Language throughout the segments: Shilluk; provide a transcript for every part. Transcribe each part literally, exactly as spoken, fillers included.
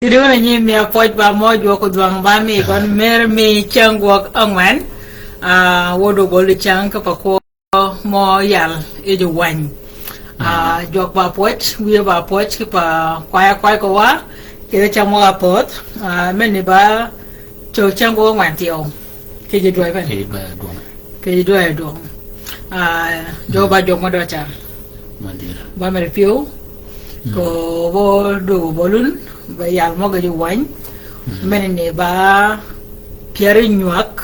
Ti dwøn a nyi mi a pwøj ba mø jwøk odhwang ba mi gøn mer mi cäng gwøg ángwen. Ah, wod obol di cäng ka pa kwø mø yal yi ji wany. Ah, jwøk ba pwøj, wiye ba pwøj ki pa kwaya kway ko wa, ki de cäng mø ga pöth. Ah, men ni ba cäng gwøg ángwen thyew. Ki ji dwäy ben. Ki ba dwøng. Ki ji dwäy dwøng. Ah, jo ba jwøk mø dø cäng. Ba mere pyëw. Ko bo dwøg obol wun, ba yal mø ga ji wany. Men ni ba pyär nywäg.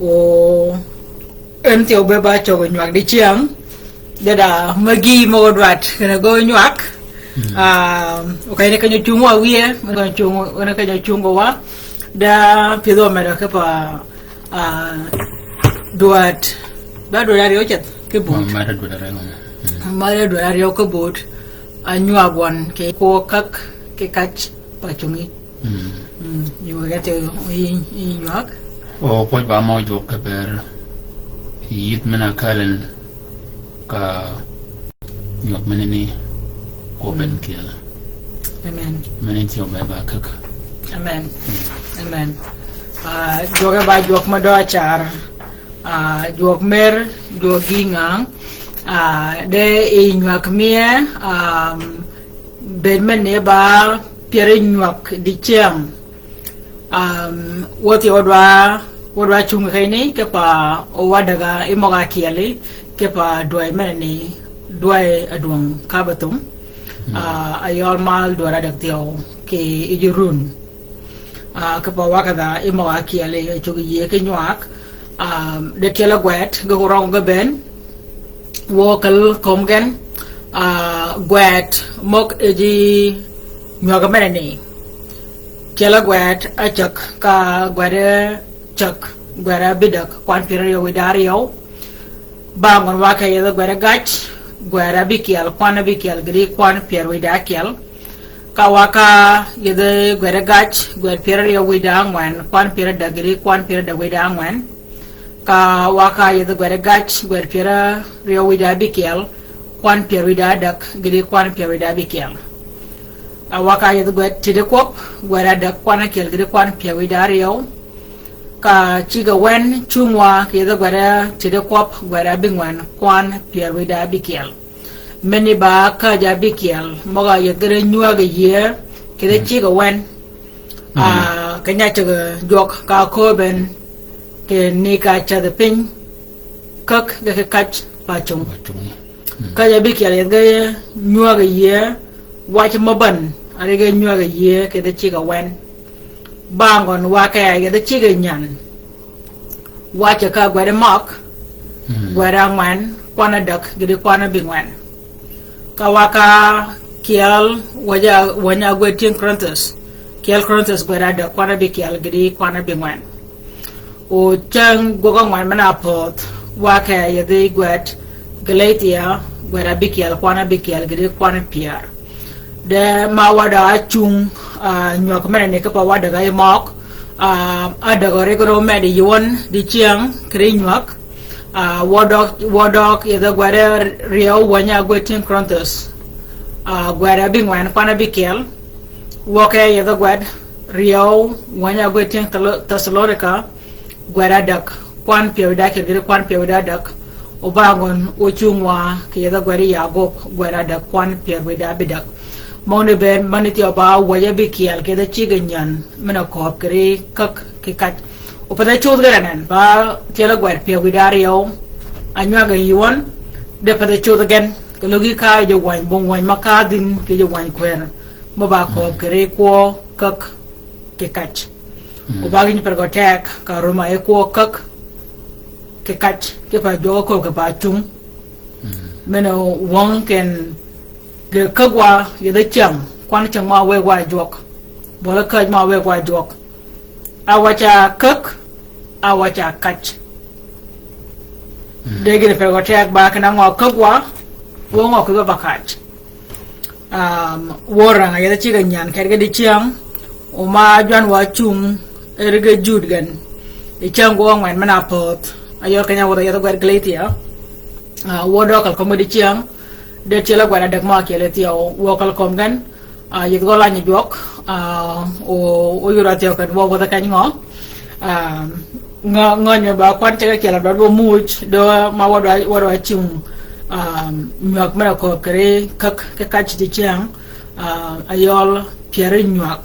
O en thyew be ba cäg nywäg di cäng. Dada magi mø go dwat, kene go nywäg. Ah, okay, ne kenyo chungo wa wiye, ne kenyo chungo, ne kenyo chungo wa. Da pyëdhø mera ke pa, ah, dwat. Ba dwat aryew ceth, ki but. Mara dwat aryew. Mara dwat aryew ki but. A nywäg wøn, ki kwø käg, ki kac. Pa cungi. Mm. Mm, yi wëgge ti yi, yi nywäg. O pwøj ba mø jwøk ki ber. Yïdh men a kalen ka nywäg men ni ko ben kyel. Amen. Men ni thyew be ba käg. Amen. Amen. Ah, jwøk ba jwøk mø dø car. Ah, jwøk mer, jwøk gi ngang. Ah, de yi nywäg mie, ah, bed men ni ba pyär nywäg di cäng. Um, wøthi wødwa, wødwa cungi keny ni, ki pa wadøga yi møg-a kyeli, ki pa dwäy men ni, dwäy adwøng ka ba thum. Ah, ayøl mal dwär adäg thyew, ki yi ji run. Ah, ki pa wakädha yi møg-a kyeli, cuggi yie ki nywäg. Ah, de tyel a gwet, ge kurong ge ben. Wø kel kömi gen, ah, gwet møg yi ji nywäg men ni. Tyel a gwet a cäg ka gwet a cäg, gwet a bïdäg, kwan pyär aryew wïdá aryew. Ba ngøn wa ka yedhe gwet a gac, gwet a bikyel, kwan a bikyel, gïti kwan pyär wïdá kyel. Ka wa ka yedhe gwet a gac, gwet pyär aryew wïdá ngwen, kwan pyär adäg, gïti kwan pyär adäg wïdá ngwen. Ka wa ka yedhe gwet a gac, gwet pyär aryew wïdá bikyel, kwan pyär wïdá adäg, gïti kwan pyär wïdá bikyel. A wa ka yedhe gwet tïdhi kwøb, gwet adäg, kwan akyel, gïti kwan pyär wïdá aryew. Ka cigg awen cung wa ki yedhe gwet a tïdhi kwøb, gwet a bingwen, kwan pyär wïdá bikyel. Meni ba käjj a bikyel, møg-a yeth gïn nywäg yie, kidhi cigg awen. Ah, keny-a cäg jwøk ka kööb en, keni ka cädhi piny, käg ge ki kac pa cung. Käjj a bikyel yeth gïn nywäg yie, wac mø bän, a ri ge nywäg yie, kidhi cigg awen. Ba ngøn wa ka yedhi cigg nyan. Wacce ka gwed møg, gwed angwen, kwan adäg, gïti kwan abingwen. Ka wa ka kyel, wanya, wanya gwed tyëng Korinthus. Kyel Korinthus gwed adäg, kwan abikyel, gïti kwan abingwen. O cäng gwøg angwen men-a pöth, wa ka yedhi gwed Galatia, gwed abikyel, kwan abikyel, gïti kwan pyär. De ma wadø acung, ah, nywäg men ni ki pa wadø ga yi møg, ah, adäg ri gø ro med yi wøn di cyäng kiri nywäg, ah, wadø, wadø yedhe gwed ryew wanya gwed tyëng Korinthus, ah, gwed abingwen kwan abikyel, wøke yedhe gwed ryew wanya gwed tyëng Thelo-, Thessalonika, gwed adäg, kwan pyär wïdá kyel gïti kwan pyär wïdá adäg. O ba ngøn ocung wa ki yedhe gwed Yakob, gwed adäg, kwan pyär wïdá bïdäg. Møgni ben, mani thyew ba wäj abikyel ki yedhe cigg nyan, men-a kööb kiri käg ki kac. O path a cuth gen anen, ba tyel a gwed pyär wïdá ryew, a nywäg yi wøn, de path a cuth gen, ki løgi ka yi ji wany, bong wany ma ka dhïn, ki ji wany kwer, mø ba kööb kiri kwø käg ki kac. O ba gïn per gø teg, ka röm a yi kwø käg ki kac, ki pa jwøk kööb ki pa cung. Men-a wøng ken ge käg wa yedhe cyäng, kwan cyäng ma weg wa jwøk. Bøle käj ma weg wa jwøk. A waca käg, a waca kac. De gïn per gø teg ba ken a ngø käg wa, wø ngø ki ba ba kac. Um, wø rang a yedhe cigg nyan ked ge di cyäng, o ma jwan wa cung, er ge jud gen. I cyäng gwøg angwen men-a pöth, a yøl keny-a wädhi yedhe gwed Galatia. Ah, wø dø kal kömi di cyäng, de tyel a gwed adäg mø akyel thyew, wø kal kömi gen, Ah, yeth gø lany jwøk, ah, o, o yod wa thyew keny wø, wø keny ngø. Ah, ngø, ngø nyo ba kwan ceg ákyel dwaddi wa muuj, dø ma wadwa, wadwa cung, ah, nywag men-a kööb kiri käk, ki kac di cyäng, ah, ayøl pyär nywag.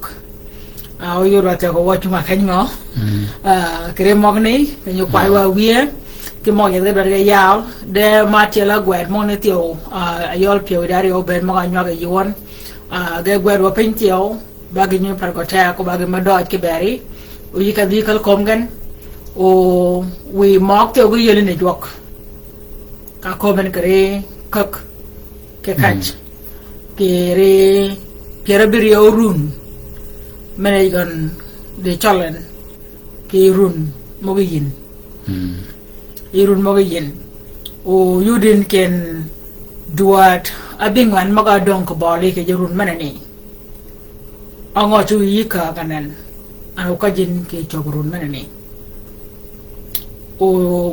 Ah, o yod wa thyew keny wø cung a keny ngø. Mm. Ah, kiri møgani, keny kway wa wiye, ki møg yeth ge dwaddi ge yaw, de ma tyel a gwed møgani thyew, ah, ayøl pyär wiy di áryew obed møg-a nywag yi wøn. Ah, ge gwed wa piny thyew, ba gi nyi par gø teg, ko ba gi ma døj ki beri, o yï ka dhï kal kömi gen, o wiy møg thyew gi yeli ni jwøk. Ka kömi gen kiri käk, ki kac, kiri pyär abïryew run, men-a yï gøn di cøl en, ki run møg-a yïn. Mm. Yi run møg-a yïn. O yudin ken dwäd abïngwen møg-a döng kì bøli kì ji run menani. Á ngø cu yï käggi anan. An o käjjin kì cög run menani. O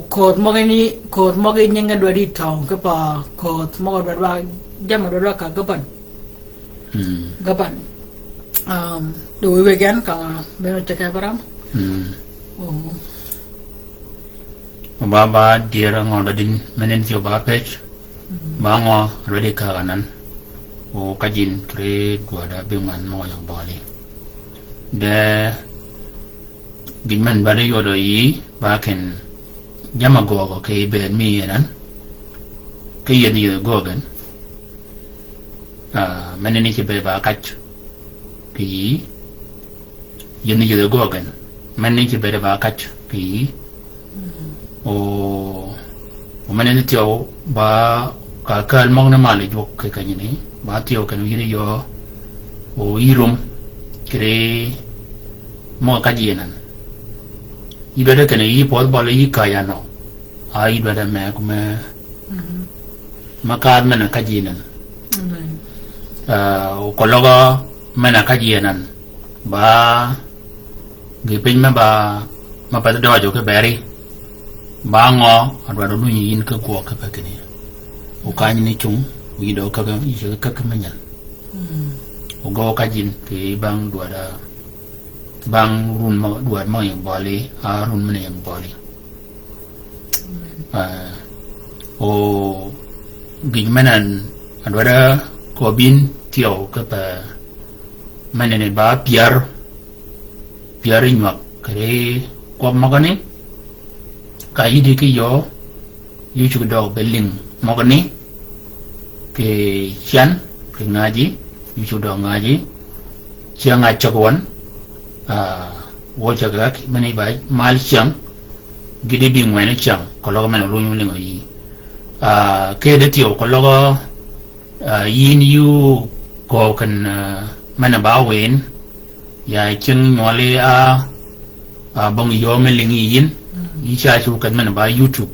köödh møgani, köödh møgi nyinge dwaddi töng ki pa köödh møg-a dwaddi wa, jamm-a dwaddi wa käggi bän. Mm. Gaban. Um, dø wiy gen ka beno ceg Abraham. Mm. O. O ba, ba dyër ngø dwaddi menani thyew ba pej. Mm. Ba ngø dwaddi käggi anan. O käjjin kiri dwäd abïngwen møg-a yøg bøli. De gïn men ba di yodø yï, ba ken jamm-a göögø kì bëëd mi yï anan. Ki yeth ni yodø göög gen. Ah, menani cebbe ba kac kì yï. Yeth ni yodø göög gen. Menani cebbe ba kac kì yï. O, o menani thyew ba ka käl møgani mal jwøk kì kenyani. Ba thyew ken yïn yø. O yï rum. Kiri møg-a käjji anan. Yï dwaddi ken yï pödh bøli yï käjji anø. A yï dwaddi me kume. Mm. Ma kaadh men-a käjji anan. Amen. Ah, o koløg men-a käjji anan. Ba gï piny me ba, ma path døjø ki beri. Ba ngø a dwaddi lunyi yïn ki gwøg ki pa kinni. O kanyani cung, o yï dø käggi, yï ceg käggi me nyal. Mm. O gø käjjin kì bang dwadda, bang run mø, dwaddi mø ying bøli, a run men-a ying bøli. Ah, o gïn men-a dwadda köbbi yïn thyew ki pa menani ba pyär, pyär nywag kiri kwøb møgani. Ka yïddi ki yø, yï cuggi døøg be lïng møgani. Kì cyän, kì ngäji, yï cuggi døøg ngäji. Cyäng a cäg wøn, ah, wø cäg gag, men-a yï ba mal cyäng, gïti bïngwen cyäng, koløg men-a lunyi lïngø yï. Ah, kede thyew koløg, ah, yïn yï köög ken, ah, men-a ba wïn, ya cyäng nywøli a, ah, bong yø me lïngi yïn, mm, yï ca cuggi ken men-a ba YouTube.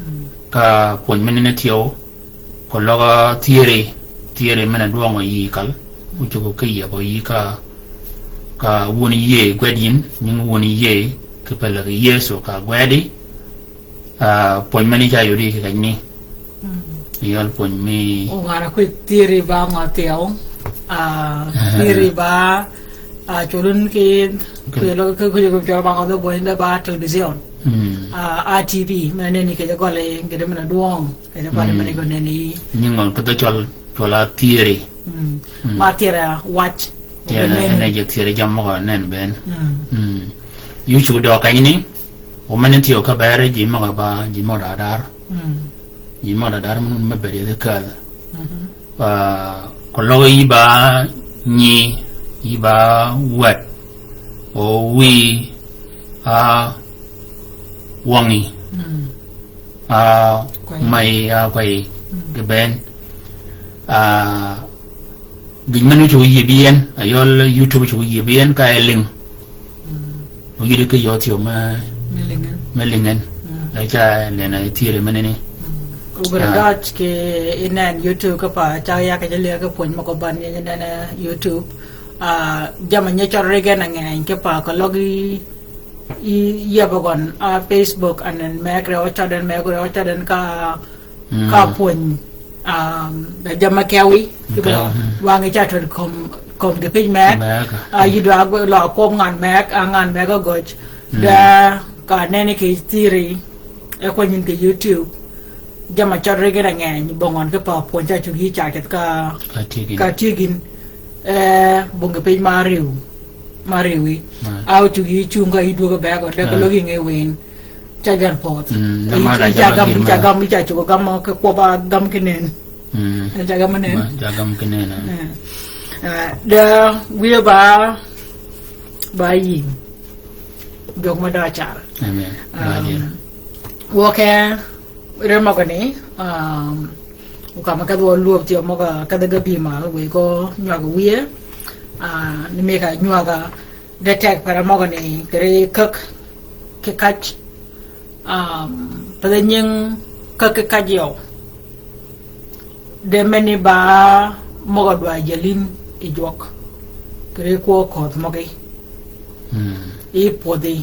Mm. Ka pwöny menani thyew, koløg thyëri, thyëri men-a dwøngø yï kal, o cuggi ki yebø yï ka, ka wun yïëy gwed yïn, nying wun yïëy, kì pelli kì Yëso ka gwedi, ah, pwöny menani ca yodi kì kenyani. Mm. Yøl pwöny mi. O ngan-a kwïg thyëri ba ngø thyew, ah, thyëri ba, ah, cwøl wun ki, ki lo, ki, ki, ki cwøl ba ngø dhø bwøny de ba television. Mm. Ah, a TV, men-a nenni kì jagøli, kì de men-a dwøng. Kì jagøli, mm, men-a gø nenni. Nying ngø kì dhø cwøl, cwøl a thyëri. Mm. Mm. Ma thyëri a wac. Thyëri, en a ji thyëri jammì møg-a nen bënn. Mm. Mm. Yï cuggi døøg kenyani, o menani thyew ka beri ji møg-a ba, ji møg-a da dar. Mm. Ji møg-a da dar men-a wun me bëëd yethi kääl. Mhm. Ah, koløg yï ba nyi, yï ba wäd. O wiy, ah, wøngi. Mm. Ah, kwey. May, ah, kwey. Mm. Kì bënn. Ah, gïn men-a cuggi yïëy bi en, ayøl YouTube cuggi yïëy bi en ka e lïng. Mm. O yïddi ki yø thyew me, me lïngi en. Me lïngi en. Mm. E ca nenni thyëri menani. Mm. Ogwed, ah, døj kì inen YouTube ki pa, ca ya kì ji lyëg ki pwöny møg-a bän nyi inen YouTube. Ah, jammì nyi cøl ri gen a ngeny ki pa, koløg yï, yï yebø gøn, ah, Facebook, and then me kre o cøden, me kre o cøden ka, mm, ka pwöny, um, da jammì kewi, ki pa, mm, wang-i ca tød kömi, Kömi kì piny meg. Meg. A, yï dwa gø-, lö kwøb ngan meg, a ngan meg a gøj. Mm. Da ka neni kì thiri, e kwany yïn kì YouTube. Jamm-a cøl ri gïn a ngeny, bong øn ki pa pwönyi ca cuggi ca keth ka, ka tyëggi. Ka tyëggi. E, bong kì piny ma riw. Ma riwi. Ma. A o cuggi cung ka yï dwöggi beg, da ka log yï nge wen. Ca gän pödh. Mm, da ma da ca gam, ca gam, ca cuggi gam, ki kwøb-a gam ki nen. Mm. Ca gam nen. Ma, ca gam ki nen, a. Eh, da wiye ba, ba yïng. Jwøk ma da car. Amen. Um, ba yïng. Wøke, re møgø ni, um, okama kedhi wa lwöb thyew møg-a kedhi ge bï mal, wiy ko nywag wiye, ah, ni mi ka nywag-a, de teg pere møgø ni, kì ri käg ki kac, um, path nying käg ki kac yøw. De meni ba møg-a dwa jälin yi jwøk. Kì ri kwø ködh møgí. Mm. Yi pwödhi.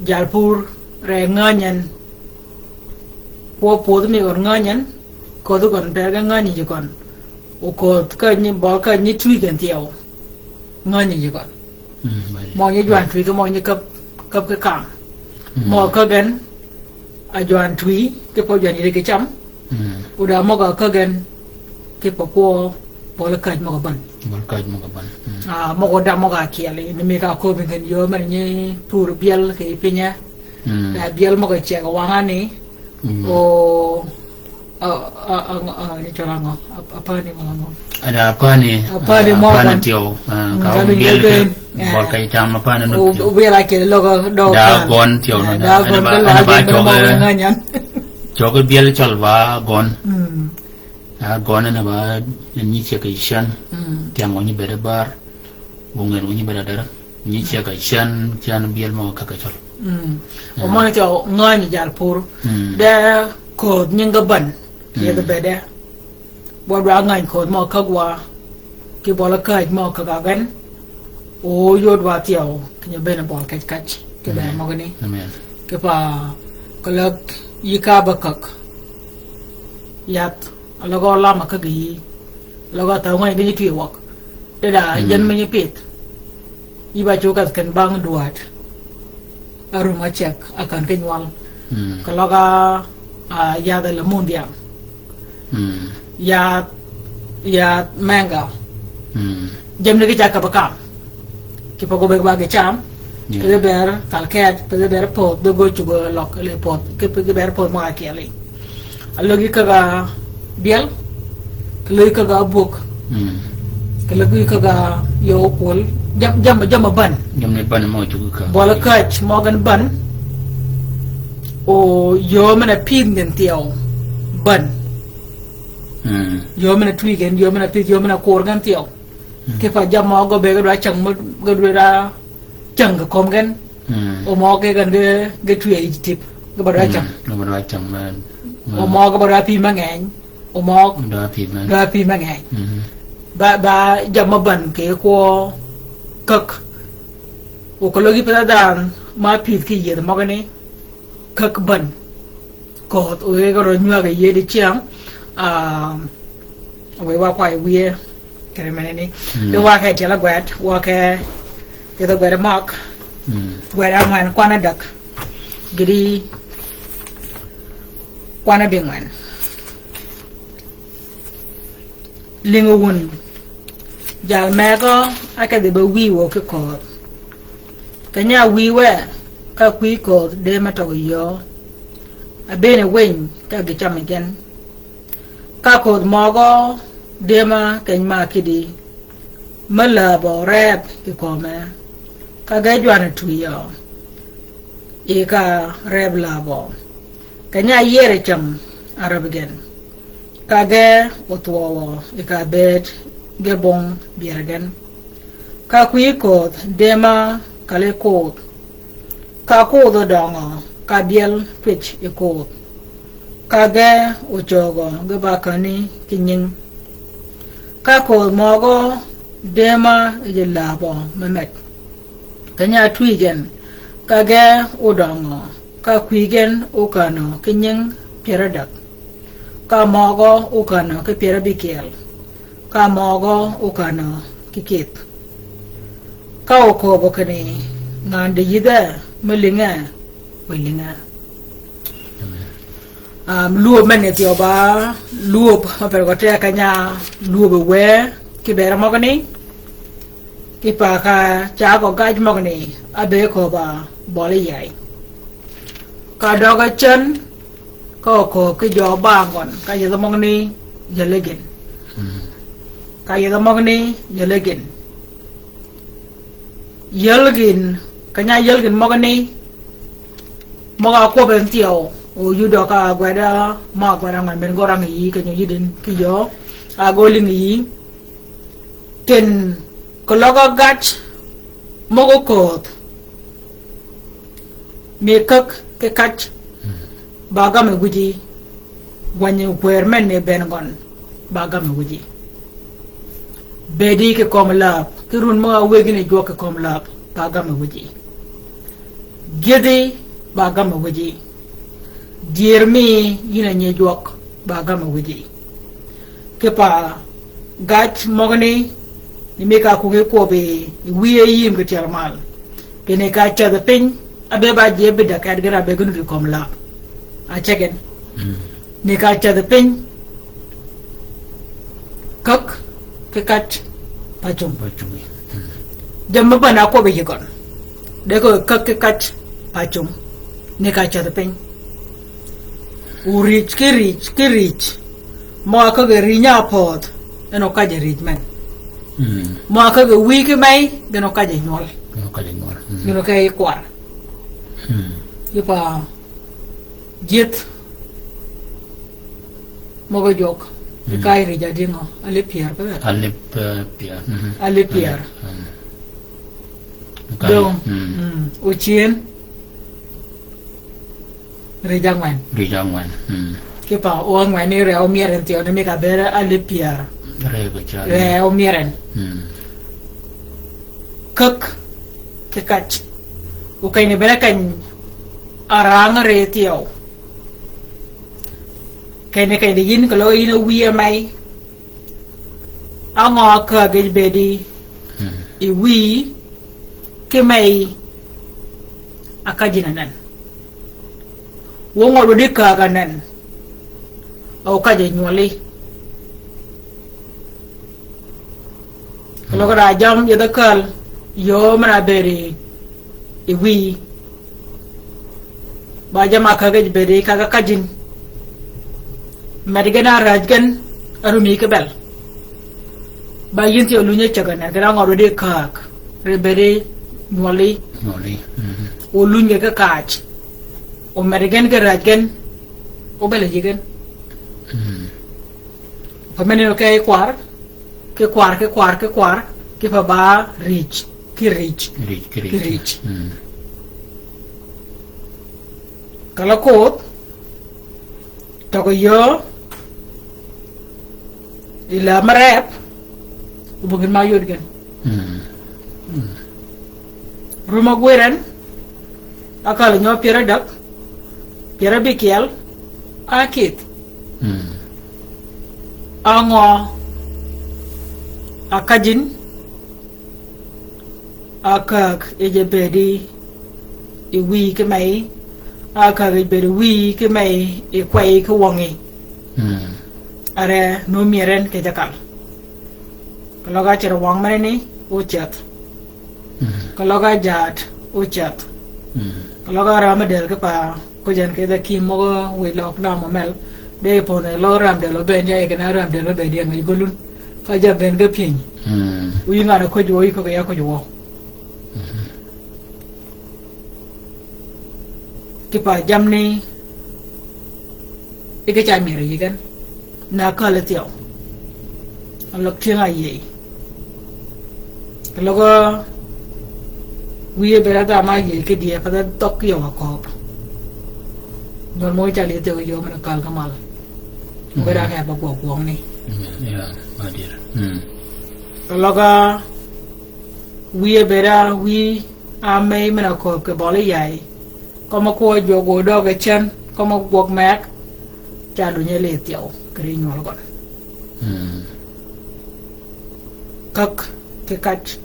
Jal pur re ngänyen. Kwø pwödhi mi gøn ngänyen. Ködhi gøn ber ge ngänyi ji gøn. O ködh ka nyi bøl ka nyi twi gen thyew. Ngänyi ji gøn. Mm, bali. Mø nyi jwan twi ki mø nyi käp, käp ki kam. Mm. Mø kägen, a jwan twi, ki pa jwan yïddi ki cam. Mm. O da møg-a kägen, ki pa kwø, bøl käj møg-a bän. Bøl käj møg-a bän. Mm. A, møg-a da møg-a kyeli, ni mi ka köbbi gen yöö men nyi pur byel kì pinye. Mm. Da byel møg-a ceg wang-a ni. Mm. O, a, a, a, a, ni cwøl angø? A, apani mø angø? Ada apani, apani, ah, mø apani gøn. Thyew, ah, mm, ka gøn byel ke, eh, bøl ka cam apani nut thyew. O byel a ke log dø. Da gøn thyew, eh, na da, da gøn, ana ba, ana ba cøge, ngänyen. Cøge byel cøl ba gøn. Mm. Ah, gøn ana ba, nyi ceg yi cän. Mm. Tyang wø nyi bede bar. Wø ngen wø nyi bede dara. Nyi ceg yi cän, cän byel mø ka ka cøl. Mm. O møn thyew ngänyi jal pur. Mm. De ködh nyingi bän. Mm. Yedhi bede. Bø dwa ngäny ködh mø käg wa. Kì bøl käj mø käg agen. O yod wa thyew. Kì nyi bene bøl käj käj. Kì bene møgani. Amen. Kì pa keløg yï ka ba käg. Yath. Aløg-a lam-a käg yï. Aløg-a thäw ngäny ki nyi twi wøg. Deda, mm, jän mi nyi pith. Yï ba cugg käth ken bang dwäd. Arum a ceg, a kän ki nywal. Mm. Keløg-a, a, yadh-a lemon dhiang. Mm. Yadh, yadh menga. Mm. Jam ni ki ca käb kam. Kì pa gø beg ba ge cam, yeah, pe ge ber thal kej, pe ge ber pödh, de gø cugø løg le pödh, kì pe ge ber pödh møg-a kyeli. Alöggi käg-a byel, kì löggi käg-a bwög, mm, kì löggi käg-a yöö kwöl, jam-, jam-, jamm-a bän. Jamm-a bän mø cuggi käg. Bøl käj mø gen bän, o yöö men-a pïdh gen thyew bän. Mm. Yöö men-a twi gen, yöö men-a pïdh, yöö men-a kur gen thyew. Mm. Kì pa jammì mø gø be ge dwa cäng mø ge dwa cäng kì kömi gen. Mm. O mø ge gen ge, ge twi yi tip. Ge ba dwa cäng. Mm. Ge ba dwa cäng men. Mm. O mø ge ba dwa pï me ngeny. O mø dwa pï me, dwa pï me ngeny. Mm. Ba, ba jammì mø bän kì kwø käg. O keløg yi pa dhanhø ma pïdh kì yïëdh møgani. Käg bän. Ködh, o ge rø nywäg yi yedi cyäng, ah, wiy wa kway wiye, kere meneni. Mm. Di wa ke tyel-a gwed, wa ke, yedhø gwed møg. Mm. Gwed angwen kwan adäg. Gïti kwan adingwen. Lïngi wun. Jal megø, ákedhi be wïy wø ki ködh. Keny-a áwïy we, ka kwïy ködh dëëm-a tøg yöö. Abëën winy ka gï cam yi gen. Ka ködh møgø dëëm-a keny ma kïdï. Me läbø reb kì kömi. Ka ge jwan-a twi yø. Yi ka reb läbø. Keny-a áyïëri cäng árab gen. Ka ge othwøwø yi ka bëëd ge bong byër gen. Ka kwïy ködh dëëm-a kali kudh. Ka kudh odøngø ka byel twij yi kudh. Ka ge ocögø ge ba känni ki nying. Ka ködh møgø dëëm-a yi ji läbø me med. Keny-a átwi gen, ka ge odøngø, ka kwïy gen okänø ki nying pyär ádäg. Ka møgø okänø ki pyär ábïkyel. ka møgø ókänø ki kïdh. Ka ókööbø kinni ngan dï yïdhe me lïnge, we lïnge. Amen. Um, lwöb men ni thyew ba, lwöb me pere gø teg keny-a lwöb e wë, ki bere møgani, ki pa ka cagø gac møgani, ábëëd kööb-a bøli yay. Ka døg-a cen, ka ókööb ki jø bang gøn, ka yeth møgani, yelli gïn. Mm. Ka yeth møgani, yelli gïn. Yel gïn, keny-a yel gïn møgani, møg-a kwøb en thyew, o yudø ka gwed-a, mø-a gwed-a ngwen men gø rang yï, keny-a yïdin, ki yø, a gø lïngi yï. Ken, keløg-a gac, møg-a köödh, mi käk ki kac, ba gam e wïji, wänyi kwër men ni bënn gøn, ba gam e wïji. Bëëdi ki kömi läb, ki run mø-a wëggi ni jwøk ki kömi läb, ba gam e wïji. Gyëdhi, ba gam e wïji. Dyër mi yïn a nyi jwøk, ba gam e wïji. Ki pa gac møgani, ni mi ka kungi kwøbbi, wïye yïm ki tyel mal. Kinni ka cädhi piny, ábëëd ba ji ábï däg kët gïn, ábëëd gïn udi kömi läb. A ceg en. Mm. Ni ka cädhi piny, käk ki kac pa cung. Pa cung. Mm. Jammì bana kwøbbi yï gøn. De ko käk ki kac pa cung. Ni ka cädhi piny. O rïj ki rïj ki rïj. Mø-a käggi rïj nya pödh, en o kaje rïj men. Mm. Mø-a käggi wïy ki mey, gïn o kaje nywøl. Gïn o kaje nywøl. Mm. Gïn o kaje kwar. Mm. Yï pa jieth møg-a jwøk. Mm. Kay rïj adïngø, alip pyär, pe? Alip, eh, pyär. Mhm. Alip pyär. Mm. Kay, dong, mm. Mm. Ocyen. Rïj angwen. Rïj angwen. Mm. Ki pa o angwen ni ree omyeren thyew ni mi ka bere alip pyär. Ree ko cha. Ree omyeren. Mm. Käk ki kac. O keny ni bene keny arang ree thyew. Keny ni keny ni yïn keløg yïn a wïy a mey. Á ngø a käg gïj bëëdi, mm, yi wïyi ki meyi a kajin anan. Wø ngø dwaddi käg anan, o kaje nywøli. Keløg da jam yeth ákäl, yöö men-a bëëdi yi wïyi. Ba jamm-a käg gïj bëëdi käg-a kajin. Med gen a räj gen, a rumi ki bel. Ba yïn thyew lunyi cäg anan, gen a ngø dwaddi käg, ri bëëdi nywøli. Nywøli. Mhm. O luny gen ki kac. O med gen ki räj gen, o bel yï gen. Mhm. Pa men ni o ke kwar, ki kwar, ki kwar, ki kwar, ki pa ba rïj, ki rïj. Rïj, ki rïj. Ki rïj. Mm. Keløg koth, tøg yöö, yi lääb me rep, o bugin ma yod gen. Mm. Mm. Rum agwir en, ákäl nyø pyär adäg, pyär abikyel, a kïdh. Mm. Á ngø, a kajin, a käg yij bëëdi yi wïyi ki meyi, a käg yij bëëdi wïyi ki meyi, yi kweyi ki wøngi. Mm. Are nu myër en kì jakal. Keløg a cir wøng menani, o ceth. Mm. Keløg a jaat, o ceth. Mm. Keløg a ram me dël ki pa, ko jan ki da ki møg-a wïj løg na mø mel. De pone løg ram dël o ben ya, yi gen a ram dël o ben ya ngaj gølun. Ka ja ben ga pyëny. Mm. Wïy ngan a köj wø, yï köggi ya köj wø. Mm. Ki pa jamni, yi ge ca myero yï gen. Na käl thyew. Aløg tyëng a yïëy. Keløg wïye bëëd a dha ma yïëy ki dyëë, pa dha dhøg yøw a kööb. Nywøl mø cal yï thyew yöö men-a käl ki mal. Mm. Bëëd a kì ba gwøg gwøngni. Mm, yeah, ma dyër. Mm. Keløg wïye bëëd a wïy a mey men-a kööb kì bøli yay. Kømmi kwø jwøk o døg-a cen, kømmi gwøg meg, ca lunyi lïdh thyew, kì ri nywøl gøn. Mm. Käk ki kac,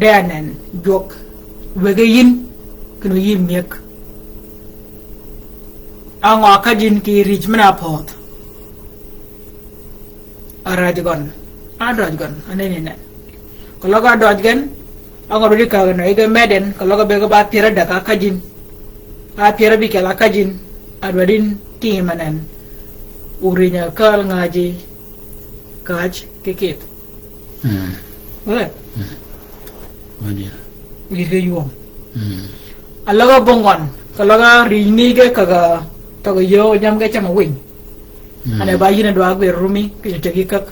de anen jwøk, wëggi yïn, kinni yï myëg. Á ngø a kajin kì rij men-a pödh? A raj gøn, a døj gøn, a neni nen. Keløg a døj gen, á ngø rudi käggi nø, yi ge meden, keløg a bëgg ba pyär adäg a kajin. A pyär abïkyel a kajin, a dwaddi tïm anen. Orïny a kääl ngäji, käj ki kïdh. Mm. Wël. Mm. Wël ya. Yïr ge ywöng. Mm. A løg a bong gøn, keløg a rïny ni ge kägg-a, tøg-a yöö jammi ge cam a winy. Mm. Ane ba yïn a dwa gwir rumi, kì yï teg yi käk.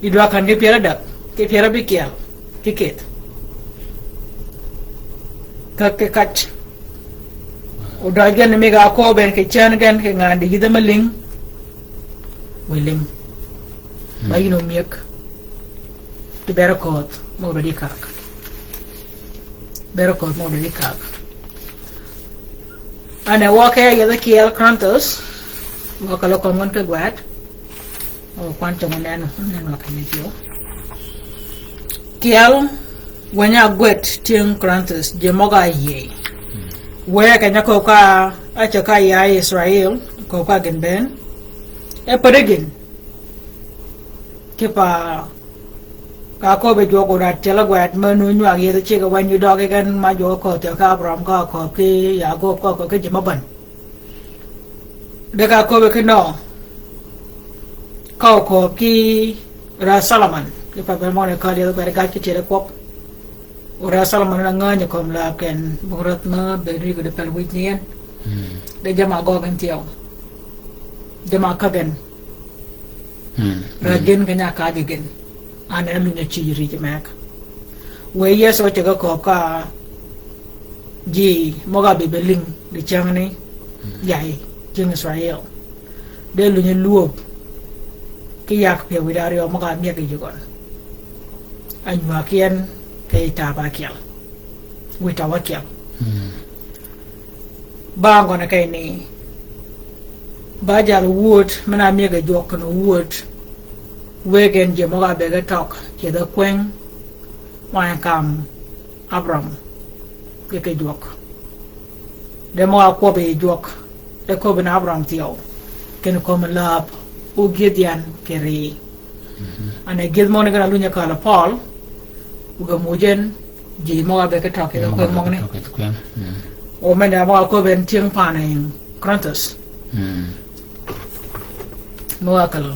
Yi dwa kän ki pyär adäg, ki pyär abïkyel, ki kïdh. Käk ki kac. O døj gen mi ga köbbe kì cän gen kì ngan di yïdhe me lïng. Wi lïng. Mm. Ba yïn omyëg. Ti bere köth, mø dwaddi käg. Bere köth, mø dwaddi käg. Ane wø ke yethi kyel Korinthus, wø keløg kömi gen ki gwed. O kwan cong neno, neno wa kene jo. Kyel, wënya gwed tyëng Korinthus, ji møg-a yïëy. Wë keny-a kööb ka, a ce ka ya Israel, kööb ka gïn bënn. E pädi gïn. Kipa ka köbbi jwøk orad tyel gwed me nu nywag yethi cigg-a wänyi døgi gen ma jwøk kööb tyel ki Abraham ka kööb ki Yakob ka kööb ki ji me bän. De ka köbbi ki Noa. Ka okööb ki rädh Solomon. Kipa bene møgani ka lyeth gwed gaj ki tyel kwøb. O rädh Solomon na ngänyi kömi läb ken bong rädh me bëëd ri gø di pel wij ni en. Mm. De jamm-a gøggi gen thyew. Jamm-a käggi gen. Mm. Rädh gen keny-a käggi gen. An en lunyi cïj rij meg. Wë Yëso ceg-a kööb ka ji møg-a bï be lïng di cängni, mm, yay, tyëng Israel. De lunyi lwöb ki yak pyëw wiy da aryø møg-a myëg yi gøn. Anywäg ki en kì yij tap ákyel. Wiy tap ákyel. Mm. Ba gøn keny ni, ba jal wud, men-a ámyëg yi jwøk kinni wud, wëggi en ji møg-a ábëgg tøg, ceth kwëng, wang kam Abraham, ge ki jwøk. De møg-a kwøbbi yi jwøk, de köbbi ni Abraham thyew, kinni kömi läb, o gyëdh yan kì ri. Mhm. Ane gyëdh møgani gen a lunyi kälø Pøøl, o ge muuj en, ji møg-a ábëgg tøg kì kwëng møgani. Tøg kì kwëng. Mm. O men-a møg-a köbbi en tyëng pan-a Korinthus. Mm. Møg-a kälø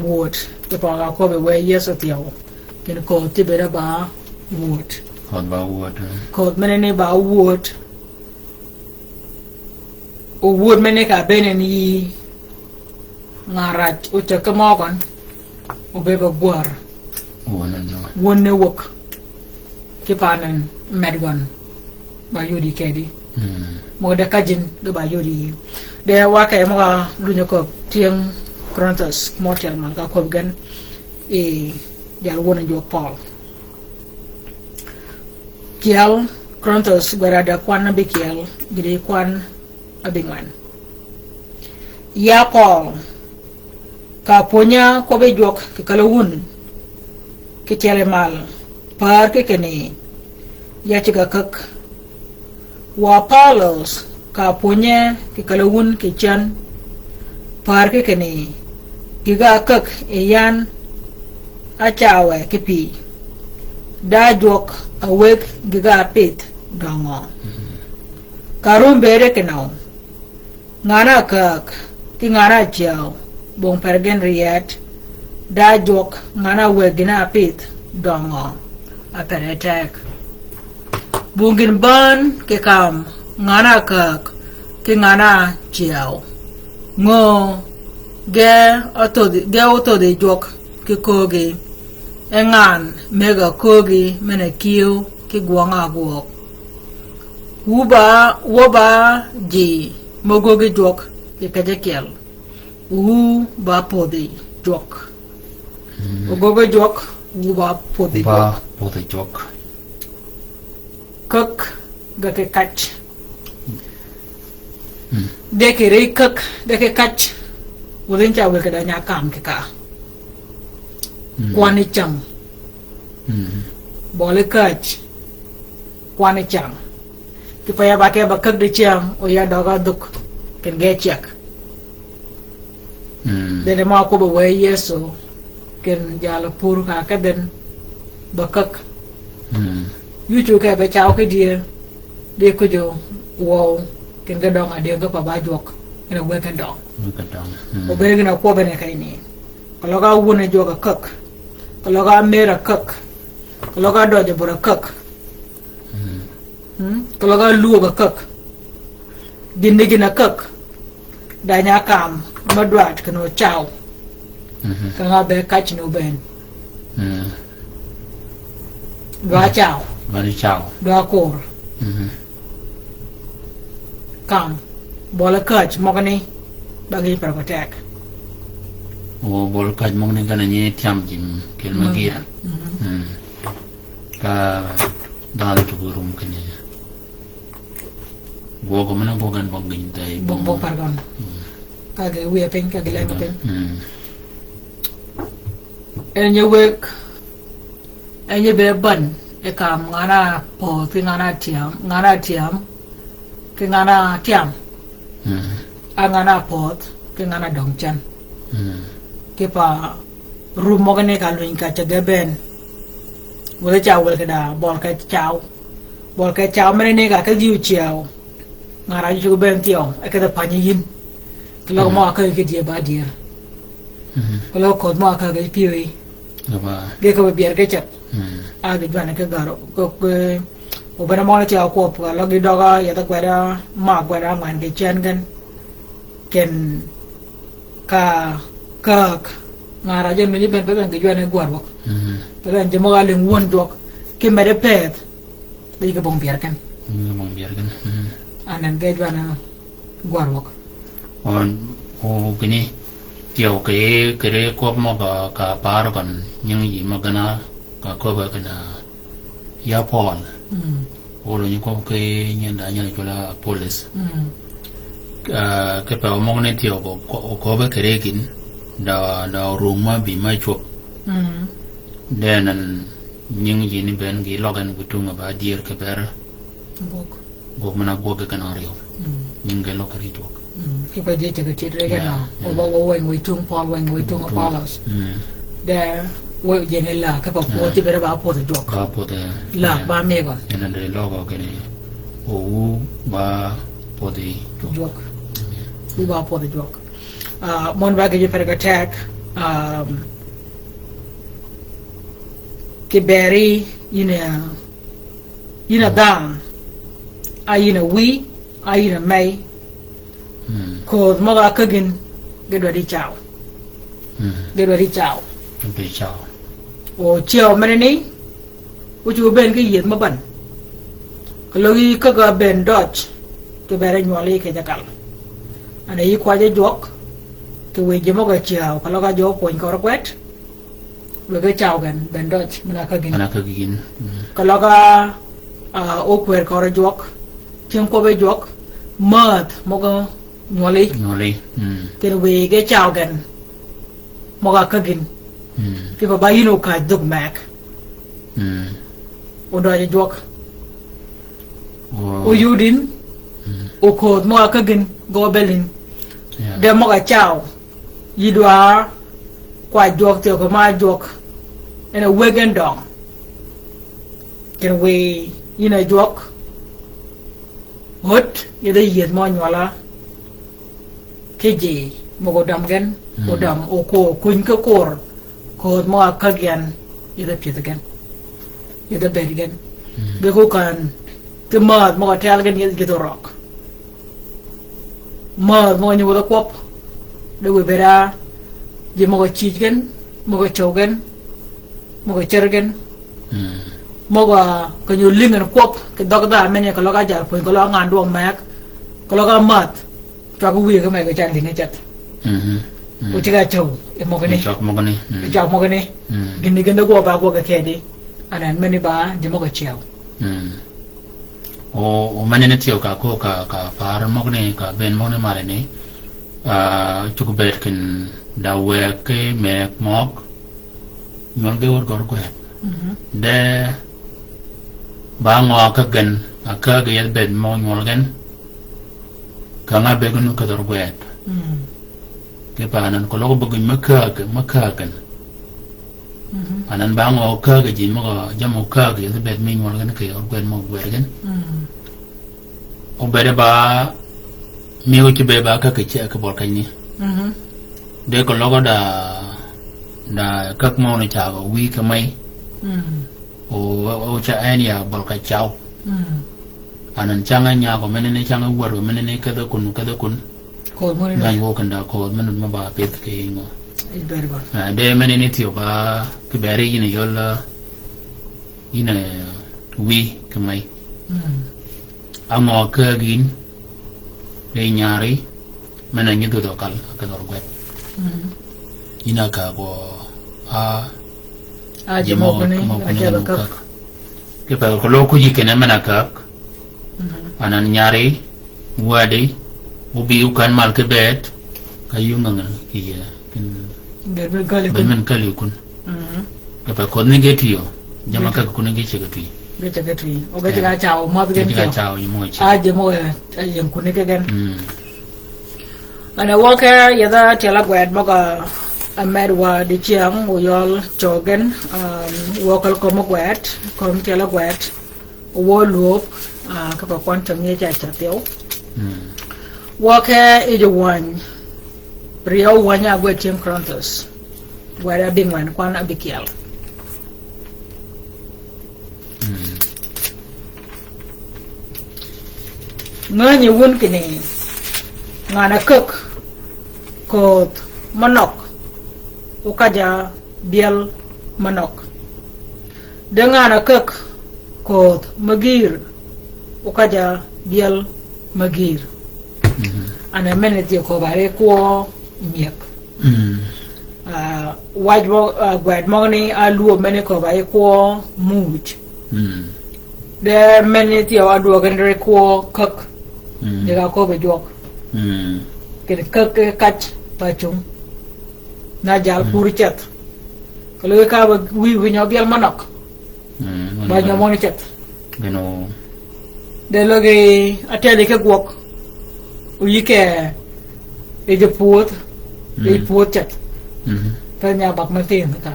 wud, kipa møg-a köbbi wë Yëso thyew. Kinni köth ti bëëd ba wud. Köth ba wud, eh. Köth menani ba wud. O wud menani ka bënn en yï ngan raj, o ceg ki møgøn, o bëgg gwär. Wun en wøg. Wun en wøg. Kipa nen med gøn. Ba yodi kedi. Mm. Møg-a de kajin, ge ba yodi. De wa ke møg-a lunyi köbbi tyëng Korinthus, mø tyel mal ka köbbi gen. I jal wun en jwøk Pøøl. Kyel Korinthus gwed adäg kwan abïkyel, gïti kwan abïngwen. Ya Pøøl, ka pwönyi-a kwøbbi jwøk kì kälø wun, kì tyeli mal, pär ki kinni, ya ceg-a käk. Wa Apollos, ka pwönyi-a kì kälø wun kì cän, pär ki kinni, gïg-a ákäk yi yan ácawe ki pï. Da jwøk a wëgg gïg-a ápïdh døngø. Ka rum bëëde kinøw, ngan-a käk, ki ngan-a cyäw, bong per gen ryet, da jwøk ngan-a wëgg gïn-a ápïdh døngø, a per e teg. Bong gïn bän kì kam ngan-a käk, ki ngan-a cyäw. Ngö ge othodhi, ge othodhi jwøk ki köögi, e ngan mëgg-a köögi men-a kïëw ki gwøng-a ágwøg. Wu ba, wu ba ji mø göggi jwøk kì kej ákyel. Wu ba pödhi jwøk. Mm. O göggi jwøk, wu ba pödhi jwøk. Ba pödhi jwøk. Käk ge kì kac. Mm. De kì ri käk, de kì kac. Wudhi ca wëgg da nya kam kì ka. Mm. Kwan-a cäng. Mm. Bøli käj. Kwan-a cäng. Kì pa ya ba ke ba käg di cäng, o ya døg-a dhuk. Ken ge ceg. Mm. Dene ma kwøb-a wë Yëso, ken jalø pur ka kedhen ba käg. Mm. Yï cugg ke be caw ki dyër, di kuj wøw, ken ge døng-a dyër ge pa ba jwøk, ken a wë ken døng. Wë ken døng. Mm. O bene gïn-a kwøbbe ni keny ni. Keløg-a wun-a jwøk a käg. Keløg-a mër a käg. Keløg-a døj-a bur a käg. Mm. Mm, keløg-a lwöög a käg. Gïn ni gïn a käg. Dany-a kam, me dwaddi kinni o caw. Mhm. Ka nga be kac ni o bënn. Mm. Dwa caw. Dwa caw. Dwa kor. Mhm. Kam. Bøli käj møgani. Ba gï per ko teg. O bøli käj møgani gane nyi tyam jim kel me gïr. Mhm. Mm. Ka dhanhø tugø rum kinni. Gwøg men-a gwøg en bøg gïn tey. Bøg, bøg pargøn. Mm. Ka ge wiye piny, ka ge lenge piny. Mm. En nyi wëg, en nyi be bän, e kam ngan-a pödh, ki ngan-a tyam, ngan-a tyam, ki ngan-a tyam. Mm. A ngan-a pödh, ki ngan-a døng cen. Mm. Kì pa rum møgani ka lwiny ka ce ge bënn. Wël ca wël kì da, bøl ke caw. Bøl ke caw men-a ni ka ke dhï o ciew. Ngan-a ji cugg bënn thyew, e kedhe pany yïn. Keløg mø a käggi ki dyër ba dyër. Mhm. Keløg ködh mø a käggi pyëwí. Ge ka be byër ge ceth. Mm. A ge jwanni ki garo, ko, ko, o bene møgani thyew kwøb, keløg gi døg-a, yethi gwed-a, ma gwed-a ngwen ki cen gen. Ken ka, ka, ngan-a ji nyi bënn pe gen ki jwanni gwar wøk. Mhm. Pe gen ji møg-a lïng wun jwøk. Ki meddi pëth. Di ki bong byër gen. Di ki bong byër gen. Mm. Anan ge jwanni gwar wøk. On, o kinni, thyew kì, kì ri kwøb mø ka, ka par køn nying ji mø gen-a, ka köbbe kinni, ya Pøøl. Mm. O lo nyi kwøb kì nyen da nyen cwøl-a Apollos. Mm. Ah, kì pa o møgani thyew ko, ko, köbbe kì ri gïn, da, da rung ma bï ma cwöb. Mm. Dee nan nying ji ni bënn gi løg en witung ba dyër kì ber. Gwøg. Gwøg men-a gwøg gen áryew. Mm. Nying ge løg ri jwøk. Mm. Kì pa ji ceg-a cid re gen-a. Yeah, yeah. O ba weng witung Pøøl, weng witung Apollos. Mm. De, wë jene la, kì pa pwødh, yeah, ti bere ba pwødh jwøk. Ba pwødh, yeah. La, yeah, ba mega. En de løg o kinni. O wu ba pwødh jwøk. Jwøk. Yeah. Wu ba pwødh jwøk. Ah, mon ba ge ji per ge teg, um, kì beri yïn a, yïn a dhanhø, a yïn a wïy, a yïn a mey. Mm. Ködh møg-a käggi yïn, ge dwaddi caw. Mm. Ge dwaddi caw. Ge dwaddi caw. O ciew men-a ni, o cugg bënn ki yieth mø bän. Keløg yï kägg-a bënn døj, kì bere nywøl yï kej-a kal. An yï kwajj-a jwøk, kì wiy ji møg-a ciew, keløg a jwøk pwöny kör gwed. Wëggi caw gen, bënn døj, men-a käggi yïn. Men-a käggi yïn. Mm. Keløg a, ah, o kwër kör jwøk, tyëng kwøbbi jwøk, mädh møg-a nywøli. Nywøli. Mm. Kinni wiy ge caw gen. Møg-a käggi yïn. Mm. Kì pa ba yïn o käj dhög meg. Mm. O døj jwøk. O. O yudin. Mm. O ködh møg-a käggi yïn, gø bël yïn. Yeah. De møg-a caw. Yï dwa kwajj jwøk thyew kì ma jwøk. En a wëggi en døng. Kinni wiy yïn a jwøk. Wøt, yethi yieth mø nywøl-a. Kì ji, møg-a odam gen, mm, odam, o ko, kuny ki kur, ködh mø a käggi yan, yethi pyëdhi gen. Yethi bëëd gen. Mm. Ge ko kän, ki mädh møg-a tel gen, yethi, yethi orøg. Mädh møg-a nyudhi kwøb, de wiy bëëd a, ji møg-a cïj gen, møg-a cöw gen, møg-a cär gen. Mm. Møg-a keny-a lïng en kwøb, kì dhøg dhanhø men-a keløg a jal pwöny, keløg a ngan dwøng meg, keløg a mädh. Cwag wiye ki meg ke ca lïng e ceth. Mhm. Mm. O ceg-a cöw, e møgani. E cwag møgani. Mm. E cwag møgani. Mm. Gïn ni gïn de gwøg ba gwøg kedi. Anan men-a ba, ji møg-a ciew. Mm. O, o men-a ni thyew ka ko ka, ka par møgani, ka bënn møgani mali ni. Ah, cugg bëëd kinni da wëgg ki mëgg møg. Nywøl gen wød gø rugwed. Mhm. De ba ngø akäg gen, akäg gen yethi bëëd mø nywøl gen. Ka nga bëgg nu kedhi rugwed. Mm. Ki pa anan keløg bëgg me käg, me käg gen. Mhm. Anan ba ngø käg ji mø gø, jammì käg yethi bëëd mi nywøl gen kì rugwed mø gwed gen. Mm. Obëëd ba mi wø cï bëëd ba käg kì ceg kì bøl keny ni. Mhm. De keløg da, da käg mø ni cagø wï kì mey. Mm. O, o ca en ya bøl ka caw. Mm. Anan cangø nyagø menene cangø wär gø menene kedhi kun, kedhi kun. Koth mø ni ngany wø kenda koth mø ni mø ba pith kì ngø. Ibër gø. Ah, de menene thyew ba kì beri yïn yøl, ah, yïn, eh, wï kì mey. Mm. Angø käg yïn, de nyari, men-a nyi dhudh okal, akedh rugwed. Mm. Yïn a käg wø, a, a ji mø, mø kuni, mø kuni akedh käg. Käg. Kì pa keløg kuji kinni men-a käg. Mm. Anan nyari, wädi, obi okan mal kì bëëd, ka yï ngø ngø kì yie, kin, bëëd men kali kun. Bëëd men kali kun. Mm. Kì pa koth ni ge tïyo, jammì käg kun ge ceg twi. Ge ceg twi. O ge ceg caw, mødh gen tïyo. Ge ceg caw, yï mø ceg. A, ji mø, eh, yïn kun ge gen. Mm. Anan wø kì yethi tyel ágwed møg-a ámed wa dicyäng, oyøl cøgen, um, wø kal kömi gwed, kömi tyel ágwed, wø lwøb, ah, kì pa kwøn tyëng yie ca ca thyew. Mm. Wø kì yij wänyi, ryeew wänyi ágwed tyëng Korinthos. Gwed abïngwen kwan abïkyel. Mm. Ngänyi wun kinni, ngan-a käg kööth mø nøg, o kaja byel mø nøg. De ngan-a käg kööth mø gïïr, o kaja byel mø gïïr. Mhm. Anan men-a thyew köbb-a ri kwø myëg. Mm. Ah, wac mø, ah, gwed møgani a lwöb men-a köbb-a yi kwø muuj. Mm. De men-a thyew a dwøg gen ri kwø käg. Mm. Di ka köbb-a jwøk. Mm. Kì di käg ki kac pa cung. Na jal pur ceth. Keløg ka ba wï, wï nyø byel mø nøg. Mm, ba nyø mø ni ceth. Gino. De løgi atedi ki gwøg. O yï ke yi ji pwödh, yi pwödh ceth. Mm. Pe nya bak me thin ka.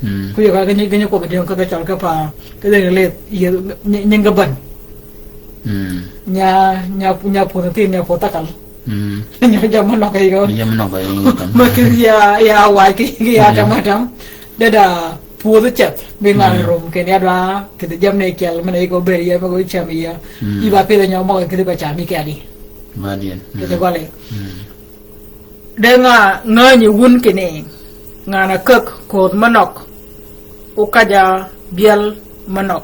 Mm. Ku yø ka gïnyi, gïnyi kwøb dïng ka cøl ka pa, ka dïng lith, yï, nyi, nying ka bän. Mm. Nya, nya, nya pwödh thin, nya pwödh takal. Mm. Nya jammì nøg ka yï gø. Nya jammì nøg ka yï gø. Ma kï ya, ya wa kï, kï ya tam tam. De da pwödhi ceth, bi ngan rum, keni adwa, kidhi jamni kyel, mene yiko beri ya, mego cham ya. Mm. Iba pidho nyø møgø kidhi ba cham yi kedi. Ba dien. Kidhi gøli. Mm. De nga, ngänyi wun kinni, ngan-a käg kööth mø nøg, o kaja byel mø nøg.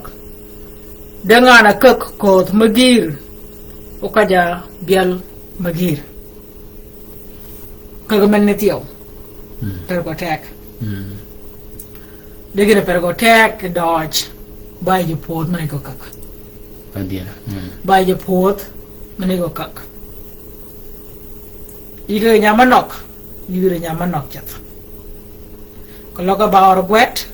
De ngan-a käg kööth mø gïïr, o kaja byel mø gïïr. Käg men ni thyew. Mm. Per gø teg. Mm. De gïn per gø teg døøj. Ba yi ji pwödh men ni gø käg. Ba dien. Mm. Ba yi ji pwödh men ni gø käg. Yï kì nya mø nøg. Yï kì nya mø nøg ceth. Keløg ba ør gwed.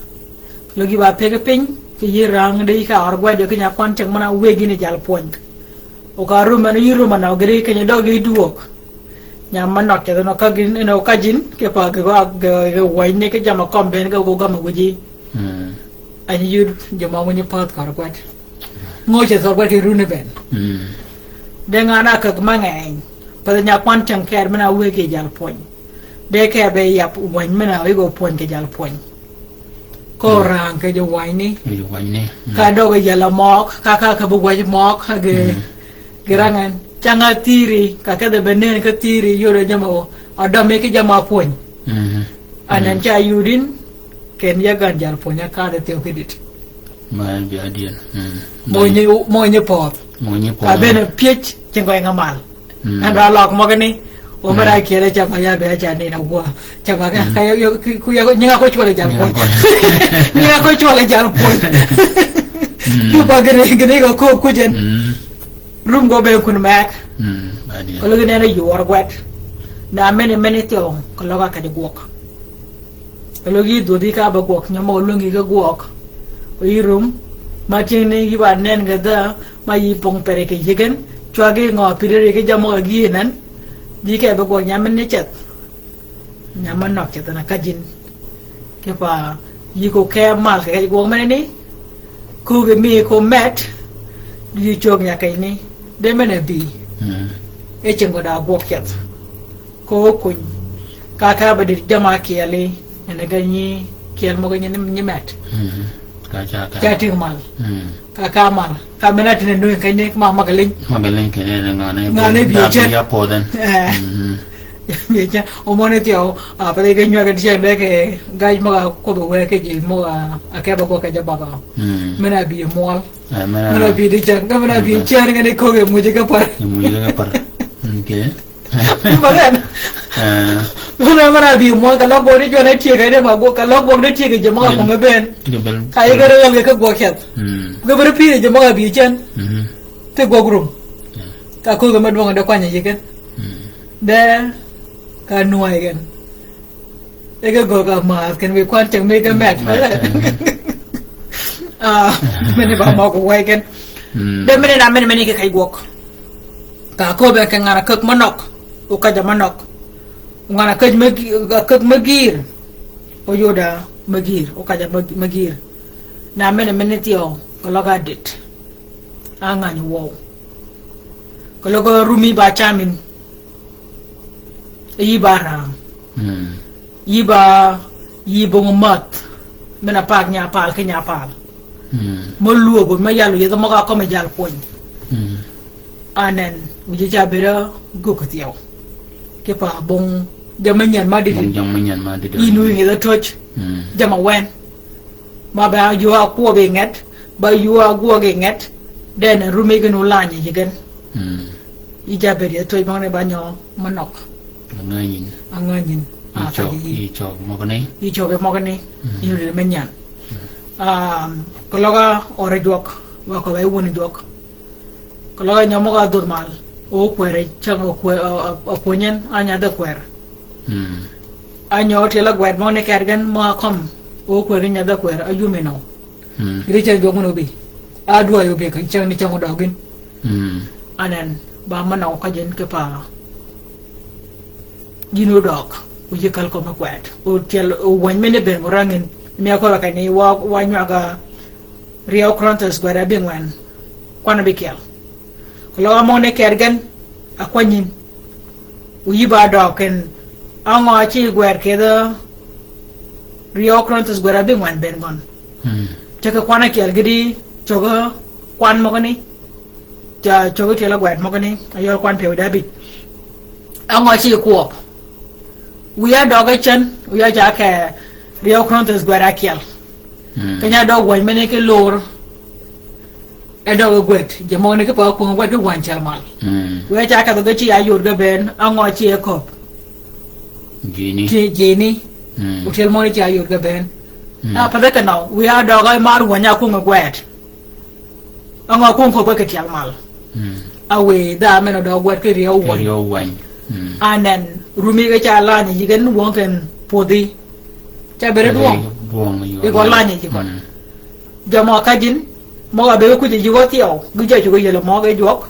Keløg yï ba pëggi piny. Kì yï rang de yï ka ør gwed, yø kì nya kwøn ceng møn-a wëggi ni jal pwöny. O ka rum men yï rum nøg gï ri keny døøg yï dwøg. Nya mø nøg ceth nø ka gïn, nø ka jin, kì pa gï gø, gï, gï wänyi ni kì jammì kømmi bënn gø gø gømmi wïji. Mm. Anyi yud, jammì wïnyi pädh kør gwed. Ngø ceth kør gwed kì runi bënn. Mm. De ngan-a käg mangeny. Path nya kwøn ceng kër men-a wëggi jal pwöny. De kër be yab wänyi men-a wïgo pwöny kì jal pwöny. Ko rang kì ji wänyi ni. Ji wänyi ni. Mm. Ka døøg yi jal møg, ka, ka, ka bi wänyi møg, ka gï, gï rang en. Cang-a thiri, ka kedhi be nen ka thiri, yod jammì o, a dømi kì jammì pwöny. Mm. Anan ca yudin, ken ya gan jal pwöny a kadhi thyew kidit. Ma en bi adien. Mm. Mø nyi, mø nyi pödh. Mø nyi pödh. Ka bënn pyëj, cing gø nga mal. Mm. Anda lok møgani, o mera kele cama ya be ca ni na wa. Cama ka, ka yo, yo, ku ya, nyinga ko chwale jal pwöny. Nyinga ko chwale jal pwöny. Mm. Ku ba gini, gini ko ko kujen. Mm. Rum gø be kun meg. Mm, ba dien. Keløg gini ne yor gwed. Na men ni, men ni thyew, keløg ka di gwøg. Ka løg yï dhwödhi ka ba gwøg, nyø møg-a lwängi ki gwøg. O yï rum, ma tyëngni yï ba nen ge dhäg, ma yï pong pere kì yï gen, cwag gï ngø pïderi ki jammì møg-a gï nen, yï ke ba gwøg nyam men ni ceth. Nyam ma nøg ceth na ka jin. Kipe yï ko ke mal kì kej gwøg men ni, ko ge mi ko met, yï cög nya keny ni, de men a bï. Mm. E cing ko da gwøg ceth. Ko kuny. Ka ka ba dït jammì ákyel yi, en a ga nyi kyel møg-a nyi, nyi met. Mm. Ka ca ka. Ca ting mal. Mm. Ka ka mal. Ka men a tïn a nöng keny ni ma møg-a liny. Møg-a liny keny ni ngane. Ngane bï cen. Ya podhen. Eh. Mm. Bï cen. O møn ni thyew, a, pa de ge nywag en cen de ke gaj møg-a kwøb wë ki ji møg-a, a ke ba gwøg ke ja baba. Mm. Men a bï mwøl. Eh, men a. Men a bï di cen. Ka men a bï cen ngane ko ge muje ke par. Muje ke par. Okay. Møn-a, møn-a bï mwøl ka løg gwøg ni jwøn e tyëg keny ni ma gwøg, ka løg gwøg ni tyëg keny ji møg-a kwøng-a bënn. Ka yï gere wøng ke gwøg ceth. Mm. Ge bere pïr ji møg-a bï cen. Mhm. Ti gwøg rum. Yeah. Ka köög-a me dwøng de kwany yï gen. Mm. De ka nwäy gen. E ge gøg-a mäth ken wi kwan ceng mi ge meth. Meth. Ah, men ni ba møg-a wëy gen. Mm. De men ni na men, men ni kì kej gwøg. Ka köbbe kì ngan-a käg me nøg, o käj-a me nøg. Ngan-a käj me gï-, käg me gïr, o yod-a me gïr, o käj-a me, me gïr. Na men, men ni thyew, ka løg-a dit. A ngany wøw. Ka løg-a rumi ba camin. Yï ba ram. Mm. Yï ba, yï bong mäth. Men a pak nya pal ki nya pal. Mm. Mø lwöög mø yal oyeth møg-a kømmi jal kwøny. Mm. Anen, wïj ca bëëd-a gök thyew. Kipe bong jammì nyän ma dïdï. Bong jammì nyän ma dïdï. Yïn wïj ngeth-a töj. Mm. Jammì wen. Ma ba yuu a kwøb yi nget, ba yuu a gwøg yi nget, den rumi gen olany yi gen. Mm. Yï ja bëëd yi thwöj møgani ba nyø me nøg. Angänyin. Angänyin. Yï cøg, yï cøg møgani. Yï cøg møgani. Mm. Yï rï me nyän. Mm. Um, keløg a ør jwøk, wa købbe wun jwøk. Keløg a nyø møg-a dhödh mal. O kwër cäng o kwë-, o, o, o kwëny en, a nyadh-a kwër. Mm. A nyø tyel a gwed møgani ked gen mø a kømmi. O kwër nyadh-a kwër, a yumi nø. Mm. Gïti cäng jwøk men obï. A dwäy obï keny cäng ni cäng odøg gïn. Mm. Anen, ba men nø ka jin kipe. Gïn odøg. O yï käl kømmi kwed. O tyel, o wäny men e bënn orangin. Mi a købbe keny ni wa, wa nywag-a Ryeew Korinthos gwed abïngwen. Kwan abïkyel. Keløg a møgani ked gen, a kwänyin. O yï ba døøg ken, á ngø a ci gwed kidh Ryeew Korinthos gwed abïngwen bënn gøn. Mm. Ceg kì kwan ákyel gïti cöggi kwan møgani. Ca cöggi tyel a gwed møgani, a yøl kwan pyëw da abïj. Á ngø a ci kwøb. Wiya døøg cen, wiya ca ke Ryeew Korinthos gwed ákyel. Mm. Keny-a døøg wäny men ki lor. E døøg gwed, ji møgani kipe kwöng gwed ki wäny cel mal. Mm. Wiya ca kedhø ge ci a yod ge bënn, á ngø ci e köbbi. Jini. Ci, jini. Mm. O tyel møgani ci a yod ge bënn. Mm. A pa de ke nø, wiya døøg a mar wäny a kwöng gwed. Á ngø kwöng köbbi ki tyel mal. Mm. A wiy dha men odøøg gwed ki ryeew wäny. Ki ryeew wäny. Mm. Anen, rumi ge ca lany yi gen wøng ken pwödhi. Ca bëëd dwøng. Dwøng, yø. Yi gø lany yi gø. Mm. Jø mø ka jin, møg-a bëgg kwïj yi wø thyew, gï jø cuggi yelø møg-a jwøk,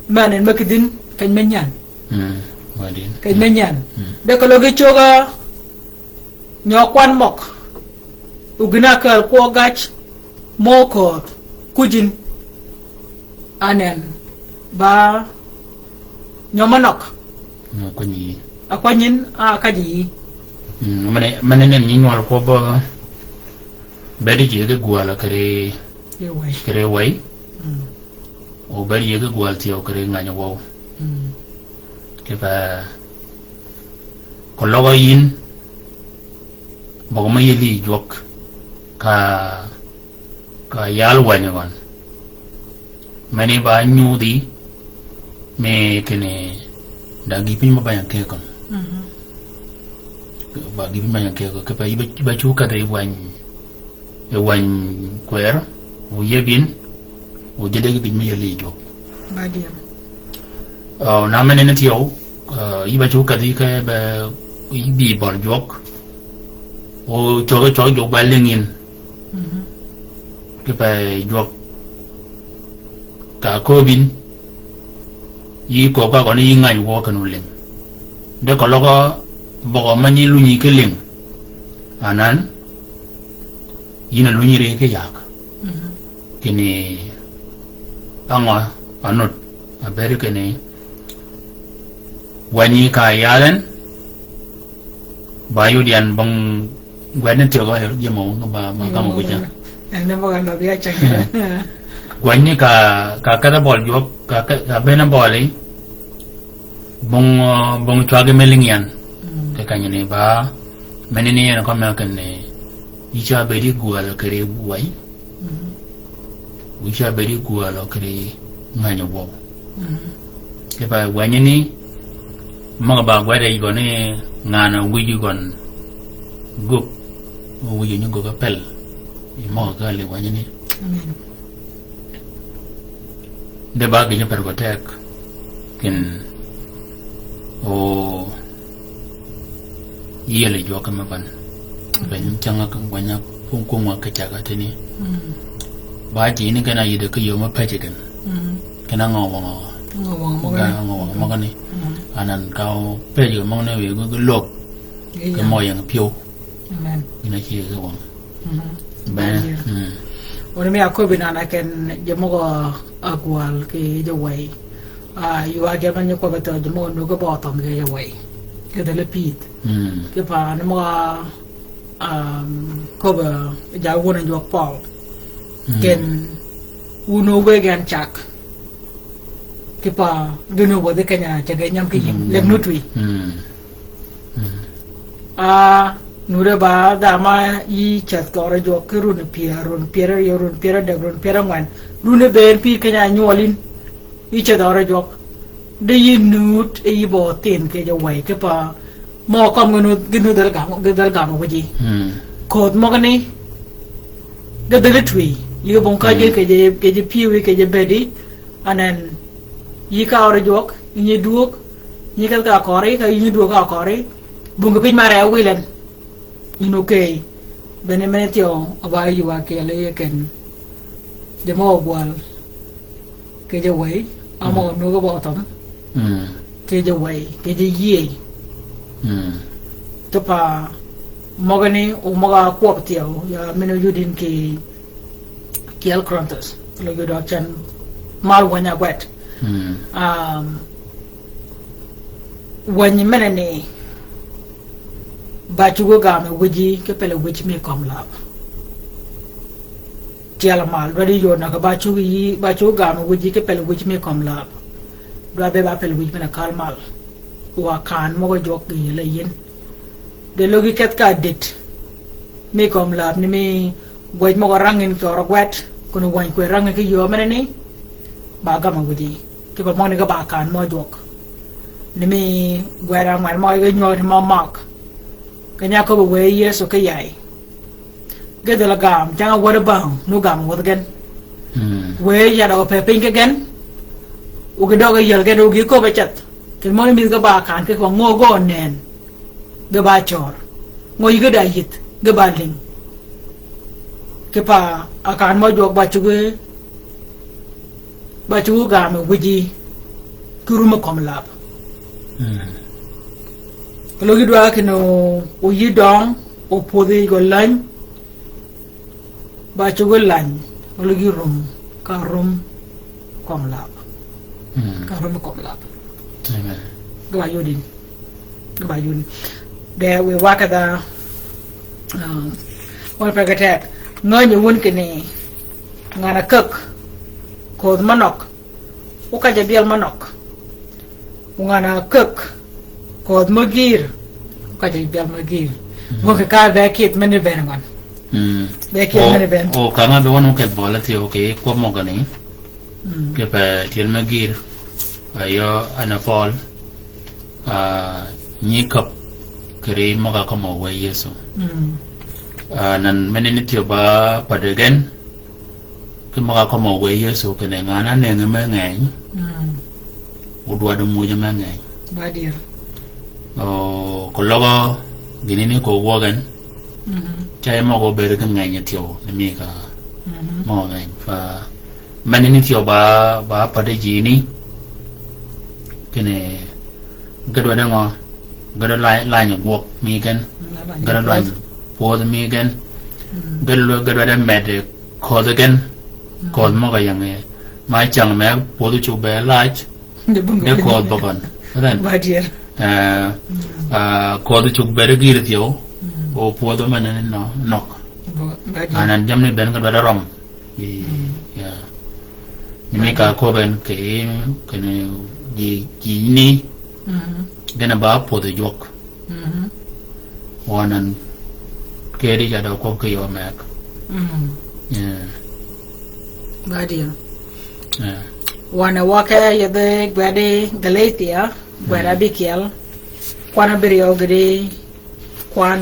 men en me kïdhin, keny me nyän. Mm, wa din. Keny me nyän. Mm. De keløg gï cögg-a, nyø kwan møg. O gïn-a kääl kwø gac, mø kööth, kwïjin. Anen, ba, nyø me nøg. Nyø kwany yi. A kwänyin, a käjji yi. Mm, mene, mene nen nyi nywøl kwøb, Bedi ji ki gwal kere, kere wei. Kere wei. Mm. O bedi ji ki gwal thyew kere ngany wøw. Mm. Kipe, keløg yïn, møg-a me yeli jwøk, ka, ka yal wäny gøn. Meni ba nyudhi, mi kinni da gïï piny mø bany a keko. Mhm. Ba gïï piny bany a keko, kipe ba, ba cu kadhi e wäny, e wäny kwër, o yie bin, o jede ki gïn mi yeli jwøk. Ba diam. O, na meni ni thyew, o, yï ba cu kadhi ke be, yï bi bøl jwøk. O cwøg, cwøg jwøk ba lïng yïn. Mhm. Kipe jwøk ka köbin. Yï köb ka gøn yï ngäny wø kinni olïng. De keløg bøgø ma nyi lunyi ki lïng. Anan, yïn a lunyi ri ki yak. Mhm. Kinni angø, anut, a beri kinni, wänyi ka yal en, ba yud yan bong gwed ni tyøg a yud jemo ba, ba gamo gwija. Gwänyi ka, ka kedh bøl jwøk, ka ke-, ka bene bøli, bong, bong cwagi me lïng yan. Mm. Ke kanyini ba, menini yan kome kinni, yï ca bedi gwal kiri wai. Mhm. Wiy ca bedi gwøl kiri ngänyi wøw. Mhm. Kipe wänyi ni, møg-a ba gwed yi gøn ni ngan-a wïj gøn gök, wïj nyi gök a pel. Yi møg-a kali wänyi ni. Amen. De ba gïn per gø tek. Kin o Yiel jwøk me ban. Beny canga ka gwanya kung kung wa ka caga tini. Mm. Ba ji ni kena yide ka yo ma pece ken. Mm. Kena ngø wa ngø. Ngø wa ngø møgani. Ngø wa ngø møgani. Mm. Anan ka o pece møgani wi gu lok. Ke mo yang pio. Amen. Ina ci ke wa. Mhm. Bene. Mm. Wani mi akobi nana ken jemøgø agwal ki jeway. Ah, ywa gema nyi kwøbe tho jemøgø nuge bø thøm ki jeway. Ki dhele pith. Mm. Ki pa ni møgø, um, kobe ja wun jwøk Paul. Mm. Ken wun owe gen cak. Ki pa ginu wodhi kenya cage nyam ki yim. Mm. Lek nutwi. Mm. Mm. A, nude ba dhama yi ceth gøre jwøk ki run pyär, run pyär aryo, run pyär adek, run pyär angwen. Run e ben pi kenya nywøl in. Yi ceth gøre jwøk. De yi nud, e yi bø thin ke jeway, ke pa mø køm gi nud, gi nud dhäl gam, gi dhäl gam wiji. Mm. Ködh møgani, gi dhäl twi. Yi bong ka je, mm, ke je, ke je piwi, ke je bedi. Anan, yi ka gøre jwøk, yi nyi duøg, yi nyi ka ka kori, ka yi nyi duøg ka kori. Bunge piny mare a wilen. Ino key. Bene mene thyo, aba yi wa kele ye ken. Jemø ogwal. Ke jeway, amo, mm, nuge bø thøm. Mm. Ke jeway, ke jeyie. Mm. Ti pa, møgani, o møg-a kwøb thyo, ya mino yudin ki Kyel Korinthos, lo yudo cen mal wänyi agwet. Mm. Um, wänyi meneni, ba cugø gam e wiji, ki pele wij mi køm lab. Tyel mal, dwadi yod na ka ba cugø yi, ba cugø gam e wiji, ki pele wij mi køm lab. Dwa be ba pele wij mene kal mal. Wa kan møgø jwøk gi yele yin. De logi keth ka dit. Mi køm lab ni mi gwëj møgø rangin ki ørø gwet. Kun wany kwe rangin ki yø mene ni. Ba gama wiji. Ki ba møgni ki ba kan mø jwøk. Ni mi gwet angwen møgø ki nywøg ti mø mak. Kenya kobo we Yesu ki yay. Ge dhil gam, cang a wäd bang, nu gam wädh gen. Mm. Wëë yadø pe piny ki gen. Ogi døg yel gen, ogi köbbe ceth. Ken møni mïth ge ba kan ki kwøng ngø gø nen. Ge ba cör. Ngø yï ge da yïth, ge ba lïng. Ki pa a kan mø jwøk ba cuggi Ba cuggi gam e wïji ki rum e kömi lab. Mm. Keløg yï dwa kinni o, o yï døng, o pwodhi gø läny. Ba cuggi läny, keløg yï rum, ka rum kömi lab. Mm. Ka rum kömi lab. Amen. Ge ba yodin. Ge ba yodin. De wi wa kedha, um, wøn pe ge tek. Ngänyi wun kinni, ngan-a käg, ködh me nøg, o ka je byel me nøg. O ngan-a käg, ködh me gïr, o ka je byel me gïr. Mm. Wøn ki ka be kïdh meni ben ngøn. Mm. Be kïdh meni ben. O, o ka nga be wøn o keth bøle thyew ki kwøb møgani. Mm. Kipe tyel me gïr, a yø en a pøl, a, nyi käb, kiri møg-a kømmi wë Yëso. Mm. A, nan meni ni thyew ba päddi gen, ki møg-a kømmi wë Yëso kinni ngan-a nëngi me ngeny. Mm. O dwaddi mwöji me ngeny. Ba dyër. O, keløg gïni ni ko gwøg en, Mhm. Ca yi møg-a bëëd ki ngeny thyew ni mi ka. Mhm. Møg-a ngeny pa. Meni ni thyew ba, ba padi ji ni. Kinni ge dwaddi ngø, ge dwaddi lany, lany gwøg mi gen. Mm, lany gwøg. Ge dwaddi lany pwödh mi gen. Mm. Ge dwaddi, ge dwaddi medi ködhi gen. Mm. Ködh møg-a yingi. Ma cäng me pwödh cuggi be lac. Di bung di gen. Ködh bøgøn. Ren. Ba dier. Eh, mm, ah, ködh cuggi be di gïr thyew. Mm. O pwödh mene ni nø, nøg. Ba, ba dier. Anan jamni ben ge dwaddi røm. Yi, mm, ya. Ni mi ka köbben kì, kinni ji, ji ni. Mhm. Gïn-a ba pwödhi jwøk. Mhm. Wanan kedi ca dø köbb ki yø meg. Mm. Ya. Ba dier. Ya. Wan-a wake yethi gwed Galatia, gwed, mm, abikyel. Kwan abiryew gïti kwan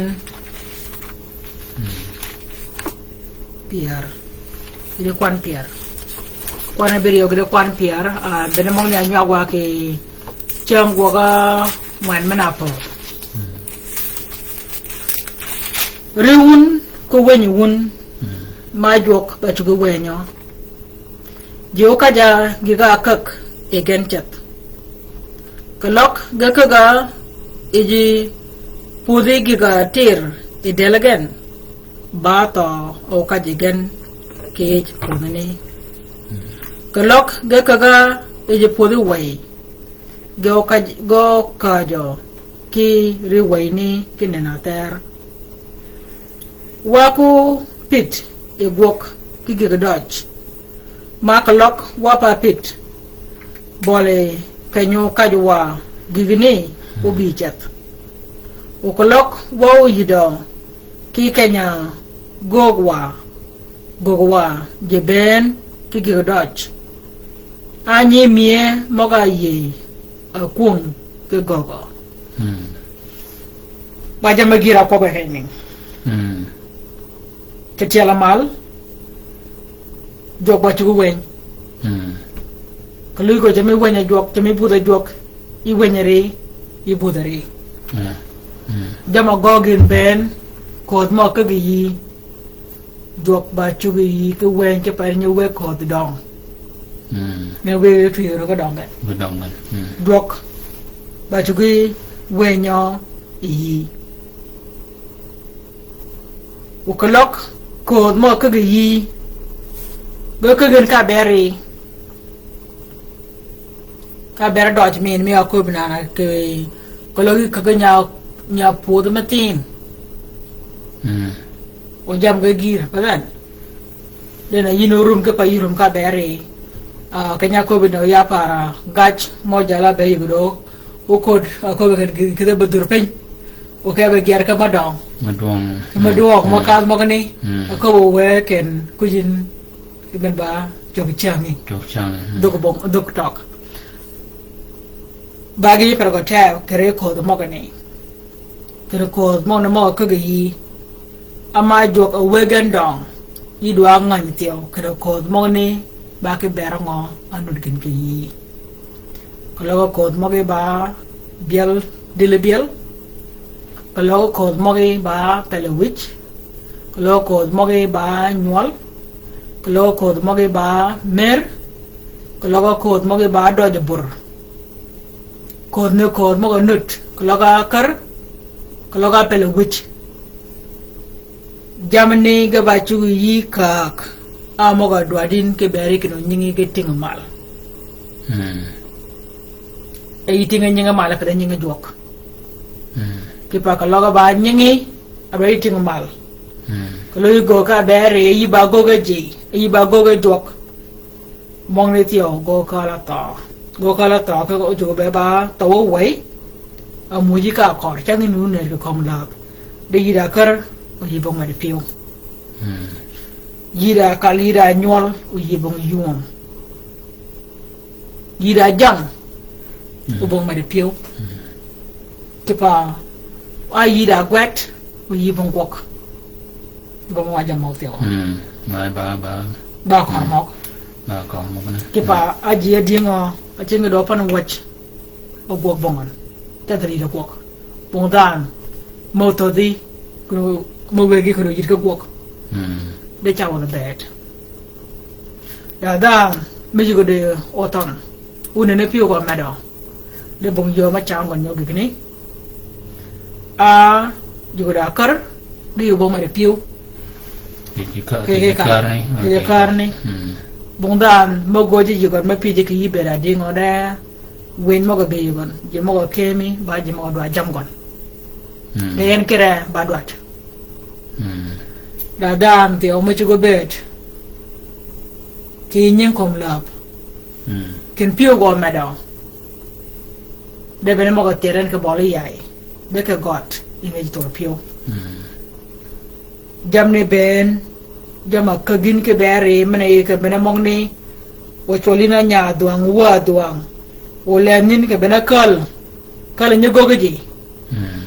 pyär. Gïti kwan pyär. Kwan abiryew gïti kwan pyär, ah, bene møg-a nywag wa kì cäng gwøg ángwen men-a pödh. Ri wun ki weny wun, ma jwøk ba cuggi wenyø. Ji ókäjja gïg-a ákäg yi gen ceth. Keløg ge kägg-a yi ji pwödhi gïg-a tir yi dël gen, ba thøø ókäjji gen kì yij pwödhini. Keløg ge kägg-a yi ji pwödhi wëy, ge ókäj-, ge ókäjjø ki ri wëyni ki nënni athër. Wa ku pit yi gwøg ki gïg døj, ma keløg wa pa pit, bøli keny-a ókäjji wa gïgni óbï ceth. O keløg wa óyïdø ki keny-a göög wa, göög wa ji bënn ki gïg døj. A nyi mie møg-a yïëy ákwöng ki göögø. Mm. Ba jammì gïr-a ákwøbbe keny ni. Mm. Kì tyel-a mal, jwøk ba cuggi weny. Mm. Keløg gø jammì weny-a jwøk, jammì budh-a jwøk, yi weny-a ri, yi budh-a ri. Yeah. Mm. Jamm-a gø gïn bënn, ködh mø ákäggi yïí. Jwøk ba cuggi yïí ki weny ki per nyi wë ködh døng. Mm. Nyi wë twïr ki døng gen. Ki døng gen. Mm. Jwøk ba cuggi wenyø yi yïí. O keløg ködh mø ákäggi yïí. Ge käggi en ka beri. Ka beri døj min mi áköbbi nan kì keløg yi käggi nya, nya pwödhi me thïn. Mm. O jammì ge gïr, ba ben. Dena yïn órum ki pa yï rum ka beri. Ah, keny-a áköbbi ni ya para gaj mø jal-a be yïg dø. O ködh, ah, áköbbi kì, kì, kì dhø be dhur piny. O ke be gyar ki madøng. Madwøng. Ki madwøng, mm, mø kadh møgani. Mm. Áköbbi wë ken kuj yïn, yïn ba jwøk cängi. Jwøk cängi, mm. Dhög bong, dhög tøg. Ba gï per gø teg, kì ri ködh møgani. Kì ri ködh møgani mø ákäggi yïí. Ama jwøk a wë gen døng. Yï dwa ngäny thyew, kì ri ködh møgani ba ki ber ngø, a nud gïn kì yïí. Keløg ködh møgí ba byel, dili byel. Keløg ködh møgí ba pel-a wïj. Keløg ködh møgí ba nywøl. Keløg ködh møgí ba mer. Keløg ködh møgí ba døj bur. Ködh ni ködh møg-a nud. Keløg kär. Keløg pel-a wïj. Jammì ni ge ba cuggi yïí käg, a møg-a dwaddi yïn ki beri kinni nyingi ge tïngi mal. Mm. E yï tïngi nyingi mal, pe de nyingi jwøk. Mm. Kì pa keløg ba nyingi, a be yï tïngi mal. Mm. Keløg yï göög ka beri, e yï ba göög ji, e yï ba göög jwøk. Møgani thyew, gø kal-a thøø. Gø kal-a thøø, ke o jwøk be ba thøø wëy. A muji ka kør, cängi ni ner kì kömi läb. De yï da kär, o yï bong medi pyëw. Mm. Yï da kal, yï da nywøl, o yï bong ywöm. Yï da jang, mm, o bong medi pyëw. Mm. Kì pa, a yï da gwed, o yï bong gwøg. Gø mø wa jammì møg thyew. Mm. Ba, ba, ba. Ba kør møg. Ba kør møg ne. Kì pa, a ji a dyëng-a, a cing dø pan wäj. O gwøg bong an. Tedh ri da gwøg. Bong dhanhø. Mø thødhi. Kì Mø wëggi kì röj yït ki gwøg. Mm. De cawø ni bëëd. Da dhanhø, me yïgø di othøn. Wun ni pyëw gø medø. De bong yöö me cam gøn nyø gïgni. A, yïgø da kär, di yï bong medø pyëw. Kì, kì ka-, kì, kì kì ka-, kär ni. Kì kì kär ni. Mm. Bong dhanhø, mø gø ji yï gøn, me pyëj kì yï bëëd a dïngø de. Winy møg-a gïyø gøn, ji møg-a kemi, ba ji møg-a dwaddi jam gøn. Mm. De en kire ba dwaddi. Mm. Da dhanhø thyew me cuggi bëëd. Kì nying kömi läb. Mm. Kin pyëw gø medø. De bene møg-a thyer en kì bøli yay. De kì gød, yi me ji thur pyëw. Mm. Jammì bënn, jamm-a käggi yïn kì beri, men-a yï kì bene møgani, o cwøl yïn a nya dhwang, wa dhwang, o lem yïn kì bene käl, käl nyi göggi ji. Mm.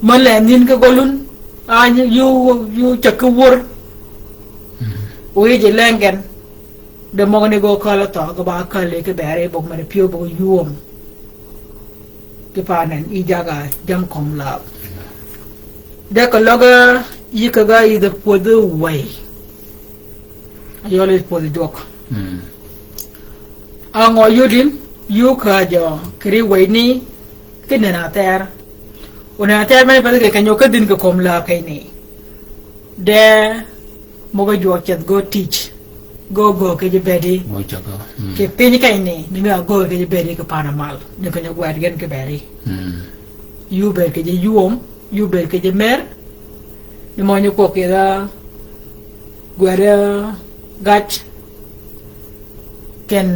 Mø lem yïn kì gøl wun, a nyi, yu, yu cäg ki wör. Mm. O yij yi leng gen, de møgani gø käl thøø, gø ba käl kì beri, bøg men-a pyëw bøg yuöm. Kì panen, yi jaga, jamm kömi läb. De keløg yï kägg-a yïdhi pwödhi wëy. Yøl yïdhi pwödhi jwøk. Mm. A ngø yudin, yu käjjø, kì ri wëy ni, kì nënni ather. O nënni ather men-a pädhi kì keny-a kädhi yïn kì kömi läb keny ni. De møg-a jwøk ceth gø tij. Gø gø kì ji bëëdi. Gø ceth gø. Mm. Kì piny keny ni, ni me a gø kì ji bëëdi kì pan-a mal. Ni keny-a gwed gen kì bëëdi. Mm. Yu bëëd kì ji yuöm, yu bëëd kì ji mer. Ni mø nyi kwøb kì da gwed gaj. Ken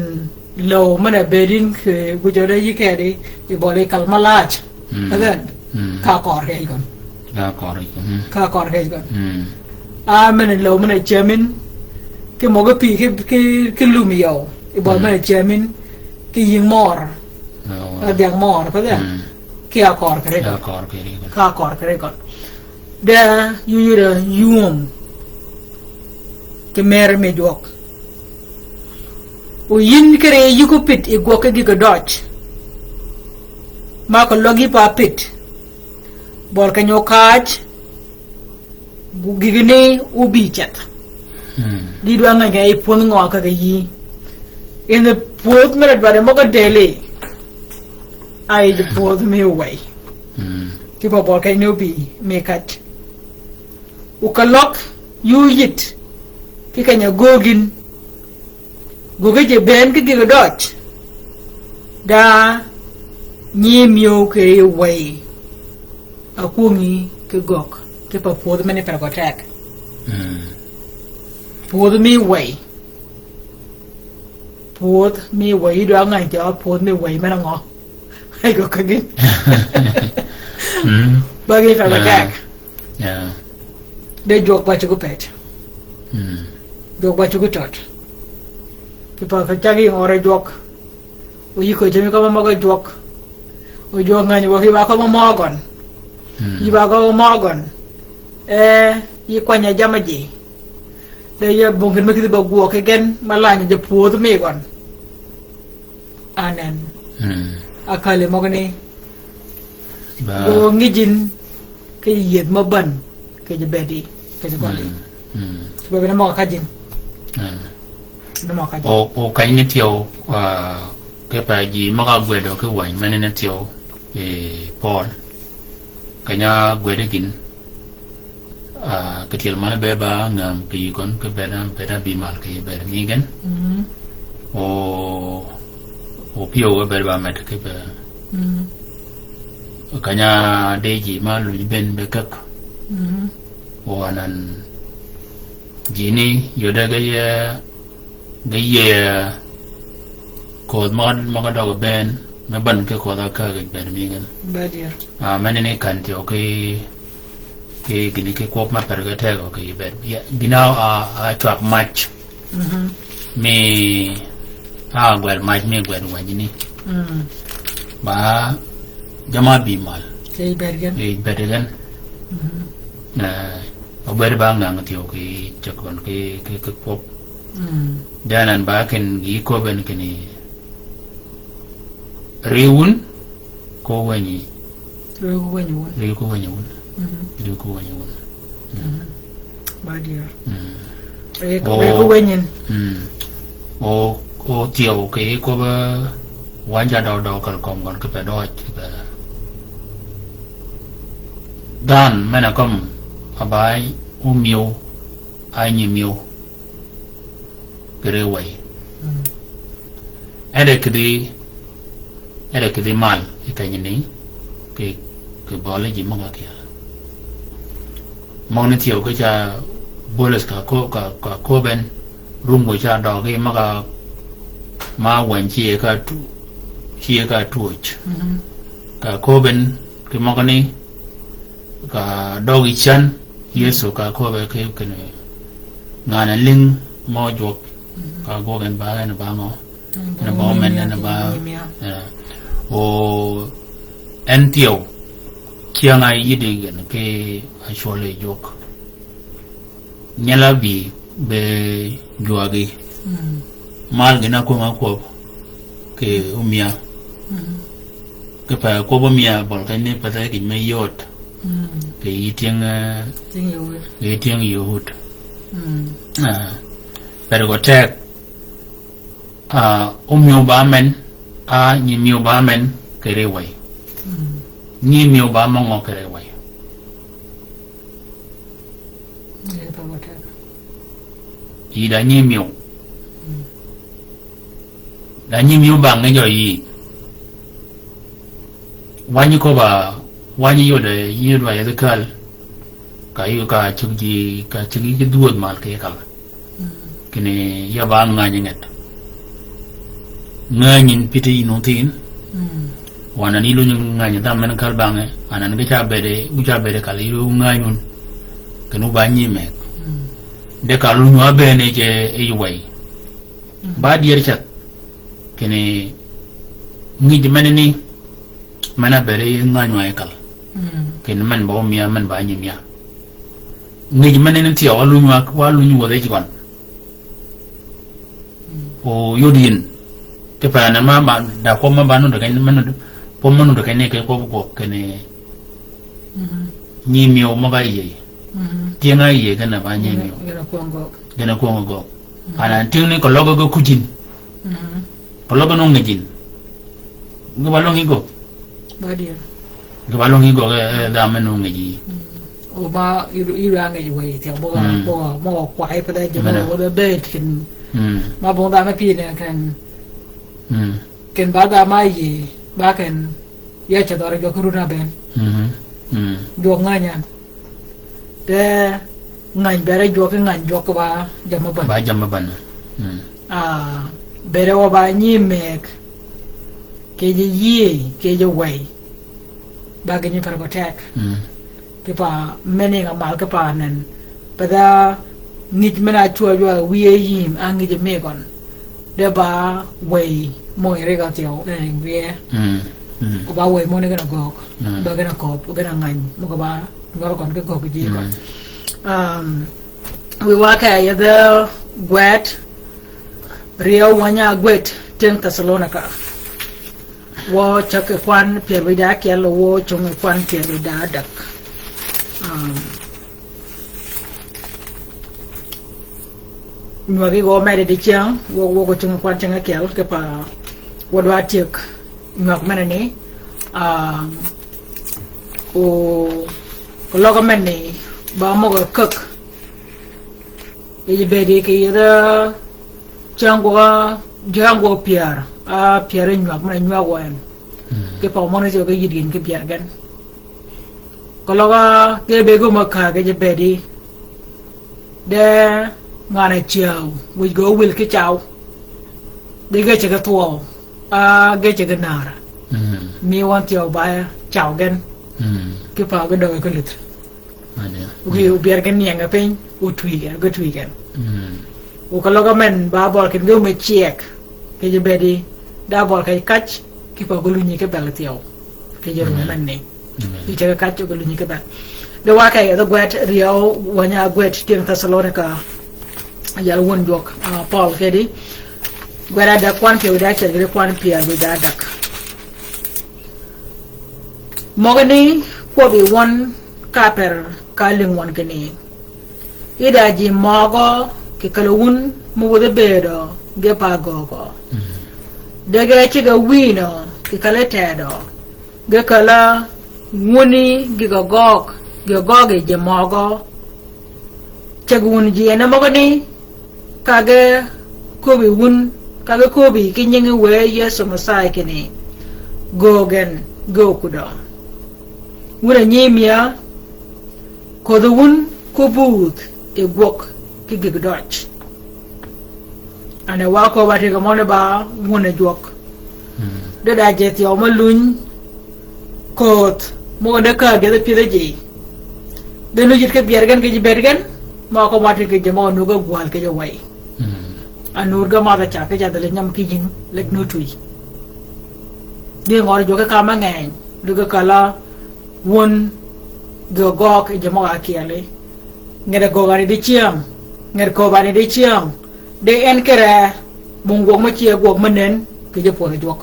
löw men-a bëëd yïn kì gujø de yï kedi, yi bøli kal ma laj. Mm. Ka gen, mm, ka kør kì gøn. Ka kør kì gøn. Mm. Ka kør kì gøn. Mm. A men-a löw men-a cäm yïn, kì møg-a pï kì, kì, kì lum yøw. Yi bøli, mm, men-a cäm yïn, kì yïng mør. Oh. A dhiang mør, ka gen. Mm. Kì a kør kì gøn. Ka kør kì gøn. Ka kør kì gøn. De yu yïdø yuöm. Kì mer mi jwøk. O yïn kì ri yï ko pit yi gwøg ki gïg døj. Ma keløg yï pa pit. Bøl keny-a okaj. Gïgni óbï ceth. Hmm. Di dwa ngeny keny-a yi pwödh ngø kag yï. Yïn pwödh mere dwaddi møg-a deli. A yij pwödh mi wëy. Hmm. Kì pa bøl keny-a óbï mi kaj. O keløg, yu yït, kì keny-a göggi yïn. Göggi ji bënn kì gïg døj. Da nyi myëw kì wëy. A kwöngi kì gögg, kì pa pwödh meni per gø teg. Mm. Pwödh mi wëy. Pwödh mi wëy, yï dwa ngany tø pwödh mi wëy men-a ngø. Ay gø kagin. Mm. Ba gïn ka ba, yeah, teg. Yeah. De jwøk ba cuggi pëd. Mm. Jwøk ba cuggi tød. Kì pa ka caggi ngø re jwøk. O yï kömi cemi ka ba møg-a jwøk. O jwøk ngany wø kì ba ka ba møgøn. Mm. Yï ba ka ba møgøn. Eh, yï kwany-a jammì ji. De yï bong ken me kïdhi ba gwøg ki gen, ma lany ji pwödh mi gøn. Anen. Mm. A kali møgani. Ba. Gø ngïj yïn, kì yïëdh mø bän, kì ji bëëdi, kì ji gøli. Mm. Mm. Kì bë bene møg-a kaj yïn. Mm. Bene møg-a kaj yïn. O, o keny ni thyew, ah, kì pa ji møg-a gwëdø kì wäny, meni ni thyew, eh, Pøøl. Keny-a gwëddi gïn. Ah, kì tyel mani be ba ngäng kì yï gøn kì bëëd, bëëd abïmal kì bëëd mi gen. Mm. O, o pyëw be bëëd ba med kì be. Mm. Keny-a de ji ma luny bënn be käg. Mm. O anan ji ni yode ge ye Ge yie, eh, ködh mø, mø ka døg bënn, me bän ki ködh-a käggi bënn mi gen. Bad ya. Ah, meni ni kän thyew ki, ki gïni ki kwøb me per ge tegø ki bënn. Ya, gïn-a, a, a cwag mac. Mhm. Mi, a gwel mac mi gwel wänyi ni. Mm. Ba, jamm-a bï mal. Ki bënn gen. Ki bënn gen. Mhm. Eh, obed ba ngäng thyew ki cäg gøn ki, ki, ki kwøb. Mm. Dhanhø ba ken gi köbben kinni riw wun ko wänyi. Riw ko wänyi wun. Riw ko wänyi wun. Mhm. Riw ko wänyi wun. Mm. Ba dier. Mm. E, o, e ko wenyin. Mm. O, o thyew kì yij kwøbbi wänyi ca døw døw kal kömi gøn kipe døøj kipe. Dhanhø men-a kømmi a ba ómyëw, a nyimyëw kì riwøy. Mm. Ede kidhi, ede kidhi mal yi kenyini, kì, kì bøli ji møg-a kyel. Møgani thyew ki ca Bøløs ka ko-, ka, ka köbben, rumgo ca døgi møg-a ma wänyi ci ye ka tu-, ci ye ka twöj. Mhm. Ka köbben ki møgani, ka døgi cän, Yëso ka köbbe ki kinni ngan-a lïng mø jwøk, ka gwøg en ba, en ba ngø? En ba men, en ba, eh, o en thyew, cyäng-a yïddi gïn ki a cwøl yi jwøk. Nyel-a bï be jwagi. Mm. Mal gïn-a kwöng-a kwøb kì ómyëw. Mm. Kipe kwøb ómyëw bøl keny ni path-a gïn me yöt. Mm. Kì yï tyëng, eh, tyëng Yahud. Kì yï tyëng Yahud. Mm. Ah, per gø teg. Ah, ómyëw ba men, a nyimyëw ba men kì riwøy. Mm. Nyimyëw ba mø ngø kì riwøy? Yï da nyimyëw. Mm. Da nyimyëw ba ngej yï. Wänyi köbb-a, wänyi yode, yode wa yethi kal. Ka yï ka cïg ji, ka cïg ji dhwödh mal kì kal. Mm. Kinni ya ba ngänyi nget. Ngänyi piti yïn othin. Mm. Wa anan yï lunyi ngänyi dhanhø men kal bangø, anan ge ca bëëde, u ca bëëde kal yï ngänyi wun. Kinni u ba nyimeeg. Mm. De kal lunyi wa bëëne ce yi wëy. Mm. Ba dier ceth. Kinni ngij menani, men-a bëëde yi ngänyi wa yi kal. Mm. Kinni men ba ómyëw, men ba nyimyëw. Ngij menani thyew, wa lunyi wa, wa lunyi wädhi ji gøn. Mm. O yod yïn. Kipe anan ma, ma, da kwøb ma ba nuti keny, ma nuti, kwøb ma nuti keny ni kì kwøb gwøg kinni. Mhm. Nyimyëw møg-a yïëy. Mhm. Tyëng-a yïëy gïn-a ba nyimyëw. Gïn-a kwøng gøg. Gïn-a kwøng gøg. Mhm. Anan tyëng ni keløg ge kuj yïn. Mhm. Keløg ge nung ngej yïn. Ge ba löngi gøg. Ba dier. Ge ba löngi gøg, eh, eh, dhanhø men nung ngej yï. Mm. O ma yï, yï wa ngej wëy thyew møg-a, mm, møg-a, møg-a kwayi path-a ji møg-a wøde bëëd kin. Mm. Ma bong dhanhø pï ne ken. Mm. Ken ba dhanhø ma yïëy, ba ken ya ce dhøri jwøk run-a bënn. Mhm. Mm. Jwøk ngänyi. Te ngänyi bëëde jwøk, ngänyi jwøk ba jammì bän. Ba jammì bän. Mm. Ah, bëëde wa ba nyimeeg. Kì yij yïëy, kì yij wëy. Ba gïnyi per gø teg. Mm. Kipe men-a ying-a mal kipe anan. Path-a ngij men-a cwøj wa wiye yïm, a ngij mi gøn. De ba wëy mø yi rig-a thyew, eh, wiye. Mm, mm. Ko ba wëy mø ni gïn-a gøg. Mm. Ba gïn-a köbb, gïn-a ngänyi. Mø ko ba nywøl gøn ki gøg ji gøn. Mm. Um, wiy wa ke yethi gwed, ryeew wänyi ágwed, tyëng Thessalonika. Wø cäg kì kwan pyär wïj da ákyel, wø cungi kwan pyär wïj da ádäg. Um, nywägi gø meddi dicyäng, wø, wø cungi kwan cyäng ákyel, kipe wø dwa tyëg nywäg menani, um, o, keløg menani, ba møg-a käg. Yij bëëdi kì yïdhi cyäng gwøg, cyäng gwøg pyär, a pyär nywäg, men-a nywäg wø en. Mm. Kipe møn-a ceg ge yïddi gïn ki pyär gen. Keløg ge be gø mø ka ge ji bëëdi. De ngan-a cyäw, wïj gø wil ki caw. De ge ceg ge thwøw, a ge ceg ge naar. Mm. Mi wøn thyew ba caw gen. Mm. Kipe ge døgi ki lïdh. Ane. Ogi, mm, obyër gen nieng-a piny, otwïg gen, ge twïg gen. Mm. O keløg men ba bøl ken ge me cyeg, kì yij bëëdi, da bøl keny kac, kipe ge lunyi ki bël thyew. Kì yij, amen, rum menni. Amen. Yij ceg kac, ge lunyi ki bël. De wa ke yethi gwed, ryeew wänyi ágwed, tyëng Thessalonika, yal wun jwøk, ah, Pøøl kedi. Gwed ádäg kwan pyär wïj da ákyel kedi kwan pyär wïj da ádäg. Møgani kwøbbi wøn ka per ka lïng wøn kinni. Ida ji møgø kì kal-a wun mø wudhi bëëdø ge pa gøgø. De ge cigg-a wïnø kì kal-a tedø ge kal-a wuni gïg-a gøg, gïg-a gøg yi ji møgø. Ceg wun ji en møgani, ka ge köbbi wun, ka ge köbbi ki nyingi wëë Yëso Messiah kinni, göög gen, göög kudø. Wun a nyiimia, ködhi wun ko buudh yi gwøg ki gïg døj. Ani wa kööb-a teg møgani ba wun a jwøk. De da ji thyew me luny köödh mø de ka gïdhi pyëdhi ji. De nu yït ki byär gen ki ji bëëd gen, mø ko mø teg ki ji mø nu ge gwal ki ji wëy. A nur ge madh-a cak ki ja dhil nyam ki yïng, lek nu twi. Di ngøri jwøk ki ka me ngeny, di ge kal-a wun ge gøg yi ji mø a kyeli. Nget-a gøg ani di cyäng, nget-a kööb ani di cyäng, de en kere bong gwøg mø cye gwøg mø nen kì ji pwödhi jwøk.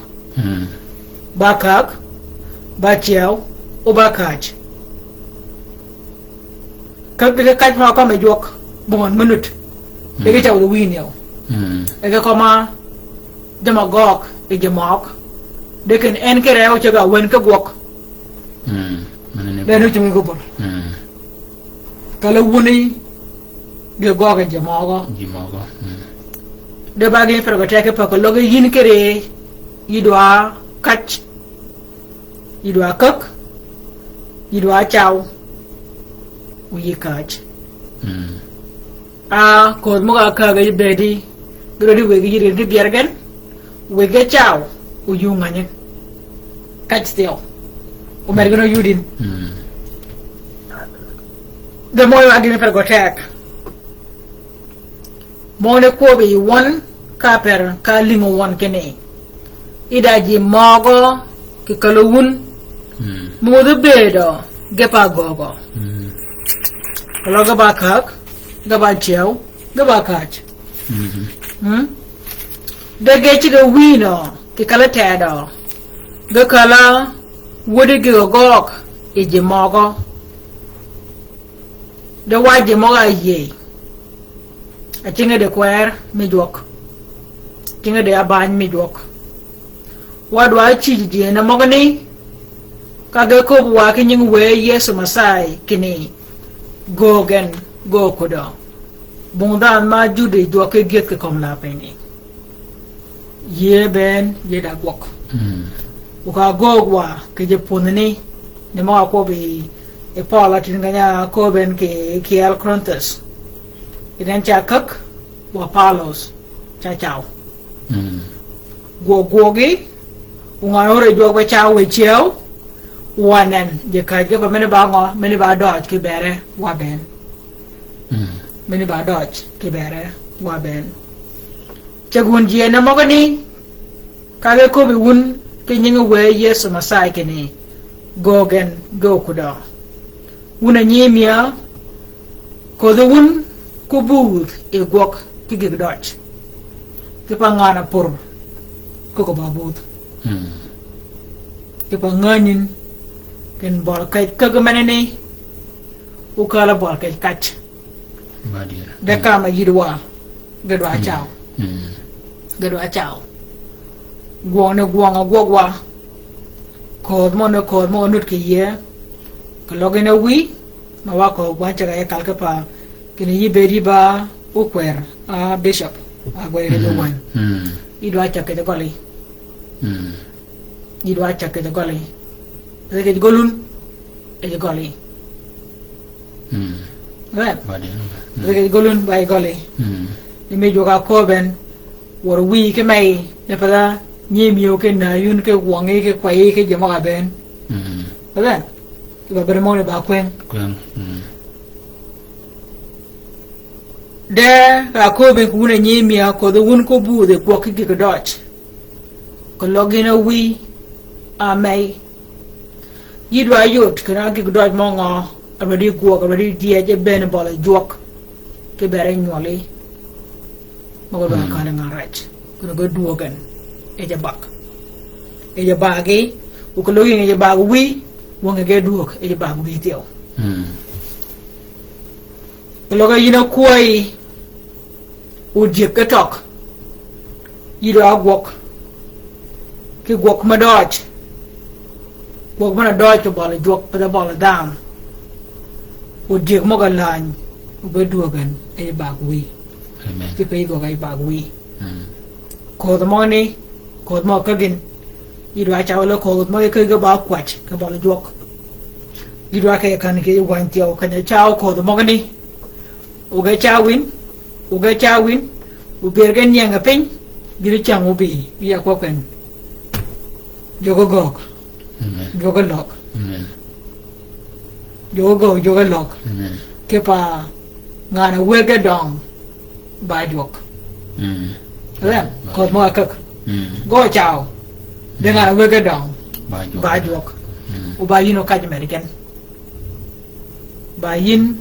Ba käg, ba cyew, o ba käj. Käg de ki käj mø kømmi jwøk, bong mø nut. De ki cawdhi wïn yøw. E ki kømma jømmi gøg yi ji møg. De ken en kere o ceg-a wën ki gwøg. Be nu cungi gø bur. Kal-a wuni ge gøg yi ji møgø. Ji møgø. De ba gïn per gø teg ki pa keløg yïn kere, yï dwa käj, yï dwa käg, yï dwa caw, o yï käj. A köödh møg-a käg yi bëëdi, ge röddi wëggi yï rin ki byär gen, wëggi caw, o yï ngänyi. Käj thyew. O mer gen o yudin. De møgø wa gïn per gø teg. Møgø ni kwøbbi wøn ka per ka lïngi wøn kinni, ida ji møgø kì kal-a wun mø wudhi bëëdø ge pa gøgø. Keløg ge ba käg, ge ba cyew, ge ba käj. De ge cigg-a wïnø kì kal-a tedø ge kal-a wudi gïg-a gøg yi ji møgø. De wa ji møg-a áyïëy. A cingi di kwër mi jwøk. Cingi di abany mi jwøk. Wa dwa cïj ji en møgani, ka ge köbbi wa ki nyingi wëë Yëso Messiah kinni, göög gen, göög kudø. Bong dhanhø ma judi jwøk ki gyëdh kì kömi la piny ni. Yïëy bënn, yïëy da gwøg. Wuka göög wa kì ji pwönhani, ni møg-a kwøbbi yi Pøøl a tin kany-a kööb en kì, kì kyeel Korinthus. Kì den ca käg, wa Apollos ca caw. Gwøg gwøgi, o ngan-a óre jwøk be caw we cyew, wa nen, ji käj ge pa meni ba ngø, meni ba døj kì bere wa bënn. Meni ba døj kì bere wa bënn. Ceg wun ji en møgani, ka ge köbbi wun ki nyingi wëë Yëso Messiah kinni, göög gen, göög kudø. Wun a nyiimia, ködhi wun ko buudh yi gwøg ki gïg døj. Ki pa ngan-a pur, ko ko ba buudh. Ki pa ngänyin, ken bøl käj käg meneni, o kal-a bøl käj käj. De ka me yïd wa, ge dwa caw. Ge dwa caw. Gwøng ni gwøng-a gwøg wa. Köödh mø ni köödh mø nut kì yïëy. Keløg en a wïy, ma wa kööb wa ceg-a yi kal ki pa. Kinni yï bëëd yï ba okwer, a bishop, a gwed yi lwäny. Yï dwa cäg kì ji gøli. Yï dwa cäg kì ji gøli. Ri kì ji gølun, e ji gøli. Ri kì ji gølun, ba ji gøli. Ni mi jwøk-a kööb en, wør wïy ki mey, ni pa da, nyiimï yï ki nääyun ki wøngi ki kwey ki ji møg-a bënn. Ba bënn. Ba bënn møgø ni ba kwëng. De ka kööb en kì wun a nyiimïa, ködhi wun ko buudh yi gwøg ki gïg døj. Keløg en a wïy, a mey. Yï dwa yod, kinni gïg døj mø ngø, a dwaddi gwøg, a dwaddi dyej, e bënn bøli jwøk. Ki bere nywøli. Mø ge dwa kali ngan ræc. Kinni ge dwöög en. E ji bag. E ji bagi, o keløg en e ji bag wïy, wøngi ge dwöög, e ji bag wïy thyew. Mm. Keløg yïn a kwäyi, odyëg ki tøg, yï dwa gwøg, ki gwøg me døøj, gwøg men-a døøj kì bøli jwøk, pe de bøli dhanhø. Odyëg møg-a läny, obed dwöög gen, e bag wïy. Amen. Ki pe yï gwøg e bag wïy. Mm. Ködhi møgani, ködhi møg-a käggi, yï dwa caw le ködhi møg-a käggi ba kwäj, kì bøli jwøk. Yï dwa ke kän kì wäny thyew, keny-a caw ködhi møgani. O ge caw wïn, o ge caw wïn, obëëd gen nyenge piny, gïn cäng obï, yï a kwøb gen. Jwøk gøg. Amen. Jwøk løg. Amen. Jwøk gø, jwøk løg. Amen. Kipa ngan-a wëggi døng ba jwøk. Mm. Amen. Ködhi møg-a käg. Mm. Gø caw. De ngan-a wëggi døng ba jwøk. Ba jwøk. Mm. O ba yïn okaj medi gen. Ba yïn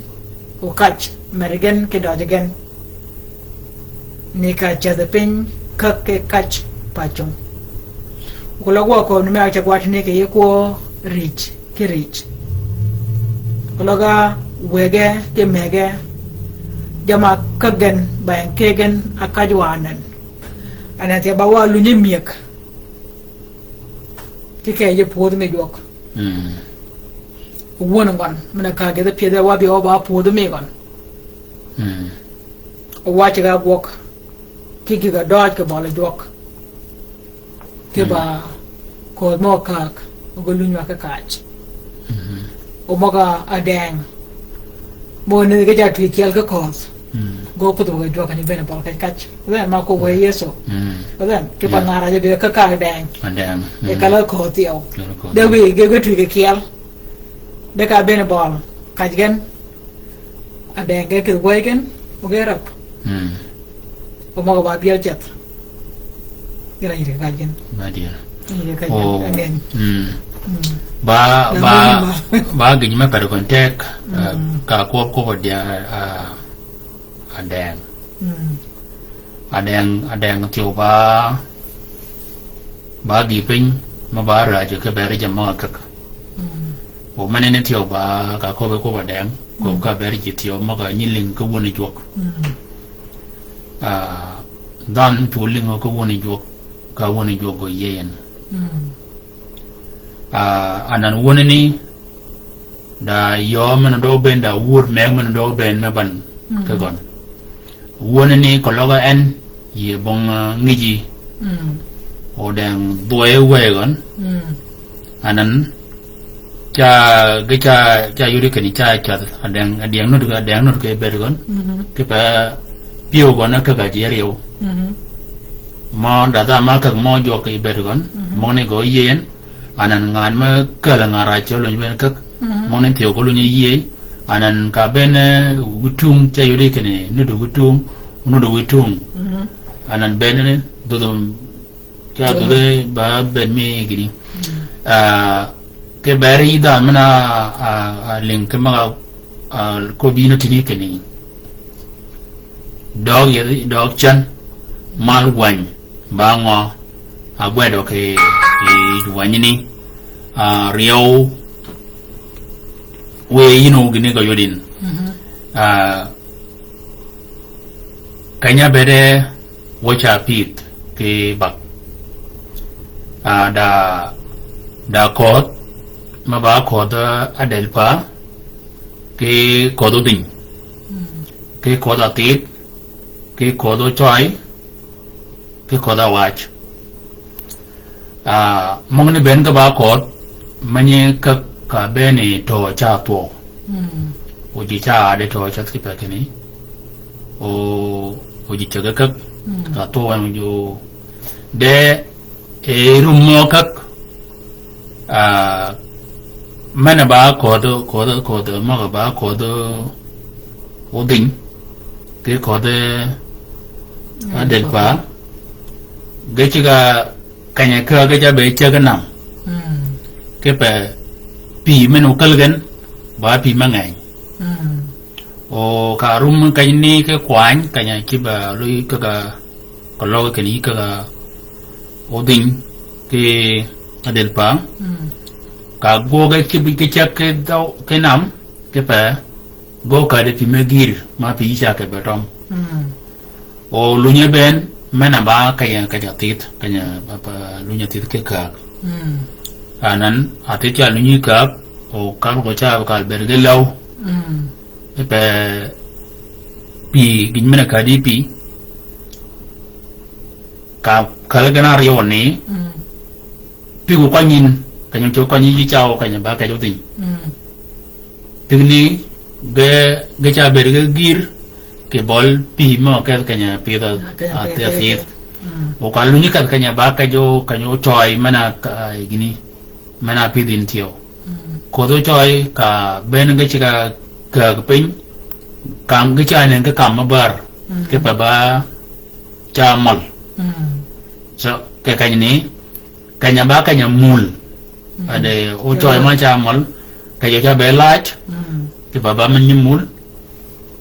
okaj medi gen ki døji gen. Ni ka cedhi piny käg ki kaj pa cung. Keløg wa kööb ni me a ce gwat ni kì yï kwø rïj ki rïj. Keløg a wëggi ki mëggi. Jama käg gen ba en ki gen a kaj wa anan. Anan thye ba wa lunyi myëg. Ki ke yï pwödhi mi jwøk. Mm. Wuon gøn, men-a ka gïdhi pyëdhe wa bï wa ba pwödhi mi gøn. Mm. Owacci ga gwøg, ki gïg-a døøj kì bøli jwøk. Ki ba kööb mø kak, o ge luny wa ki kaj. Mhm. O møg-a deng. Mø ni ge ja twi kyel ki kööb. Mm. Go kudh wa ge jwøk ni bene bøl kaj kaj. Then ma ko we Yesu. Mm. Then ki ba ngara je be ka ka deng. A deng. E kala kööb thyew. Kala kööb. De wi ge ge twi ki kyel. De ka bene bøl kaj gen. A deng ge kidh wëy gen, o ge rab. Mm. O møg-a ba byel ceth. Gïn a yïr kì kaj gen. Ba dyër. Yïr kì kaj gen. O, amen. Mm. Mm. Ba, ba, ba gïn me ped gøn teg, ah, ka kwøb kwøb a dya, ah, a deng. Mm. A deng, a deng thyew ba, ba gï piny, me ba räjø ki ber jammì møg-a käg. Mm. O mene ni thyew ba ka köbbi kwøb a deng, köbbi ka ber ji thyew møg-a nyi lïng ki wöni jwøk. Mm. Ah, dhanhø cu lïngø ki wöni jwøk, ka wöni jwøk gø yïëy en. Mm. Ah, anan wönani, da yøø men-a døøg bënn, da wur mëgg men-a døøg bënn me ban ki gøn. Wönani keløg en, yï bong, ah, ngïji. Mm. O deng dhwøy wëy gøn. Mm. Anan, ca, ge ca, ca yudi kinni ca cwadh, a deng, a dyeng nud, a dyeng nud ki bëëd gøn. Mhm. Kipe pyëw gøn a käg-a ji aryew. Mhm. Mø da dha ma käg mø jwøk ki bëëd gøn. Mhm. Møgani gø yïëy en, anan ngan me käl ngan raj ce lunyi bënn käg. Mhm. Møgani thyew ko lunyi yïëy. Anan ka bënn, eh, witung, ca yudi kinni nudu witung, nudu witung. Mhm. Anan bënn ni dhudhu, ca dhudhu ba bënn mi gïni. Mhm. Ah, ki ber yï dhanhø men-a, ah, ah, lïng ki møg-a, ah, köbbi yïn a tïni kinni. Døøg yethi, døøg cen, mal wäny, ba ngø, a gwedø kì, kì wänyani, a ryew, wiy yïn o gïni gø yodin. Mhm. A, keny-a bëëde wø ca pïdh ki bag. A, da, da ködh, me ba ködh, a, adel pa, ki ködh odhiny. Mm. Ki ködh athidh, ki ködh ocøy, ki ködh awaj. Ah, møgani bënn ge ba ködh, meny ka, ka bënni tøø ca thwøw. Mm. O ji ca adi tøø ca thwøw ki pe kinni. O, o ji cäg käg. Mm. Ka thwøw en o ji de E rum mø käg, ah, men-a ba ködh, ködh, ködh, møg-a ba ködh odhiny, ki ködh, mm, adel pa. Ge ceg-a keny-a käg ge ca be cäg nam. Mm. Kipe pï men-a okäl gen, ba pï me ngeny. Mm. O ka rum keny ni ki kwany, keny-a cïb-a luy käg-a keløg kinni käg-a odhiny ki adel pa. Mm. Ka gwøg ki, ki cäg ki dhøw, ki nam, kipe, Gø käddi pï me gïr, ma pï yï ca keth be tøm. Mm. O lunye ben, men-a ba keny-a, keny-a thith, keny-a ba, ba lunye thith ki käg. Mm. Anan, a thith ca lunyi käg, o kal ko ca kal ber ge lew. Mm. Ipe pï, gïn men-a käddi pï. Ka, kal gen aryø ni. Mm. Pïg-a könyi, keny-a cøg könyi yï caw, keny-a ba keny-a odhiny. Mm. Pïg ni ge, ge ca bed ge gïr, kì bøl pï mø keth keny-a pïdh a, ah, keny-a a pïdh, pïdh. Mm. O ka lunyi keth keny-a ba keny-a, keny-a ocøy men-a ka, gïni, men-a pïdh in thyew. Mm. Kodh ocøy ka ben ge ceg-a käg piny, kam ge ca nen ki kam me bär, mm, kipe ba ca møl. Mm. So, kì keny ni, keny-a ba keny-a mul. Mm. Ade, o cøy ma ca møl, keny-a ca be lac, mm, kipe ba men nyi mul.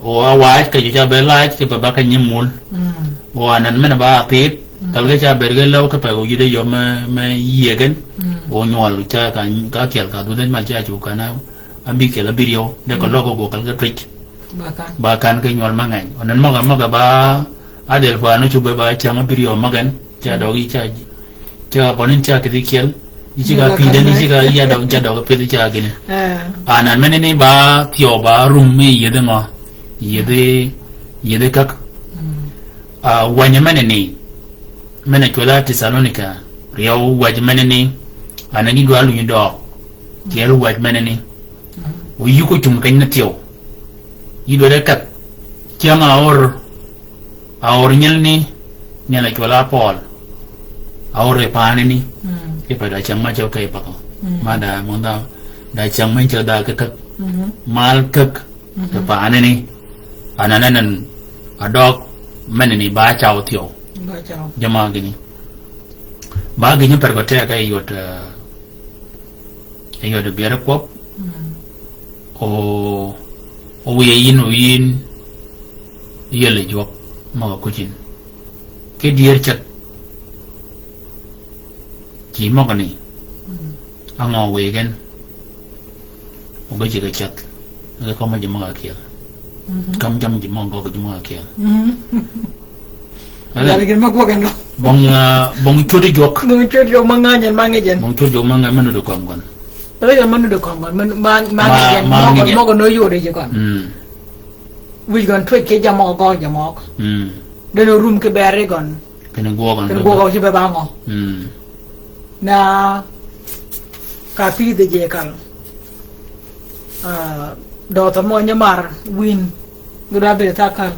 O awac, keny-a ca be lac, kipe ba keny nyi mul. Mm. O anan men-a ba thith, mm, kal ge ca ber ge lew kipe o yïde yø me, me yïe gen. Mm. O nywøl ca ka, ka kyel ka dhudhe ma ca cu kena, abïkyel abïryew, de ko, mm, løg o gø kal ge twij. Ba kan. Ba kan ki nywøl mangeny. O nen møg-a, møg-a ba, adel pa ni cubbe ba ceng abïryew møgen, ca, mm, døg yï ca, ca bøn in ca kidhi kyel, yï ceg-a pïdhen, yï ceg-a yadøg, ca døg pïdh ca gïni. Eh. Anan men ni ba thyew ba rum mi yïdhi ngø, yïdhi, yïdhi käg. Mm. Ah, wänye men ni, men-a cwøl-a Tithalonika, ryew wäj men ni, anan gïn dwa lunyi døøg, tyel wäj men ni. Mm. O yï ko cung keny ni thyew. Yï dwaddi keth. Cyäng aor, aor nyelni, nyel a cwøl-a Pøøl. Aor yi paani ni. Mm. Kipe da cyäng ma ceg key pakø. Mm. Ma da møn da, da cyäng men ceg da ki käg. Mhm. Mal käg. Mhm. Ki paani ni. Anan en a døøg men ni ba caw thyew. Ba caw. Jama gïni. Ba gïni per ko teg e yod, eh, e yod byer kwøb. Mm. O, o wiye yïn, o yïn, yel jwøk, møg-a kucin. Ki dyër ceth. Ji møgani. Mm. Angø wiy gen. O ge ji ge ceth. Ge kømmi ji møg-a kyel. Mhm. Kam jam ji møg-a gøg ji møg-a kyel. Mhm. Yal gïn ma gwøg en lø. Bong, ah, bong cwödi jwøk. Bong cwödi jwøk ma ngäny en ma ngej en. Bong cwödi jwøk ma ngej, ma nuti kömi gøn. Pe gøn ma nuti kömi gøn, ma, ma, ma ngej en, ma møg-a, ngej en. Møg-a nø yodi ji gøn. Mm. Wïj gøn twëj ki jammì gø gø jammì. Mm. Den orum ki beri gøn. Kene gwøg gøn. Kene gwøg gøn ci be ba ngø. Mm. Na ka pïdhi ji kal. Ah, døøth mø nyi mar wïn. Gï dwa bed thak kal.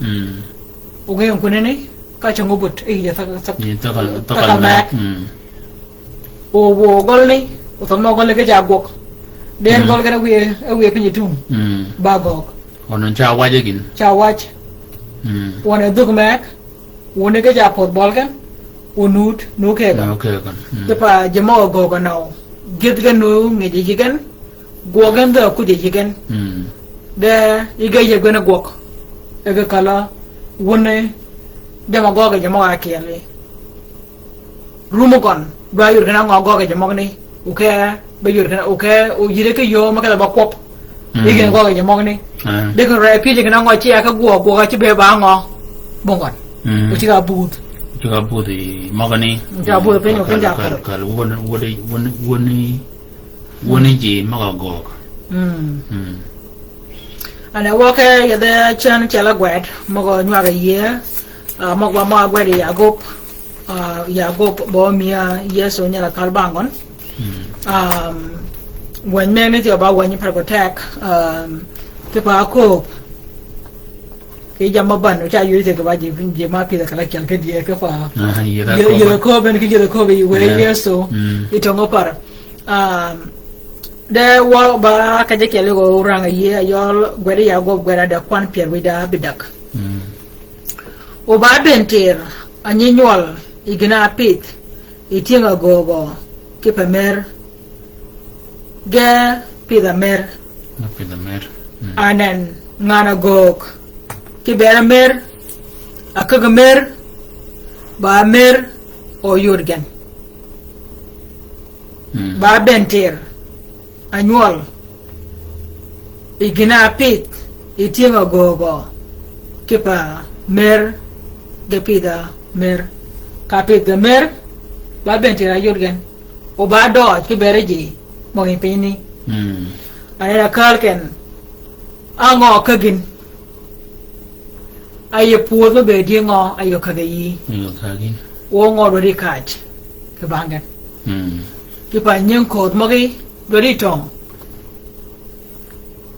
Mm. O ngeyo kwene ni, ka cong obut, e yie thak, thak, yi thak, thak, thak mæk. Mæk. Mm. O, o gøl ni, o thøn mø gøl ni ki ca gwøg. Den, mm, gøl gen e wiye, e wiye piny tum. Mm. Ba gøg. O nun ca wac e gïn. Ca wac. Mm. Wøn e dhuk mæk. Wun ki ca pödh bøl gen, wun nut, nu ke gen. Nu ke gen. Mm. Kipe ji møg-a gøg nøw. Gyëdh gen nu ngej ji gen, gwøg gen dhø kuj ji gen. Mm. De, yi ge yie gwen gwøg. E ge kal-a, wun ni, jammì gøg ji møg-a kyel yi. Rum gøn, dwa yod gen a ngø gøg ji møgani. O ke, be yod gen, o ke, o yïde ki yöö mø kele ba kwøb. Mm. Yi gen gøg ji møgani. Ah. De ko ree pyëj gen a ngø ci a ke gwøg, gwøg a ci be ba ngø. Bong gøn. Mm. O ci ka budh. O ci ka budh yi møgani. O ci ka budh piny, o piny kal, kal, kal, wun, wun, wun, wun, wun ji møg-a gøg. Mm. Mm. Ane wøke yedhe cen cel-a gwed, møg-a nywag yie, ah, møg-a ba møg-a gwed yi Yagub, ah, Yagub bø miya Yëso nyel akal bang gøn. Mm. Um, wänyi men ni thyew ba wänyi per ko teg, um, kipe akööb. Ki jammì bän, o ca yodi thyew ki ba ji, ji ma pïdhe kal akyel ki ji kipe. Ah, yie da yie, yie kööb. Kööb en ki yie kööb yi wë, yeah, Yëso. Mm. Yi tøng opar. Um, de wø ba ka ji kyel yi gø orang yie, yøl gwed yi Yagub gwed a de kwan pyär wïj da bïdäg. Mm. O ba ben tïr, a nyi nywøl, yi gïn-a pïdh, yi tyëng-a gøøgø, kipe mer, ge pïdh-a mer. Ge pïdh-a mer. Mm. Anen, ngan-a gøøg, ki ber-a mer, a käg-a mer, ba mer, o yod gen. Mm. Ba ben tïr, a nywøl, yi gïn-a pïdh, I tyëng-a göögø kipe mer, ge pidh-a mer. Ka pidh-a mer, ba bënn tyër-a yod gen. O ba døøj ki bere ji møg-a yï pinyni. Mm. Ane na kääl ken, a ngø ka gïn. A yi pwödh me bëëd yi ngø, a yi ka ge yï. Yi ka gïn. O ngø dwaddi kaj, kì bang gen. Mm. Kipe nying köödh møgí, dwaddi tøng.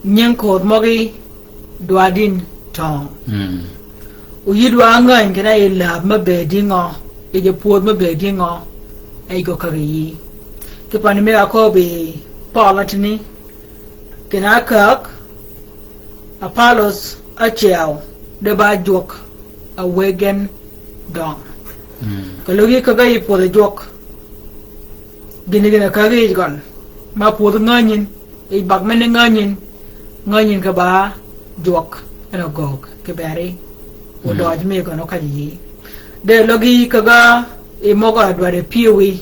Nying köödh møgí dwaddi tøng. Mm. O yï dwa ngäny kinni a yi läb me bëëd yi ngø, yi je pwödh me bëëd yi ngø, a yi gø ka ge yï. Kipe ni mi a köbbi Pøøl atïni, kinni a käg, Apollos ácëw, de ba jwøk, a wëggi gen døng. Mm. Ka løg yi kägg-a yi pwödh jwøk. Gïn gïn a käggi yij gøn. Ma pwödh ngänyin, yij bag menni ngänyin, ngänyin kì ba jwøk, en a göög, kì beri. O døøj mi gøn o kaj yï. De løg yi kägg-a, yi møg-a dwaddi pyëwí.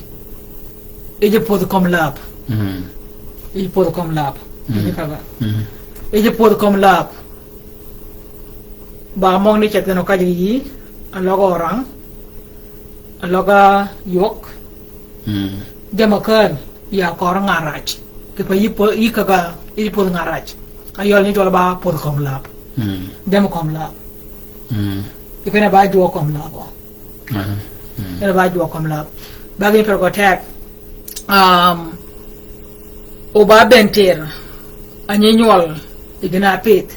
Yij pwödh kömi läb. Mm. Yij pwödh kömi läb. Mm. Yij kägg-a. Mm. Yij pwödh kömi läb. Ba møgani ceth gen o kaj yï, a løg-a orang, a løg-a ywøg. Mm. Jamm-a kääl, ya køri ngan räj. Kipe yï pwö-, yï kägg-a, yij pwödh ngan räj. A yøl ni cwøl ba pwödh kömi läb. Mm. Jamm-a kömi läb. Mm. Kipe ni ba jwøk kömi läb. Aha. Mm. Kene ba jwøk kömi läb. Ba gïn per gø teg. Um, o ba bënn tyër, a nyi nywøl, yi gïn-a pidh.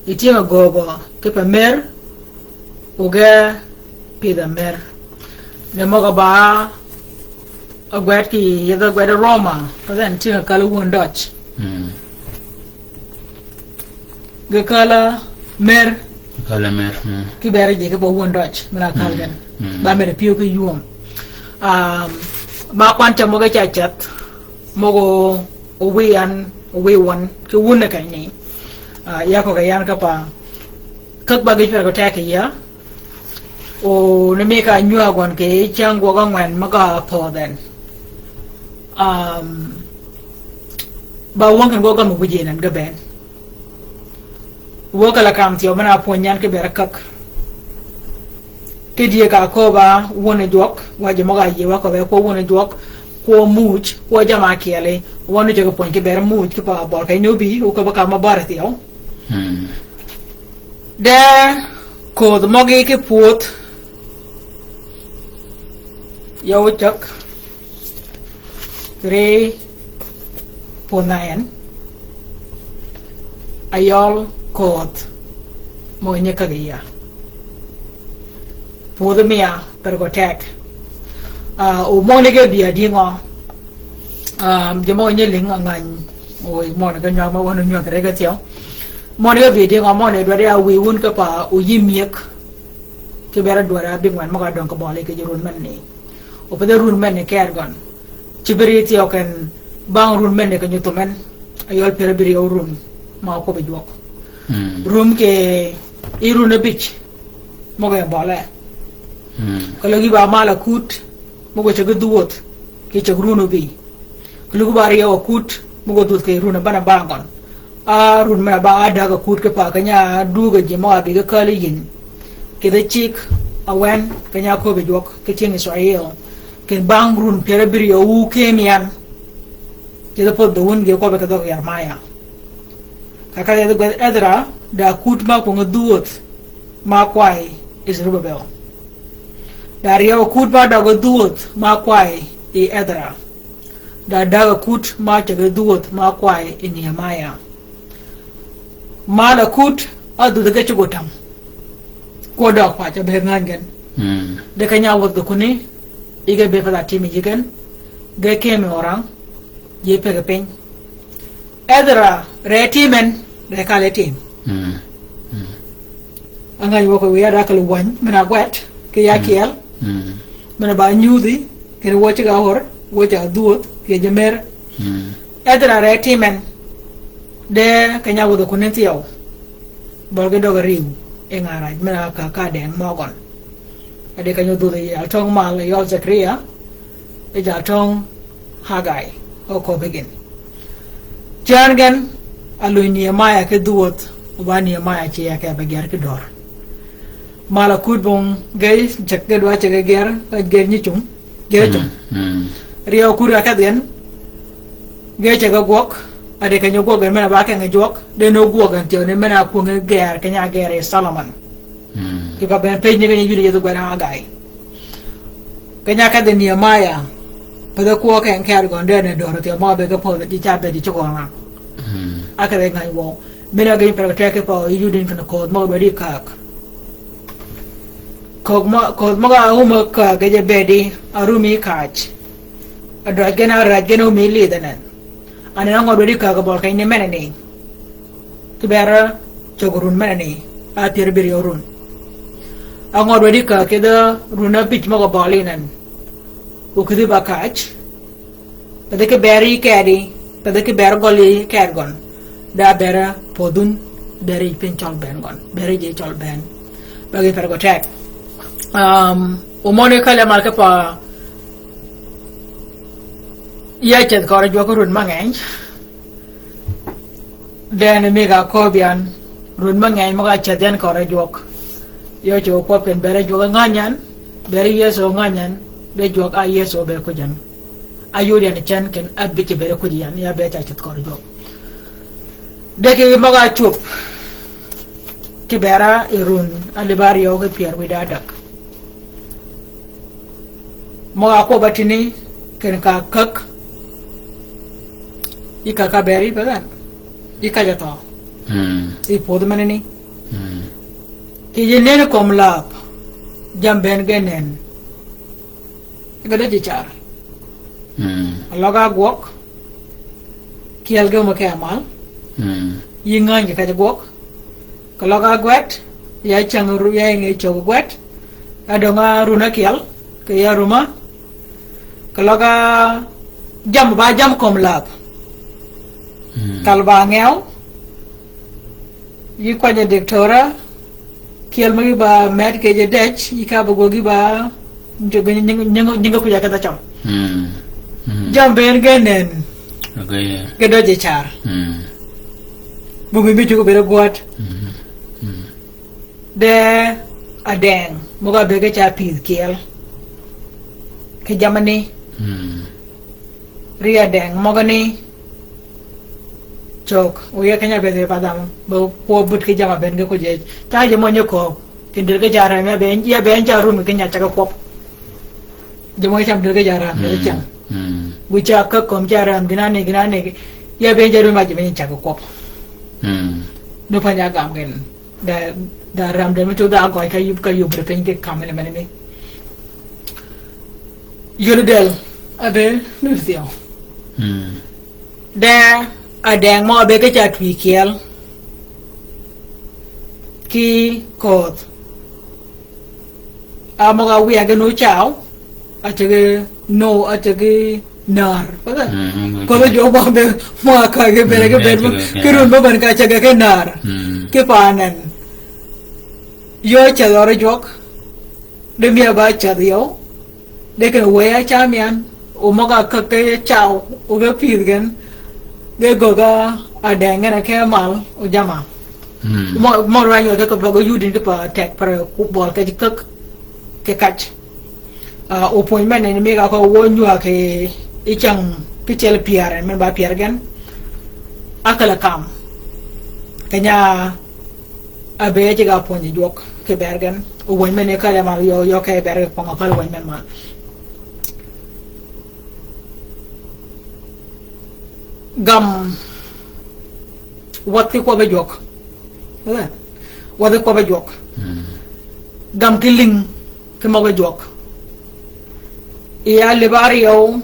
Yi tyëng-a göögø, kipe mer, o ge pidh-a mer. Ni møg-a ba, a gwed kì yethi gwed Roma, ka then tyëng-a kääl wun døj. Mm. Ge kääl-a mer. Ge kääl-a mer, mm. Kì beri ji kipe wun døj, men-a kääl gen. Mm. Ba mer pyëw ki ywöm. Um, ma kwan cam møge ca ceth, møg-a o wiy yan, o wiy wøn, ki wun ni kenyni. Ah, ya køgge yan kipe. Kägg ba gïj per gø teg kì ya. O ni mi ka nywag gøn kì cäng gwøg ángwen møg-a pödh en. Um, ba wøng ken gwøg gøn mø wïj yi en ge bënn. Wø ka la kam thyew men-a pwönyi yan ki bere kägg. Ki dye ka köbb-a wun jwøk, wa ji møg-a yï wa köbbe kwø wun jwøk, kwø muuj, kwø jamm-a ákyeli, wa nu ceg pwönyi ki bere muuj, kipe bøl keny ni óbï, o köbbe ka mø bär thyew. Hmm. De köödh møgí ki pwödh. Ya ócäg. Three point nine. Ayøl köödh mø nyi käggi ya. Pwödhi mi ya per gø teg. Ah, o møgani ge bï a dïngø. Ah, ji mø nyi lïng a ngäny. O møgani ge nywag mø wan nywag rege thyew. Møgani ge bï a dïngø, møgani dwaddi a wïy wun kipe o yï myëg. Ki bere dwaddi a bï ngwen møg-a döng kì bøli kì ji run menni. O pedhe run menni ker gøn. Ci bï ri thyew ken bang run menni keny-a thum en. Ayøl pyär abïryew run. Ma kwøbbi jwøk. Hmm. Rum kì yï run abïj. Møg-a bøle. Hmm. Keløg yï ba mal akut. Møg-a ceg dhwödh. Kì ceg run obï. Keløg ba ryew akut. Møg-a dhwödh kì run a bana ba gøn. A run men-a ba a däg akut kipe keny-a dugø ji møg-a bï ge kääl yïn. Kì dhø cigg, awen, keny-a köbbi jwøk, ki tyëng Israil. Kì bang run pyär abïryew wu kemi yan. Kì dhø pödh dhø wun ge kwøbbi kì dhøg Yeremaya. Ka ka yethi gwed Edhra, da akut ma kwøng dhwödh, ma kwayi, i Zerubabel. Da ryew akut ma døg dhwödh, ma kwayi, i Edhra. Da däg akut ma ceg dhwödh ma kwayi i Nehemaya. Mal akut a dhwödhi ge cugg otam. Kwø døg pac a be ngäny gen. Mm. De keny-a wäth ge kuni, yi ge be path a tïm yi gen. Ge kemi orang, ji pegi piny. Edhra, re tïm en, re kal e tïm. Mm. Mm. Angäny wø kì wiya da kal wäny, men-a gwed, kì ya kyel. Mm. Men-a ba nyudhi, kì ni wø ceg-a ör, wø ceg-a dhwödh, kì ji mer. Mm. Edhra re tïm en, de keny-a wäth kuni thyew. Bøl ge døg ariw, e ngan räj, men-a ka, ka deng møgøn. A de keny-a dhwödh yi jaltøng mal, yøl Zekaria, yi jaltøng Hagai, o köbbi gïn. Cän gen, a luny Nehemaya ki dhwödh, Wa Nehemiah ce ya ke be ger ki dor. Mala kud bong ge cek ge dwa ce ge ger, ge nyi cung, ge cung. Riyo kud a kedh gen, ge ce ge gwøg, a de kenyi gwøg gen men a ba kenge jwøk, de no gwøg gen tio ni men a kwöngi ger, kenya ger yi Solomon. Ki ba ben pej ni kenyi yudi yedhu gwen a gai. Kenya kedhi Nehemiah, pa de kwø ken ker gøn de ne dor tio mo be ge po de ca be di ci gøn a. A kedhi ngany wo. Mene gïn pere teki pa yudin kene koth møg bedi kak. Koth møg, koth møg a ume kak ge je bedi, a rumi kach. A dwaj gen a raj gen umi lidhe nen. Ane na ngod wedi kak bol keny ni mene ni. Ki bere cog run mene ni. A pier biri run. A ngod wedi kak kidhe run a bich møg bol inen. Ukidhi ba kach. Pe dhiki beri kedi, pe dhiki ber gøli ked gøn. Da bere podhun, beri piny cøl ben gøn, beri ji cøl ben. Bagi per gø tek. Um, omoni kale mar ke pa, ya ceth kore jwøk run mangeny. Den mi ga kobian, run mangeny mo ga ceth yan kore jwøk. Yo cho kwøb ken bere jwøk nganyan, bere Yesu nganyan, de jwøk a Yesu be kujan. Ayud yan cen ken abich bere kuji yan, ya be ca ceth kor jwøk. De ki møg a cup, ki bera i run, a libar yo ki pier wida dak. Møg a kwøb a tini, ken ka kak, i ka ka beri pe gan, i ka ja tho. I podh mene ni. Ki ji neni kom lap, jam ben ge nen. Ge dø ji car. Aløg a gwøg, kiel ge me ke amal. Yi ngany ge kej gwøg. Keløg a gwet, ya ceng ru, ya nge cog gwet. A døng a run a kiel, ke ya ruma. Keløg a jam ba jam kom lap. Kal ba ngew. Yi kwany a diktora, kiel mø gi ba med ke je dec, yi ka ba gø gi ba, nying, nying, nying, nying kuja kedha cam. Jam ben ge nen. Ge dø je car. Bumi mi jugo bere gwat. De adeng, møg a bege ca pidh kiel. Ki jamani. Ri adeng møgø ni cog, o ye keny-a bëëd yi pa dham, be kwøb but ki jammì ben ge kujej. Ta ji mø nyi kööb, kindi ge ca räm, ya be, ya be ca rum keny-a cag kwøb. Ji mø cam dël ge ca räm, ya cam. Gu ca käg kömi ca räm, gïn-a ni, gïn-a ni, ya be ca rum a ji be cag kwøb. Ni pany-a gam gen. Da, da ram de mi tug da gøj ka yub, ka yub ri piny ki kam ni mene mi. Yod del, a be, ni thyew. De, adeng mø a be ki ca twi kyel. Ki köödh. A møg-a wiya ge nu caw, a ceg-a nu, a ceg-a nör. Ködhi jwøk mø be mø a ka ge bere ge bere mø, ki run mø ben ka ceg-a ki nör. Ki panen. Yø cedh ørø jwøk. De mi a ba cedh yø. De ken wëy-a cam yan. O møg-a käg ke caw, o ge pïdh gen. Ge gögg-a adeng gen a ke mal, o jam-a. Mø, mø rwany wø ke, ke bøg yudin ki pa tek, para ku bøl ke ji käg, ke kac. A, opwöny men ni mi ka ko wø nywag ki, i cäng ki cel pyär, men ba pyär gen. Akala kam. Kenya, a be ji ga pwönyi jwøk, ki ber gen. Opwöny men ni kale mar yø, yø ke ber ke pwönga kal opwöny men mar. Gam wäth ki kwøbbe jwøk. Eh, wäth ki kwøbbe jwøk. Gam ki lïng ki møgge jwøk. Yi alïb áryew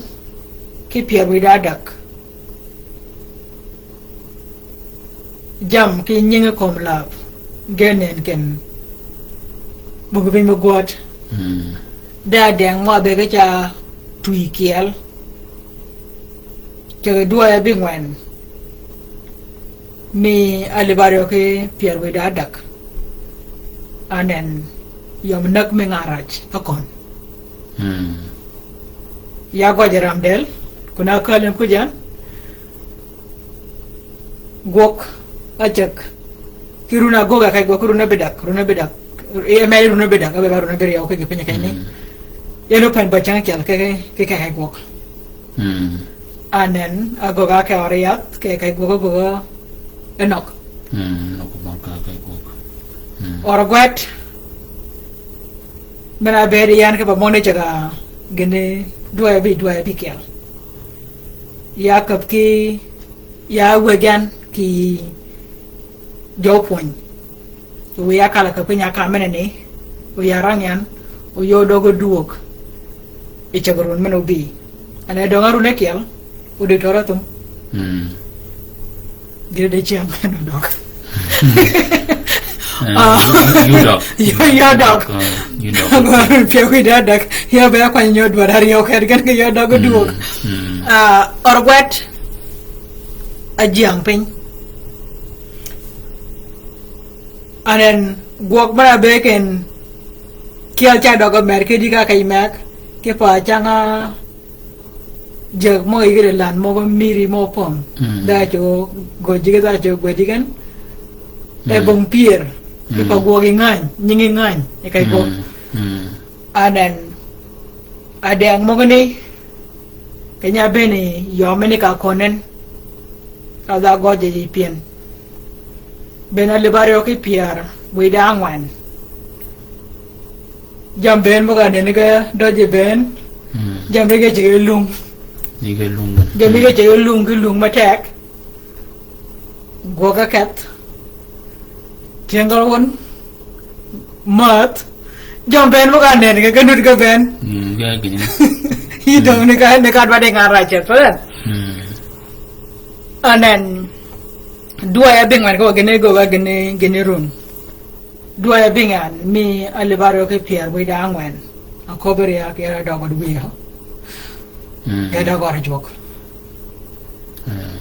ki pyär wïdá adäg. Jam ki nyingi kömi läb, ge nen ken buggi piny me gwød. De adeng mø a be ge ca twi kyel. Ceg-a dwøøy abïngwen. Mi alïb áryew ki pyär wïdá adäg. Anen yøm näg mi ngan räj akön. Ya gøj ram del, kun-a kälin kujan. Gwøg ácäg, Ki run agögg a keny gwøg, ki run abïdäg, run abïdäg. E, meri run abïdäg, abï ba run abïryew ki gï piny keny ni. Mm. En openy ba cäng ákyel ki, ki, ki keny gwøg. Mm. Anen, agögg a keny ör yath, ki keny gwøg, agögg a nok. Mm, nok ba ka keny gwøg. Mm. Ör gwet, men a bëëd yan ki ba møgani ceg-a gïni dwäy abï, dwäy abïkyel. Ya käp ki, ya wëggi yan ki jø pwöny. Wiya kal-a ka piny a ka menani, wiya rang yan, oyø døg odwøg. I ceg run men obï. Ane døng-a run ákyel, odi tøra thum. Mm. Gïn de cyäng en odøg. Eh, ah, yu, yu døg. Yu, yu døg. Ah, yu døg. Pyëw ki døg. Ya be akwany nyod dwar aryew ked gen ki yu døg odwøg. Mm, mm. Ah, ör gwet. Ajyäng piny. Anen gwøg mø-a be ken kyel ca døg-a mer kedi ka keny meg, ki pa cang-a jek mø-a yïgø di lan mø-a mïri mø-a pong. Mm. Dha cø gøjji gen, dha cø gøjji gen. E bong pyër. Ki pa gwøg yi ngäny, nyingi ngäny, e keny gwøg. Mm. Mm. Anen, adeng møgani, keny-a bëën yømmi ni ka könen, ka dha gøjji yi pyën. Bëën alib áryew ki pyär wïdá ángwen. Jammì bëën møg-a nenni ge døji bëën. Mm. Jammì ge ceg lung. Ni ge lung. Jammì ge ceg lung ki lung matek. Gwøg-a keth. Tyëng-a wøn. Mäth. Jammì bëën møg-a nenni ge, ge nud ge bëën. Mm, ge gïn. Yï døng ni ka, ni ka dwaddi ngan racce, pølen. Mm. Anen. Dwäy abïngwen ko gïni go, gïni, gïni run. Dwäy abïngwen mi alib áryew ki pyär wïdá ángwen. Aköbbi ri a ki adøg ød wiya. Mm. Ki adøg ör jwøk. Mm.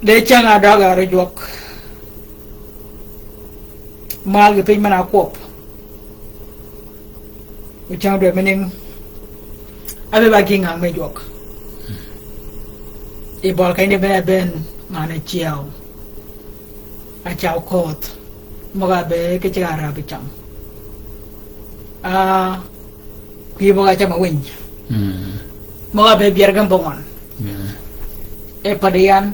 De cäng-a adøg ör jwøk. Mal gi piny men-a kwøb. Ocäng dwäy menïng. Abï ba gï ngan me jwøk. I bøli keny ni bëën, bëën ngan-a cyäw. Acaw kööth. Møg-a be ki ceg-a rab cam. A, kwï møg-a cam awiny. Mm. Møg-a be byër gen bongøn. Yeah. E padi yan,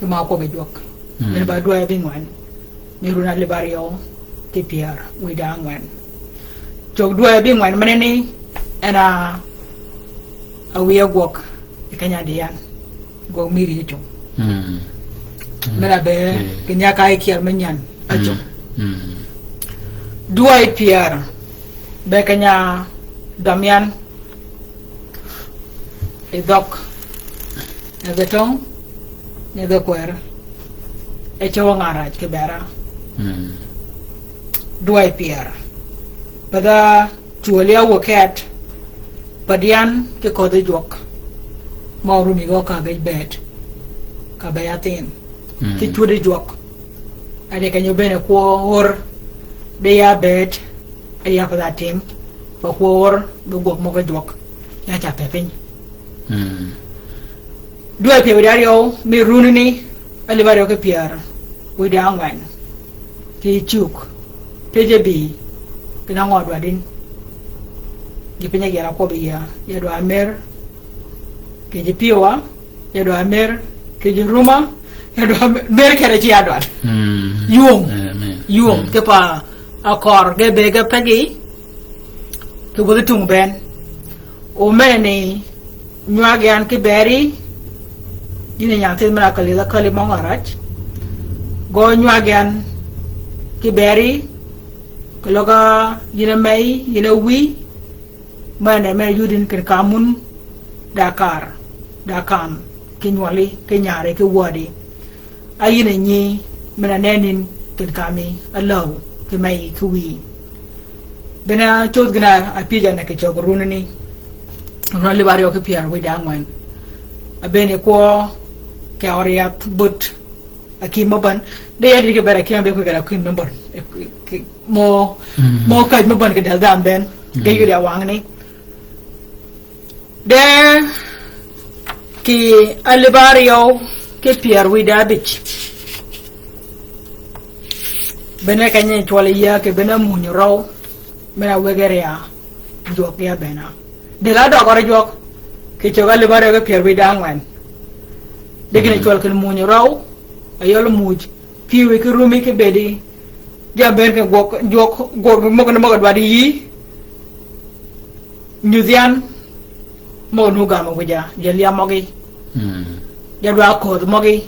ki ma kwøb jwøk. Mm. Ni ba dwäy abïngwen. Ni run alib áryew ki pyär wïdá ángwen. Cog dwäy abïngwen menani, en a, a wiya gwøg, i keny-a di yan. Gwøg mïri yï cung. Mm. Men-a be, keny-a ka yi kyel me nyan, a cung. Mm. Dwäy pyär, be keny-a døm yan, i dhøg, ni dhi tøng, ni dhi kwër. E cøw ngan raj ki bera. Mm. Dwäy pyär. Padha cwøl ya wø ket. Padyan ki ködhi jwøk. Ma orumi gø ka gej bet. Ka be ya thin. Mm. Ki cwödi jwøk. Adi keny-a bëën kwø ör. De ya bet. E ya padha tim. Pa kwø ör. Be gwøg møg-a jwøk. Ya ca pe piny. Mm. Dwäy pyär wïdá áryew, mi runni, alib áryew ki pyär wïdá ángwen. Ki cug, tëjji bï, kì nangø dwaddi. Ji piny-a gïn-a kwøb yi ya, ya dwa mer, kì ji pyëwa, ya dwa mer, kì ji ruma, ya dwa mer, mer kere ci ya dwa. Mm. Ywöng. Amen. Ywöng, mm, ki pa akør, ge be ge pegi, kì wödhi tung bënn. O menani, nywag yan ki beri, yïn a nyathi men-a kali dha kali møng-a rac. Gø nywag yan ki beri, keløg a yïn a mei, yïn a wïy, men-a men-a yudin ken ka mun, da kar, da kam, ki nywali, ki nyari, ki wädi. A yïn a nyi, men-a nenin, ken kami, a läw, ki mei, ki wïy. Bënn-a codh gïn-a pyëj-a ne kì cøg runani. Run alib áryew ki pyär wïdá ángwen. Abëën kwø kì ör yath böt. Akïm mø bän. De ya dï ki ber akïm abëën kwø kì akïm mø bän. Mø, mm, mø käj mø bän kì däl dhanhø bënn. De, mm, yudi awangni. De kì alib áryew ki pyär wïdá ábïj. Bene keny-a cwøl yia kì bene muny røw. Men-a wëggi ria. Jwøk ya bene. Dël-a døg ørø jwøk. Kì cögg-a libaryo ki pyär wïdá ángwen. Di kinni cwøl kinni muny røw. Ayøl muj. Pyëwí ki rumi ki bëëdi. Ja bënn kinni gwøg, jwøk, gwøg møg-a, møg-a dwaddi yïí. Nyudh yan, møg-a nu gam wïja, ja lyäm møgí. Ja dwa ködh møgí.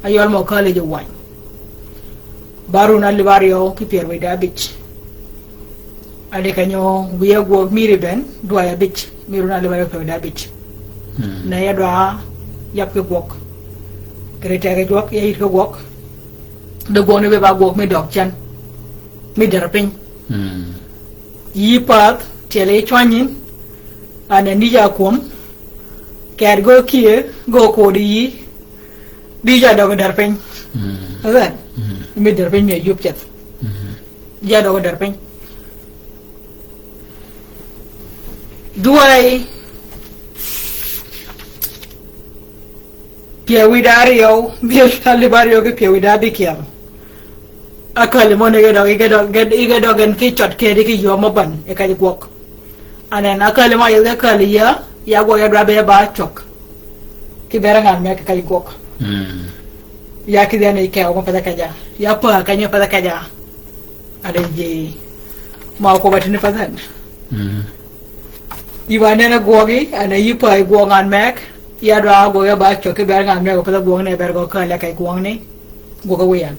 Ayøl mø kääl yi ji wany. Ba run alib aryøw ki pyär wïdá ábïj. Adi keny-a wiya gwøg mïri bënn, dwayi ábïj, mï run alib aryøw pyär wïdá ábïj. Ne ya dwa yab ki gwøg. Kiri teg-a jwøk, ya yït ki gwøg. De gwøgni be ba gwøg mï døg cen. Mï der piny. Yï pädh, tyel yi cwany yïn, anan yï ja kwöm, kër gø kiye, gø kodi yï, di ja døg der piny. Amen. Mï der piny mï yub ceth. Ja døg der piny. Dwayi, pyär wïdá aryøw, pyär alib aryøw ki pyär wïdá ábïkyel. Akäli møn yï ge døg, yï ge døg, yï ge døg en ki cød kedi ki yöö mø bän, yi kej gwøg. Anan akäli mø yï ge käli ya, ya gwøg ya dwa be ba cwøg. Ki ber ngan me ki kej gwøg. Ya kidhi en yi kew mø path keja. Ya pa keny-a path keja. Aden ji. Ma ko ba tini path en. Yï ba nene gwøgi, anan yï pa yi gwøg ngan meg, ya dwa gwøg ya ba cwøg ki ber ngan meg, path gwøgni ber gø kääl ya kej gwøgni, gwøg wiyan.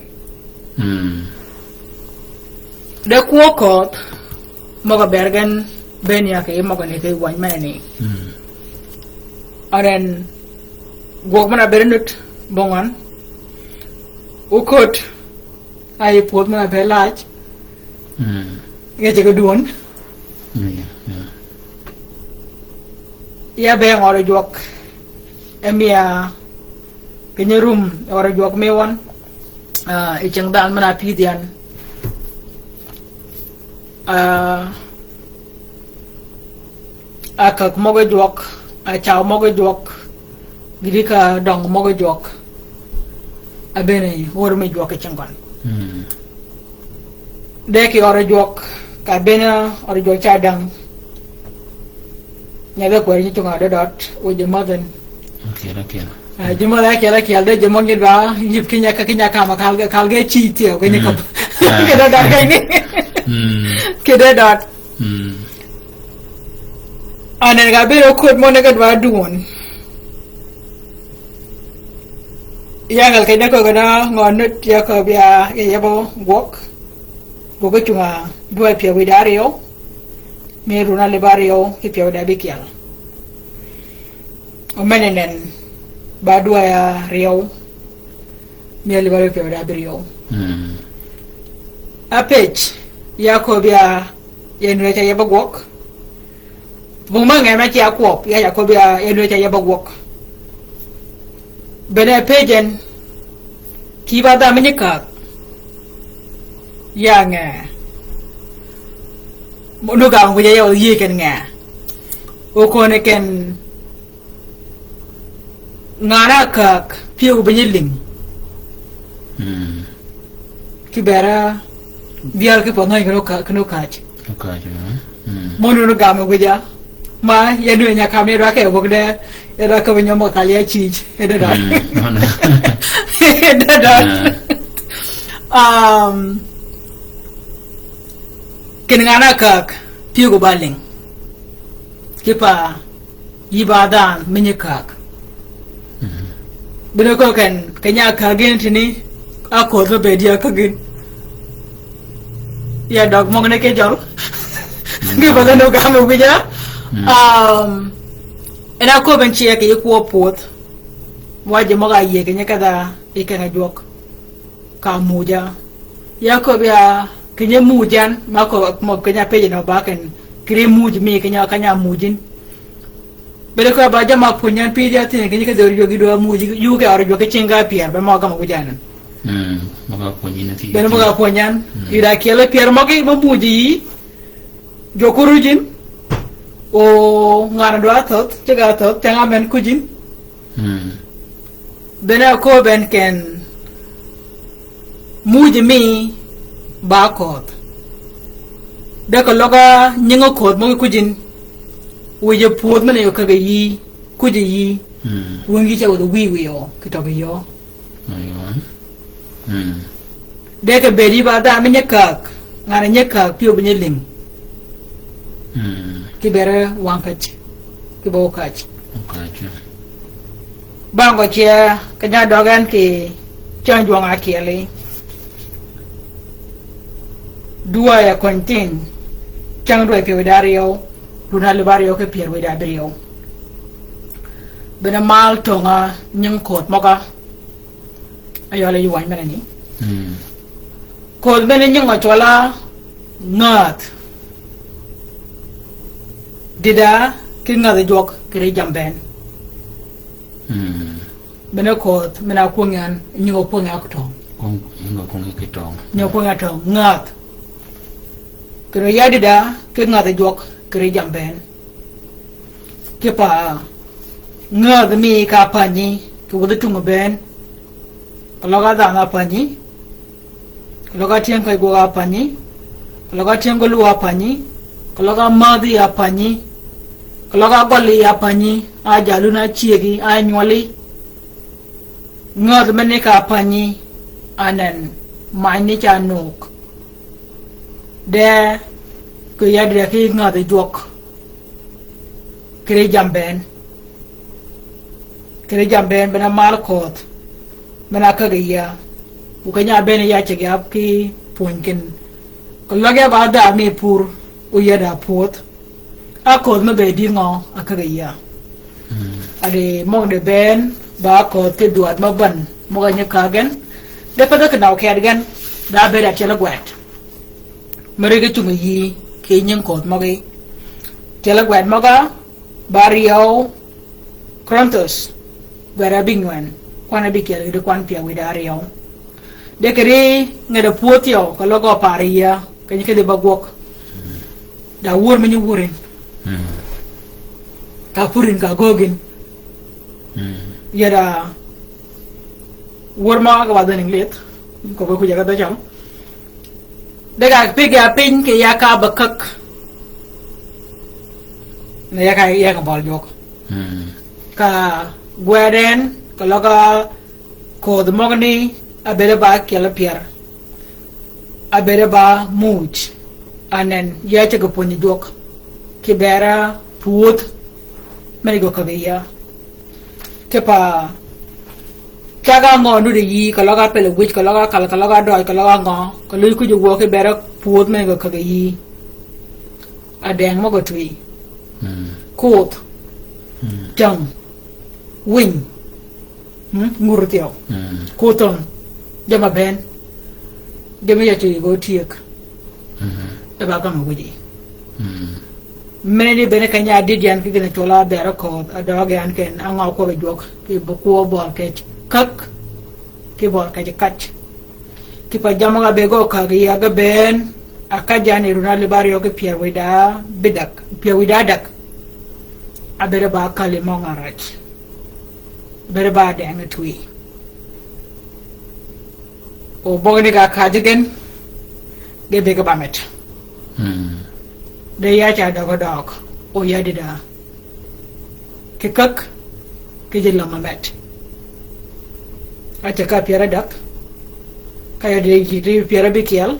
De kwø ködh, møg-a ber gen bënn ya kì møgani kì wany menani. Anan, gwøg men-a ber nut, bøngan, oköt, Ayi pwödh men-a be lac. Nge ceg duon. Ya be ngøri jwøk. Emiya keny-a rum ngøri jwøk mi wøn. Ah, yi ceng dhanhø men-a pïdhi yan. Ah, Akäg møg-a jwøk, acaw møg-a jwøk, gïti ka døng møg-a jwøk. Abënni wör mi jwøk yi cing gøn. De kì øri jwøk, ka bënni øri jwøk ca däng. Nyadhi kwër nyi cunga dødøt, wë ji mädhin. Akyel akyel. Ah, ji mädhi akyel akyel, de ji møg nyi dwa, yïp ki nya ka, ki nya ka ma kal ge, kal ge cï thyew, ki nya ka. Ki dødøt keny ni. Ki dødøt. Anen ka biro kod møn ke dwa duon. Ya kal keny-a köggi na ngø nut ya köbbi ya yebo gwøg. Gwøg ocunga dwa pyäwï da aryøw. Mi run alib aryøw ki pyäwï da abikyel. Omene nen ba dwa ya aryøw. Mi alib aryøw pyäwï da abiryøw. Apëj, ya köbbi ya, ya nwe ca yeb gwøg. Bung ma nge ma ca kwøb, ya, ya köbbi ya, ya nwe ca yeb gwøg. Bene apëj en, ki ba dha mi nyi käg. Ya nge. Mo nu gam wïja ya yie ken nge. Okone ken Ngan-a käg, pyëw bi nyi lïng. Ki bera, dhial ki pa ngany kino ka-, kino kaj. Kaj, eh. Mono no gam wïja. Ma, ya nwe nya kam ya dwa ke wok de, ya dwa ke winyo mo kal ya chij. Ya dwa dwa. Ya dwa dwa. Um, kin ngan-a käg, pyëw ba lïng. Ki pa Yï ba dhanhø mi nyi käg. Bene köken, keny-a käg gïn tini, a ködh me bedi a käg gïn. Ya døg møgø ni ki jøl. Ki ba dhanhø gam wïja. Um, en a köbbi en ceg kì yij kwøb pwödh. Wa ji møg-a yie keny-a kedha yi keng-a jwøk. Ka muuja. Ya köbbi ya keny-a muujan, ma köbbi, ma keny-a pëjji nø ba ken, kiri muuj mi keny-a keny-a muujin. Bede köbbi ba jamm-a pwönyan pïdhi ya thini keny-a kedhor jwøk gi dwa muuj, yu ke ör jwøk ki cinga pyär, be møg-a gam wujanan. Mm, møg-a pwönyan. Bede møg-a pwönyan. Mm. Ida kyel pyär møgi, ma muuji yi. Jwøk orujin. O ngan-a dwa thödh, ceg-a thödh, ceng-a men kujin. Mm. Bene aköbbi en ken Muuj mi ba ködh. De keløg nyingi ködh møg-a kuj yïn. Wïje pwödh men-a yø kag-a yïí, kuj-a yïí. Mm. Wïngi ce wädhi wïy wïyo, kì tøg yø. Aywa. Mm. De kì bëëd yï ba dhanhø mi nyi kääg, ngan-a nyi kääg pyëw bi nyi lïng. Mm. Kì bëëd wang käj, kì ba ókäj. Ókäj. Bang gø cɛ, keny-a døg en kì cäng jwøng ákyeli. Dwäy-a köny thinh, cäng dwäy pyär wïdá áryew, run alïb áryew ki pyär wïdá ábïryew. Bene mal töng-a nying ködh møg-a. Ayøl-a yï wany mene ni. Mm. Ködh mene nying-a cwøl-a ngädh. Dïda ki ngädhi jwøk kì ri jambën. Mm. Mene ködh, mene akwöngi an, nying-a kwöngi a kitöng. Kwöng-, nying-a kwöngi kitöng. Nying-a kwöngi a töng, ngädh. Kì ri ya dïda ki ngädhi jwøk kì ri jambën. Kipa ngädh mi ka pänyi, kì wädhi tung bënn. Keløg a dhanhø a pänyi, keløg a tyëng käj gwøg a pänyi, keløg a tyëng gø luw a pänyi, keløg a mädhi a pänyi, keløg a gøli a pänyi, a jalun a cyëgi, a nywøli. Ngädh meni ka pänyi, anen, many ni ca nok. De, kì ya dïda ki ngädhi jwøk. Kì ri jambën. Kì ri jambën bene mal ködh. Mena käggi yia. Wu keny-a bënn ya ceg ya ki pwöny kin. Keløg ya ba dha mi pur. Wu ya da pwödh. A ködh me be dï ngø a käggi yia. Mm. A di møg di bënn ba ködh ki dwaddi me bän. Møg-a nyi kägen. De pädhi kì naw ked gen. Da bëëd a tyeli gwed. Me ri ki cung yïí, kì nying ködh møgí. Tyeli gwed møg-a, ba ryew, Korinthus, gwed abïnywën, kwan abïkyel kì di kwan pyär wïdá ryew. De kì ri, nge da pwödh thyew, keløg gø par yia, keny-a kedhi ba gwøg. Da wör me nyi wör yïn. Mm. Ka pur yïn ka göög yïn. Mm. Ya da wör møg-a ka ba dhøn English, ko be kuja ka dhø cam. De ka pig ya piny kì ya ka ba käg. Ne ya ka, ya ka bøl jwøk. Mm. Ka gwed en, keløg a ködh møgani, abëëd ba kyel pyär. Abëëd ba muuj. Anen, ya ceg pwönyi jwøk. Kì bëëd pwödh. Meni gø käggi yia. Kipa cag-a ngø nuddi yïí, keløg a pel gwij, keløg a kal, keløg a døj, keløg a ngø, keløg kuj wø ki bëëd pwödh meni gø käggi yïí. Adëng møg-a twi. Mm. Koth. Mm. Cäng. Winy. Mm, ngur thyew. Mm. Koth thøn. Jamm-a bënn. Jamm-a ya ceg gø tyëg. Mm. E ba gam wiji. Mm. Mene ni bene keny-a adïd yan ki gïn-a cwøl-a dherø ködh, a døøg yan ken, a ngø kwøbbi jwøk, kì bø kwø bøl kej käg, kì bøl kej käj. Kipa jamm-a be gø käggi yia ge bënn, a käj yan yi run alïb áryew ki pyär wïdá bïdäg, pyär wïdá däg. Abëëd ba kali møg-a räj. Bëëd ba dëng twi. O bøgani ka käjji gen, ge bï ge ba met. Mm. De ya ca døg døg, o ya dïda. Kì käg, kì ji løm a met. A ce ka pyär ádäg, ka ya dïda ji pyär abïkyel,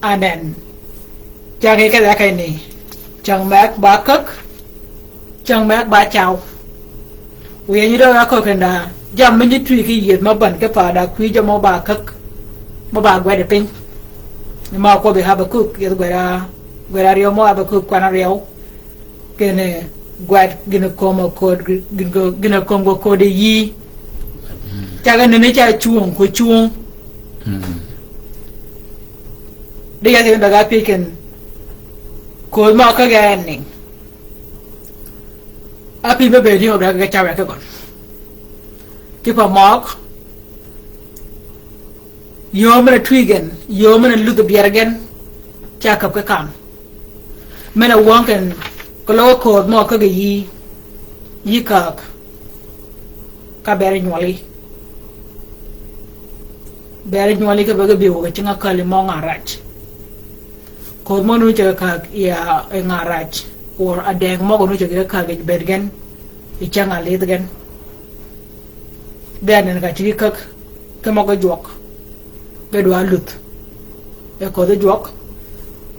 Anen. Cäng yi kedhi a keny ni. Cäng meg ba käg. Cäng meg ba caw. Wiy nyi døg a köög kenda. Jammì nyi twi ki yieth me bän ki paada kwïj mø ba käg. Mø ba gwed piny. Ni ma kwøbbi Habakuk, yieth gwed a, gwed a ryew mø Habakuk kwan a ryew. Gïn-a gwed, gïn-a kömi köddi, gïn-a, gïn-a kömi köddi yïí. Mm. Cag-a nënni ca cwöng, ko cwöng. Mm. Di yath yi daga pyëj ken. Ködhi mø ka gen ni. A pyëj me bëëd yï mø daga ge cawe ki gøn. Kipa møg. Yöö men-a twi gen, yöö men-a ludh-a byerri gen, ca käb ki kam. Men-a wøng ken, keløg ködh mø käggi yïí, yï käg, ka bëëd nywøli. Bere nywøli ki be ge bï wøg cinga kali mø nga raj. Kodh mø nu cege kag ya e nga raj. Or adeng mø nu cege kag e bed gen. I cinga lidh gen. Be anen ka cigi kag. Ki mø ge jwøk. Ge dwa luth. E kodh jwøk.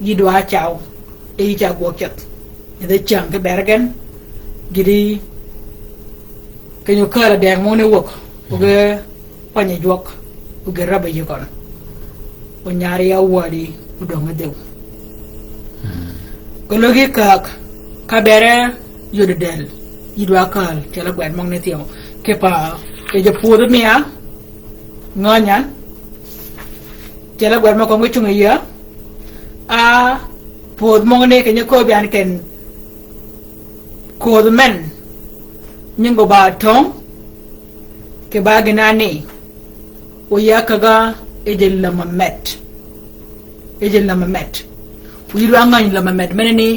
Yi dwa caw. E yi ca gwøg ceth. Idhe cang ki bere gen. Gidi. Kenyo kala deng mø ne wøg. Oge panye jwøk. Oge rabe yikon. Onyari ya wadi odong edhew. Kologi kak. Ka bere yodi del. Yidwa kal. Chala gwed mø ne thio. Kipa. Ke je puodho mia. Ngønyan. Chala gwed mø kong chung ya. A puodh mø ne kenyo kobi an ken. Kodh men, nyingo ba tong, ke ba gina ni, o ya kaga e je lama met. E je lama met. O yi dwa ngany lama met, mene ni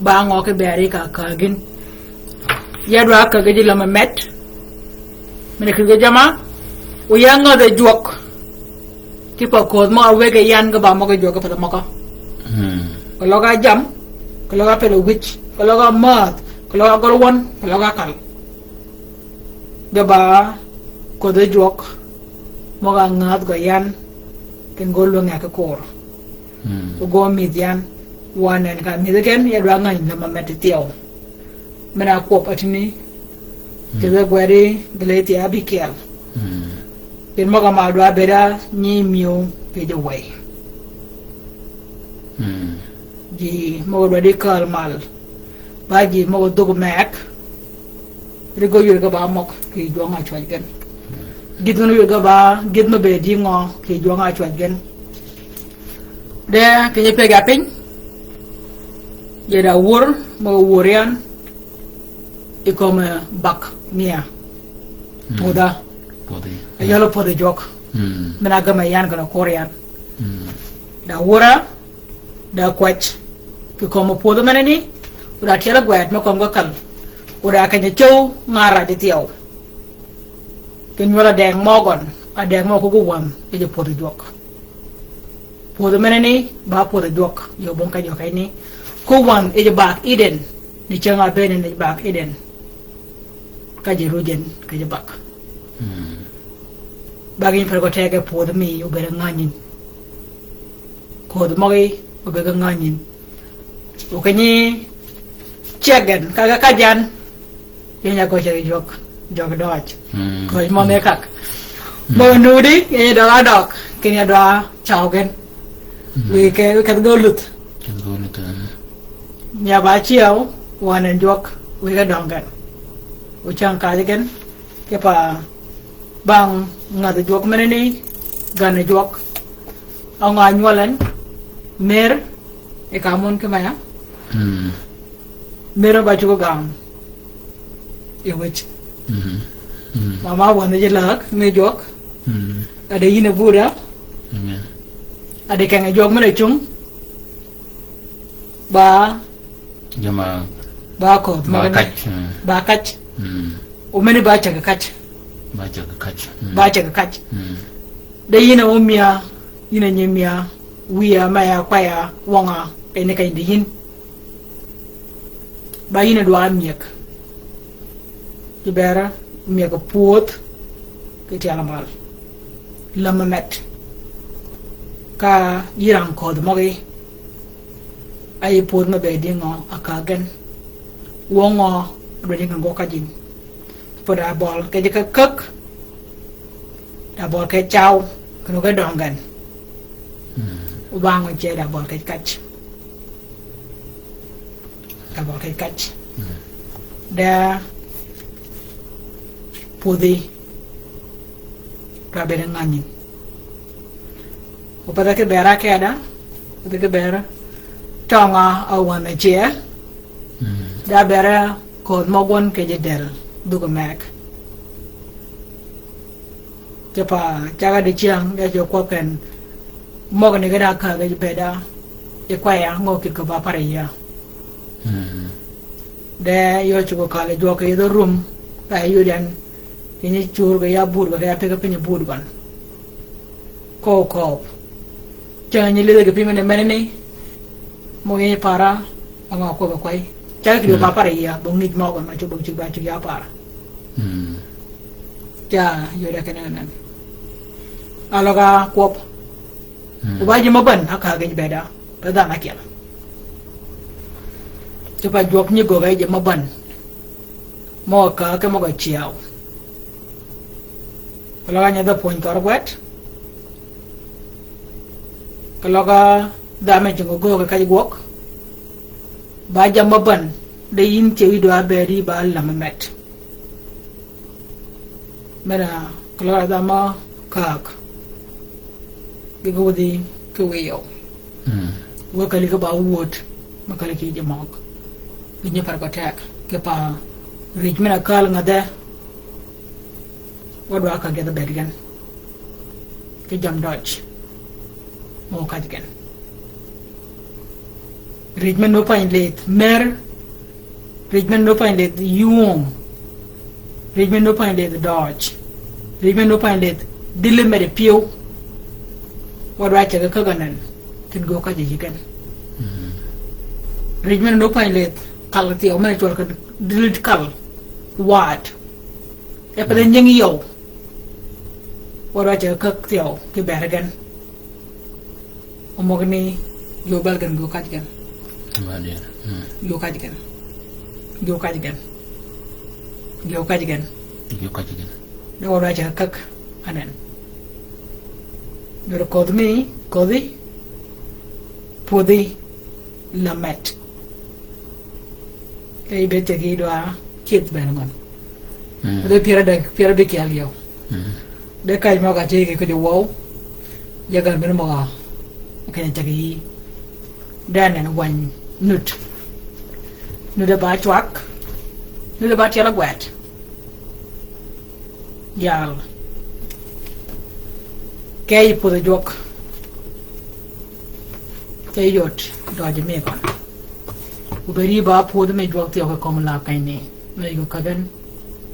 ba ngø ke beri ka kagin. Ya dwa kaga e je lama met. Mene kige jama, o ya ngø de jwøk. Kipa kodh mø a wege yan ge ba mø ge jwøk ge pa de mø ka. Keløg a jam, keløg a pele wich, keløg a math, keløg a gol wøn, keløg a kal. Ge ba kodh jwøk, mø ga ngath gø yan, ken gol wøn ngeke kor. Ogo midh yan, wanen ka midh gen, ya dwa ngany lama met thiew. Mena kwøb atini, kidhe gwedi, gileti abikiel. Pien mø ga ma dwa beda, nyi miu, pie jo wei. Ji mø ga dwa di kal mal. Ba ji mø ga dhug mek. Ri go ywe ga ba møg, ki jwøng a chwaj gen. Gidh mø ywe ga ba, gidh mø be di ngø, ki jwøng a chwaj gen. De, ki nyi peg a piny. Ye da wur, mø ga wur yan. I kome bak mia. Pudha. Pudhi. A yalo pudhi jwøk. Mena gama yan gana kor yan. Da wura, da kwach. Ki kome pudho mene ni, uda tiela gwet me kome gakal. Uda kanye chow ngara di thiew. Ki nywøl a deng mø gøn, a deng mø kugu wam, e je pudhi jwøk. Pudho mene ni, ba pudhi jwøk, yo bong ka jwøk ni. Ku wam, e je bak Eden, ni ceng a bene ni bak Eden. Ka je rujen, ka je bak. Bak in per go tege pudho mi, ubere nganyin. Kodh møgi, ubere nganyin. Ukenyi chegen, ka, ka, ka jan. Yenya ko chegi jwøk, jwøk døj. Koj mø me kak. Mø nudi, yenya døg adøg, kenya døg chaw gen. Wi ke, wi ke go luth. Ken go luth, eh. Nya ba chiew, wanen jwøk, wi ke døng gen. Uchang kaj gen, kipa bang ngat jwøk mene ni, gan jwøk. Ang anywøl en, mer, e kamun ki maya. Mer ba chugo gam. E wich. Mama won je lak, me jwøk. Ade yine buda. Ade kenge jwøk mene chung. Ba. Jama. Ba ko, ba kach. Ba kach. O mene ba chag kach. Ba chag kach. Ba chag kach. De yine o mia, yine nye mia, wiya, maya, kwaya, wonga, ene ka indi yin. Ba yine dwa miek. Ki bera, miek puoth, ki tiala mal. Lama met. Ka yiran kodh møgi. Ayi puoth me be dingo, a ka gen. Wongo, dwa dingo go ka jin. Pwød a bøl kej kek kek. Da bøl kej chaw, keno ge døngen. Obang oche da bøl kej kach. Da bøl kej kach. Da pudhi. Ka bere nganyin. Opedha ki bera keda. Opedha ki bera. Tønga a wan ache. Da bere kodh mø gwøn kej del. Dhug mek. Kipa, caga di ciang, ya jo kwøb ken, møgani gada ka ge beda, i kwaya, ngø kit ko ba pare ya. De, yo chugo kale jwøk i dho rum, ka yudi an, kinyi chur ge ya bud ge, ya pege pinyi bud gøn. Kööb kööb. Cäng nyi lidhi kì pï men-a menani. Møg-a yij para. Angø kwøbb-a kwäy. Cäng kì dø ba para yïa. Bø ngij møgø ma cugg bø cugg ba cugg ya para. Ca yode kenni nen. Aløg a kwøb. Oba ji mø bän, a kaa gïj beda, pe dhanhø ákyel. Kipe jwøk nyi göggi ji mø bän. Møg-a kaa ki møg-a cyäw. Keløg a nyadh-a pwöny thøør gwed. Keløg a dha me cingo göög ki käjji gwøg. Ba jammì mø bän, de yïn ce yï dwa bedi ba lämi met. Men-a keløg a dha mø käg. Gï gø wudhi ki wïyø. Wä källi ki ba wud. Mø källi ki ji møg. Gï nyi per gø teg. Kipe rij men-a kääl ngädhe. Wa dwa ka gïdhi bed gen. Ki jammì døj. Mø käjji gen. Rij men-a nupany lidh mer. Rij men-a nupany lidh yungø. Rij men-a nupany lidh døj. Rij men-a nupany lidh dili medi pyëw. Wa dwa ceg-a kägg anan. Kinni gø käjji yi gen. Rij men-a nupany lidh kal thyew men-a cwøl ki dili kal. Waad. E pa dhi nyingi yøw. Wa dwa ceg-a kägg thyew ki ber gen. O møgani, gï obel gen, gï okaj gen. Gï okaj gen. Gï okaj gen. Gï okaj gen. Gï okaj gen. De wa dwa ceg-a kägg anen. Dø kodhi mi, kodhi, pwödhi, lamet. Ke yï be ceg yï dwa ceth ben ngøn. De pyär adek, pyär abïkyel yøw. De kaj møg-a ceg ki kujø wøw. Jagan men møg-a. Keny-a ceg yï. De anen wany nud. Nud-a ba cwag. Nud-a ba tyel gwed. Jal. Ke yï pwödhi jwøk. Ke yot døji mi gøn. Obedi ba pwödhi mi jwøk thyew ki kömi lab kenyni. Me yï gø kägen.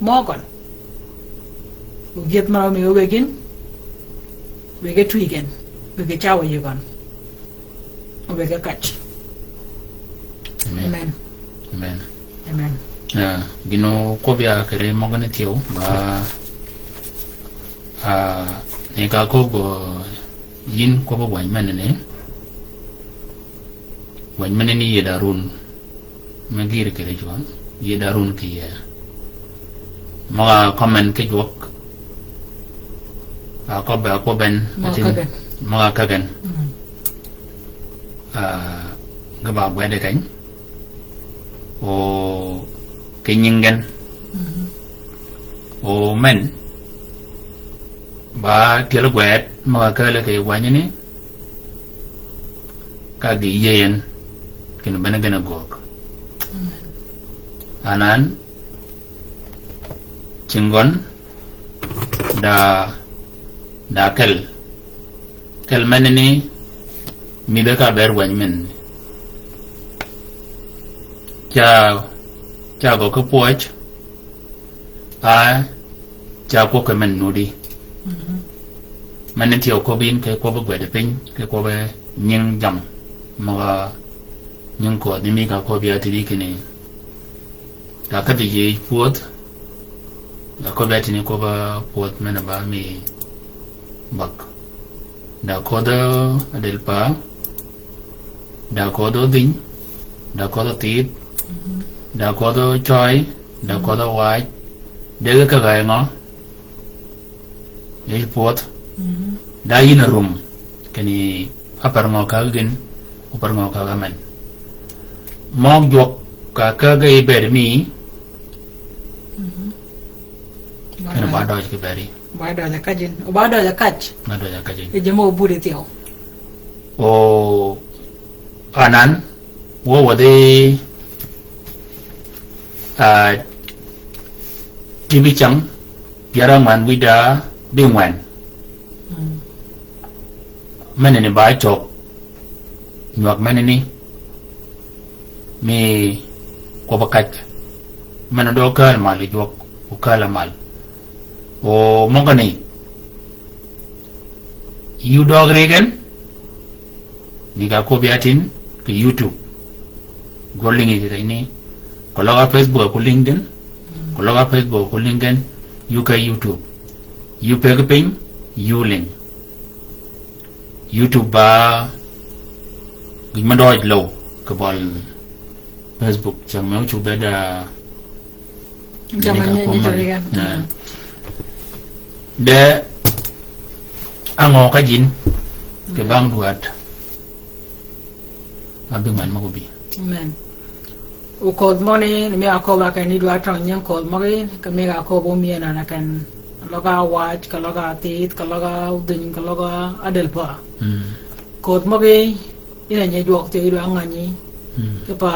Mø gøn. O gyëdh mø mi wegin. Wege twi gen. Wege cawa yï gøn. Obed ka kac. Amen. Amen. Amen. Amen. Ah, gïn-a kwøb ya kere møgani thyew, ba, ah, ni ka kwøb gø yïn kwøb gwany menani. Gwany menani yïe da run. Me gïr kere jwøk, yïe da run kì yïe. Møg-a comment ki jwøk. A kwøb, a kwøb en, møg-a kägen. Møg-a kägen. Mm. Ah, ge ba gwede keny. O ki nying gen. Mm. O men. Ba tyel gwed, møg-a kääl ki gwanyani. Ka gï yïëy en, kinni bene gen a gwøg. Anan, cing gøn, da, da kel. Kel menani, mïdhe ka ber wany menani. Ca, ca gø ki pwøj, a, ca kwøb ki men nudi. Mhm. Men ni tye okob yin ki kwøb gwed piny, ki kwøb nying jam. Møg-a nying ködhi mi ka kwøb ya tïdi kinni. Ka kädhi yi pwödh, ka kwøb ya tïni kwøb pwödh men ba mi bak. Da ködhø adel pa, da ködhø dhiny, da ködhø thith, da ködhø cøy, da ködhø wac, dege kagayø ngø, yi pwödh, da yïn a rum, kinni a par ngø kagø gïn, o par ngø kagø men. Møg jwøk ka kagø yi bed mi, kinni ba døj ki bedi. Ba døj a kajin. Ba døj a kaj. Ba døj a kajin. E jemo budi thyew. O anan, wo wadhi, a, tibi cang, pyara ngwen wida bi ngwen. Mm. Meneni ba chok, nywak meneni, mi kwøb a kaj. Meno do kal mal i jwøk, o kal mal. O møgani, Yuu døøg ri gen, ni ka kobi atin, kì YouTube. Gwøl lïngi kì keny ni, keløg a Facebook ku lïng gen, keløg a Facebook ku lïng gen, yuu kì YouTube. Yuu pëggi piny, yuu lïng. YouTube ba gïn me døøj løw kì bøl Facebook, cäng me ócug bed, ah, jama ni ka nye, nye komen. Jama ni ka. Ah. De ang'o ka jin kì bang dwad. Abï man møg-a bï. Amen. O ködh møgani, ni mi aköbba keny ni dwa tøng nying ködh møgi, kì mi aköbba omyëna na keny. Keløg a wac, keløg a thith, keløg a odhiny, keløg a del pa. Mm. Ködh møgi, yïn a nyi jwøk thyew yi dwa ngänyi. Mm. Kipa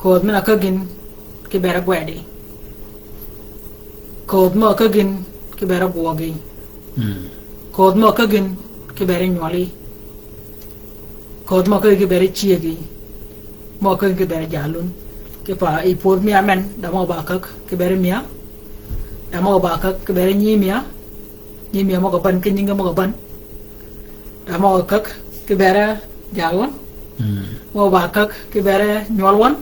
ködh men-a ákäggi, kì bere gwedi. Ködh mø ákäggi, kì bere gwøgi. Mm. Ködh mø ákäggi, kì bere nywøli. Ködh mø ákäggi, kì bere cyëgi. Mø ákäggi, kì bere jalun. Kipa yi pwödh mia men, da møg-a ba käg, kì bere mia. Da møg-a ba käg, kì bere nyi mia. Nyi mia møg-a bän, kì nyingi møg-a bän. Da møg-a käg, kì bere jalun. Mm. Møg-a ba käg, kì bere nywøl wøn.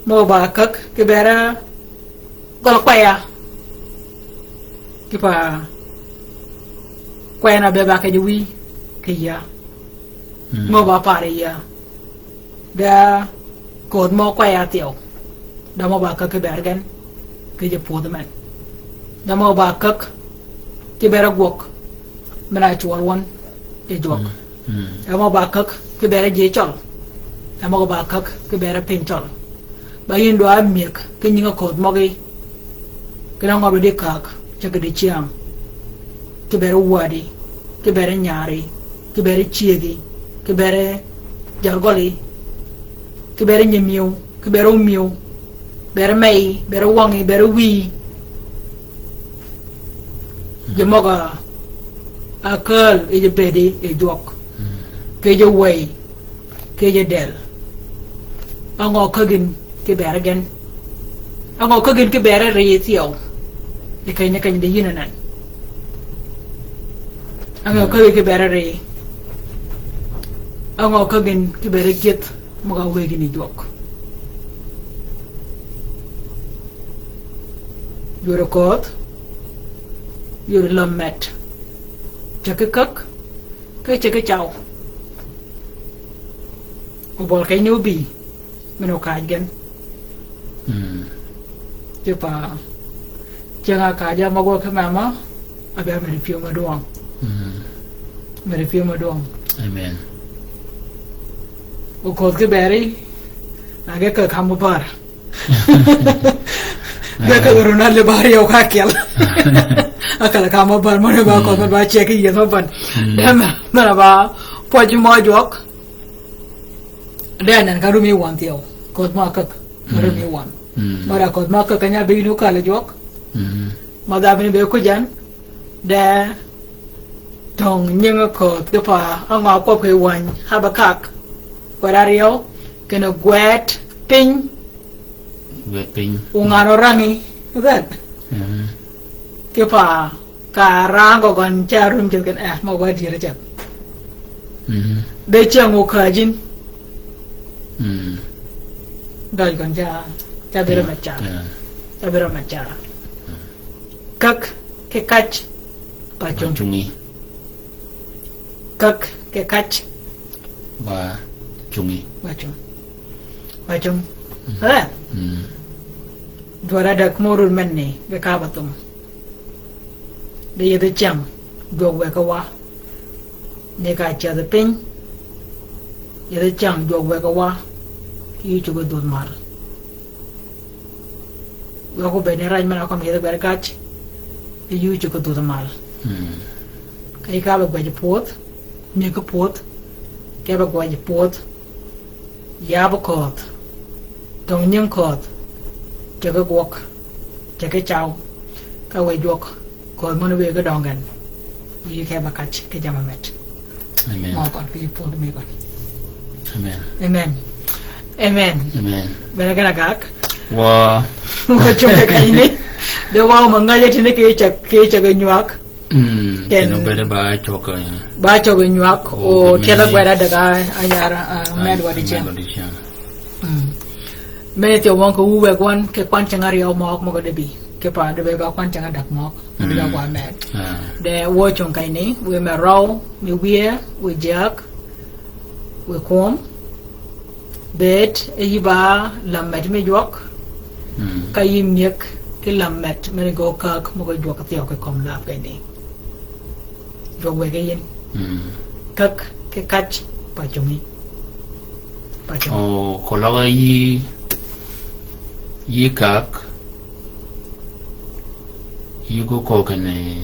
Møg-a ba käg, kì bere gøl kweya. Kipa kweya na be ba kì ji wïy kì yïa. Mm. Mø ba par yïa. Da ködh mø kweya thyew. Da mø ba käg kì bere gen. Kì ji pwödhi men. Da mø ba käg kì bere gwøg. Men-a cwøl wøn yi jwøk. Mm. Mm. Da mø ba käg kì bere ji cøl. Da mø ba käg kì bere piny cøl. Ba yïn dwa myëg kì nyingi ködh møgi. Kì da ngø be di käg, ceg di cyäng. Kì bere wädi, kì bere nyari, kì bere cyëgi, kì bere jalgøli, kì bere nyimïew, kì bere omïew, bere meyi, bere wøngi, bere wïyi. Ji møg-a ákääl yi ji bëëdi yi jwøk. Kì ji wëy, kì ji del. Angø ka gïn kì bere gen? Angø ka gïn kì bere ri thyew? Yi keny ni keny di yïn anan. Angø ka gïn kì bere ri? Angø ka gïn kì bere gyëdh møg-a wëggi ni jwøk? Yod ködh, yod löm met. Ceg ki käg, ki ceg ki caw. Obøl keny ni obï, men okaj gen. Mm. Kipa, cyäng-a kaja møg-a ki mama, abï ameddi pyëw mø dwøng. Mm. Ameddi pyëw mø dwøng. Amen. O ködh ki beri, na ge ke kam obär. Ge ke Ronaldo ba ryew ka kyel. Akal ka ma ban, mane ba ko ba check yi ma ban. Mm. Dem na ba poj mo jwøk. De nen ka rumi wan thyew. Ködh ma käg. Mm. Rumi wan. Mm. Mara ködh ma käg nya be inu kal jwøk. Mm. Ma da bini be kujan. De tøng nyingi ködh kipa, angø kwøb kì wäny Habakak. Kwøb aryew, kinni gwed piny. Gwed piny. O ngan orangi, that. Mhm. Kipa, ka rangø gøn ca rum ceth kinni, eh, mø wa dyër ceth. Mhm. Be cyäng okäjin. Mm. Døj gøn ca, ca biro me cara. Yeah. Ca biro me cara. Mm. Käg ki kac ba cung. Ba cungi. Käg ki kac ba cungi. Ba cung. Ba cung. Mm. Eh? Mm. Dwar adäg mø-a men ni, be ka ba thum. De yethi cyäng, jwøk weggi wa. Ni ka cedhi piny, yethi cyäng jwøk weggi wa, ki yï cuggi dhudh mal. Wek obed ni rac men-a kømmi yethi gwed kac, ki yï cuggi dhudh mal. Mm. Ka yï ka be gwed pwödh, myëggi pwödh, ke be gwed pwödh, yab ködh, tøng nyingi ködh, ceg ki gwøg, ceg ki caw, ka we jwøk, ködh møn wëggi døngen. Yï ke ba kac ki jammì met. Amen. Mø køn ki pwödhi mi køn. Amen. Amen. Amen. Amen. Bene gana gak. Wa. Wa cung ke kayni. De wa ma ngaje tini ki ceg, ki ceg nywag. Mm, kendo bede ba cwøg, eh, ba cwøg nywag, o, o, tyel agweda deg a, a nyar, a, a, med wa diceng. Med wa diceng. Mm. Mene thyew wøng kì wu wëggi wøn, kì kwan ceng áryew møg møg-a de bï. Kì pa de be ba kwan ceng ádäg møg. Mm. Døg wa med. Ah. De wø cung kany ni, wiy me røw, mi wiye, wiy jyäg, wiy kwøm. Bëëd, e yï ba lammet mi jwøk. Mm. Ka yï myëg ki lammet, mene gø käg, møg-a jwøk thyew kì kömi lab kany ni. Jwøk wëggi yïn. Mm. Käg, kì kac, pa cungi. Pa cungi. O, koløg yï, yï käg, yï gø köög kinni,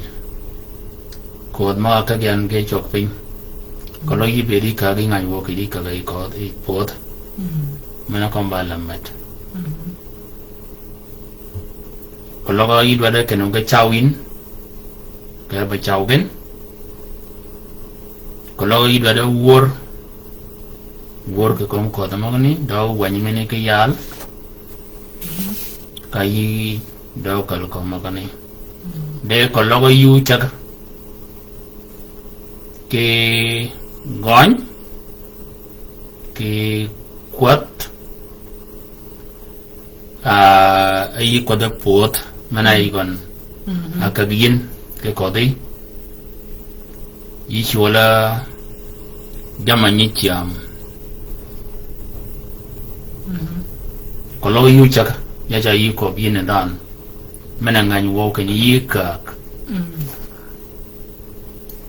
ködh møg-a käg yan ge cwøg piny. Koløg yï bëëd yï käg yï ngany wø kì yï käg yï ködh yï pwödh. Mm. Mene kømmi ba lammet. Mm. Koløg yï dwaddi kinni ge caw yïn, kì be caw gen. Koløg yï dwaddi wör, wör kì kömi ködh møgani, dø wänyi mene kì yal. Ka yï dø käl kömi møgani. De koløg yï cäg. Kì gøny, kì kwädh, a, a yï kwädhi pwödh, men-a yï gøn. Mhm. A käg yïn, kì ködhi. Yï cwøl-a jammì nyi cyäm. Mhm. Koløg yï cäg, ya ca yï köbbi yïn dhanhø. Men-a ngäny wøw kinni yï käg. Mm.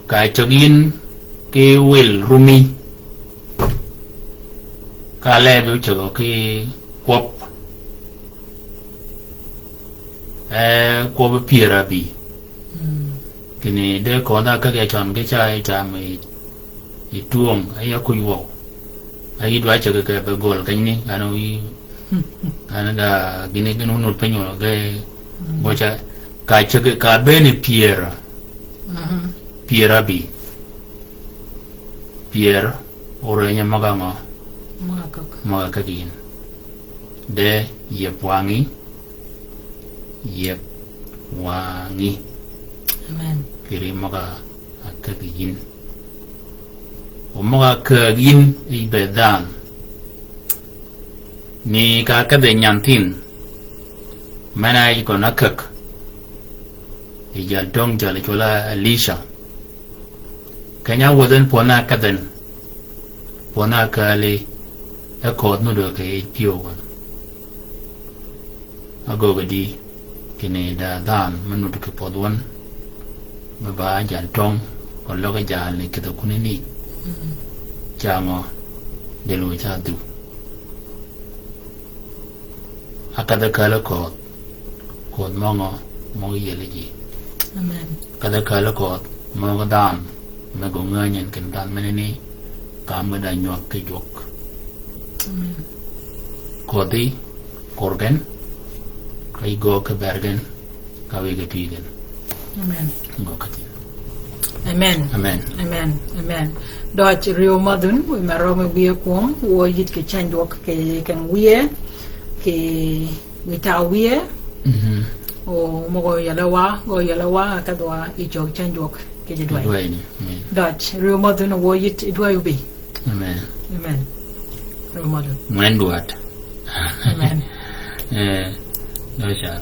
Ka cäg yïn ki wil rumi. Ka lebi ócägø ki kwøb. E, kwøb pyär abï. Mm. Kinni de ködha ka ge cøn ki ca yi tam yi, yi twöng, a ya kuj wøw. A yï dwa cäg kì be gøl keny ni, an o yï, an ga gïn gïn onud piny o ge, mm, bø ca, ka cäg ka bënni pyär. Mhm. Pyär abï. Pyär, oreny møg-a ngø? Møg-a käg. Møg-a käg yïn. De, yeb wang'i, yeb wang'i. Amen. Kì ri møg-a käg yïn. O møg-a käg yïn, yï be dhanhø. Ni ka kädhi nyan thinh. Men-a yï gøn-a käg. Yï jal döng jal cwøl-a Elisha. Keny-a wädhi en pwönn-a kädhi en, pwönn-a kääli, e ködh nudd kì yij pyëw wøn. Agöggi di, kinni da dhanhø me nudd kì pödh wøn, me ba jal töng, koløg jalni kidhi kuni ni. Mm. Cangø, dël wø ca dhuu. Akadh-a kääl ködh, ködh møgø, møg-a yiel ji. Amen. Akadh-a kääl ködh, møg-a dhanhø, me gø ngänyi en kinni dhanhø menani, ka ámgï da nywag ki jwøk. Amen. Ködhi, kur gen, ka yï göög ki bër gen, ka wïge twi gen. Amen. Gø ka tïn. Amen. Amen. Amen. Amen. Døj riw mädhun, wiy me røm wiye kwøm, wø yït kì cändwøg kì keng wiye, kì wiy taw wiye. Mhm. O møg-a yelø wa, gø yelø wa, akadh wa, yi cög cändwøg, kì ji dwäy. Dwäy ni, amen. Døj riw mädhun, wø yït yi dwäy obï. Amen. Amen. Riw mädhun. Ngwen dwaddi. Amen. Eh, døj car.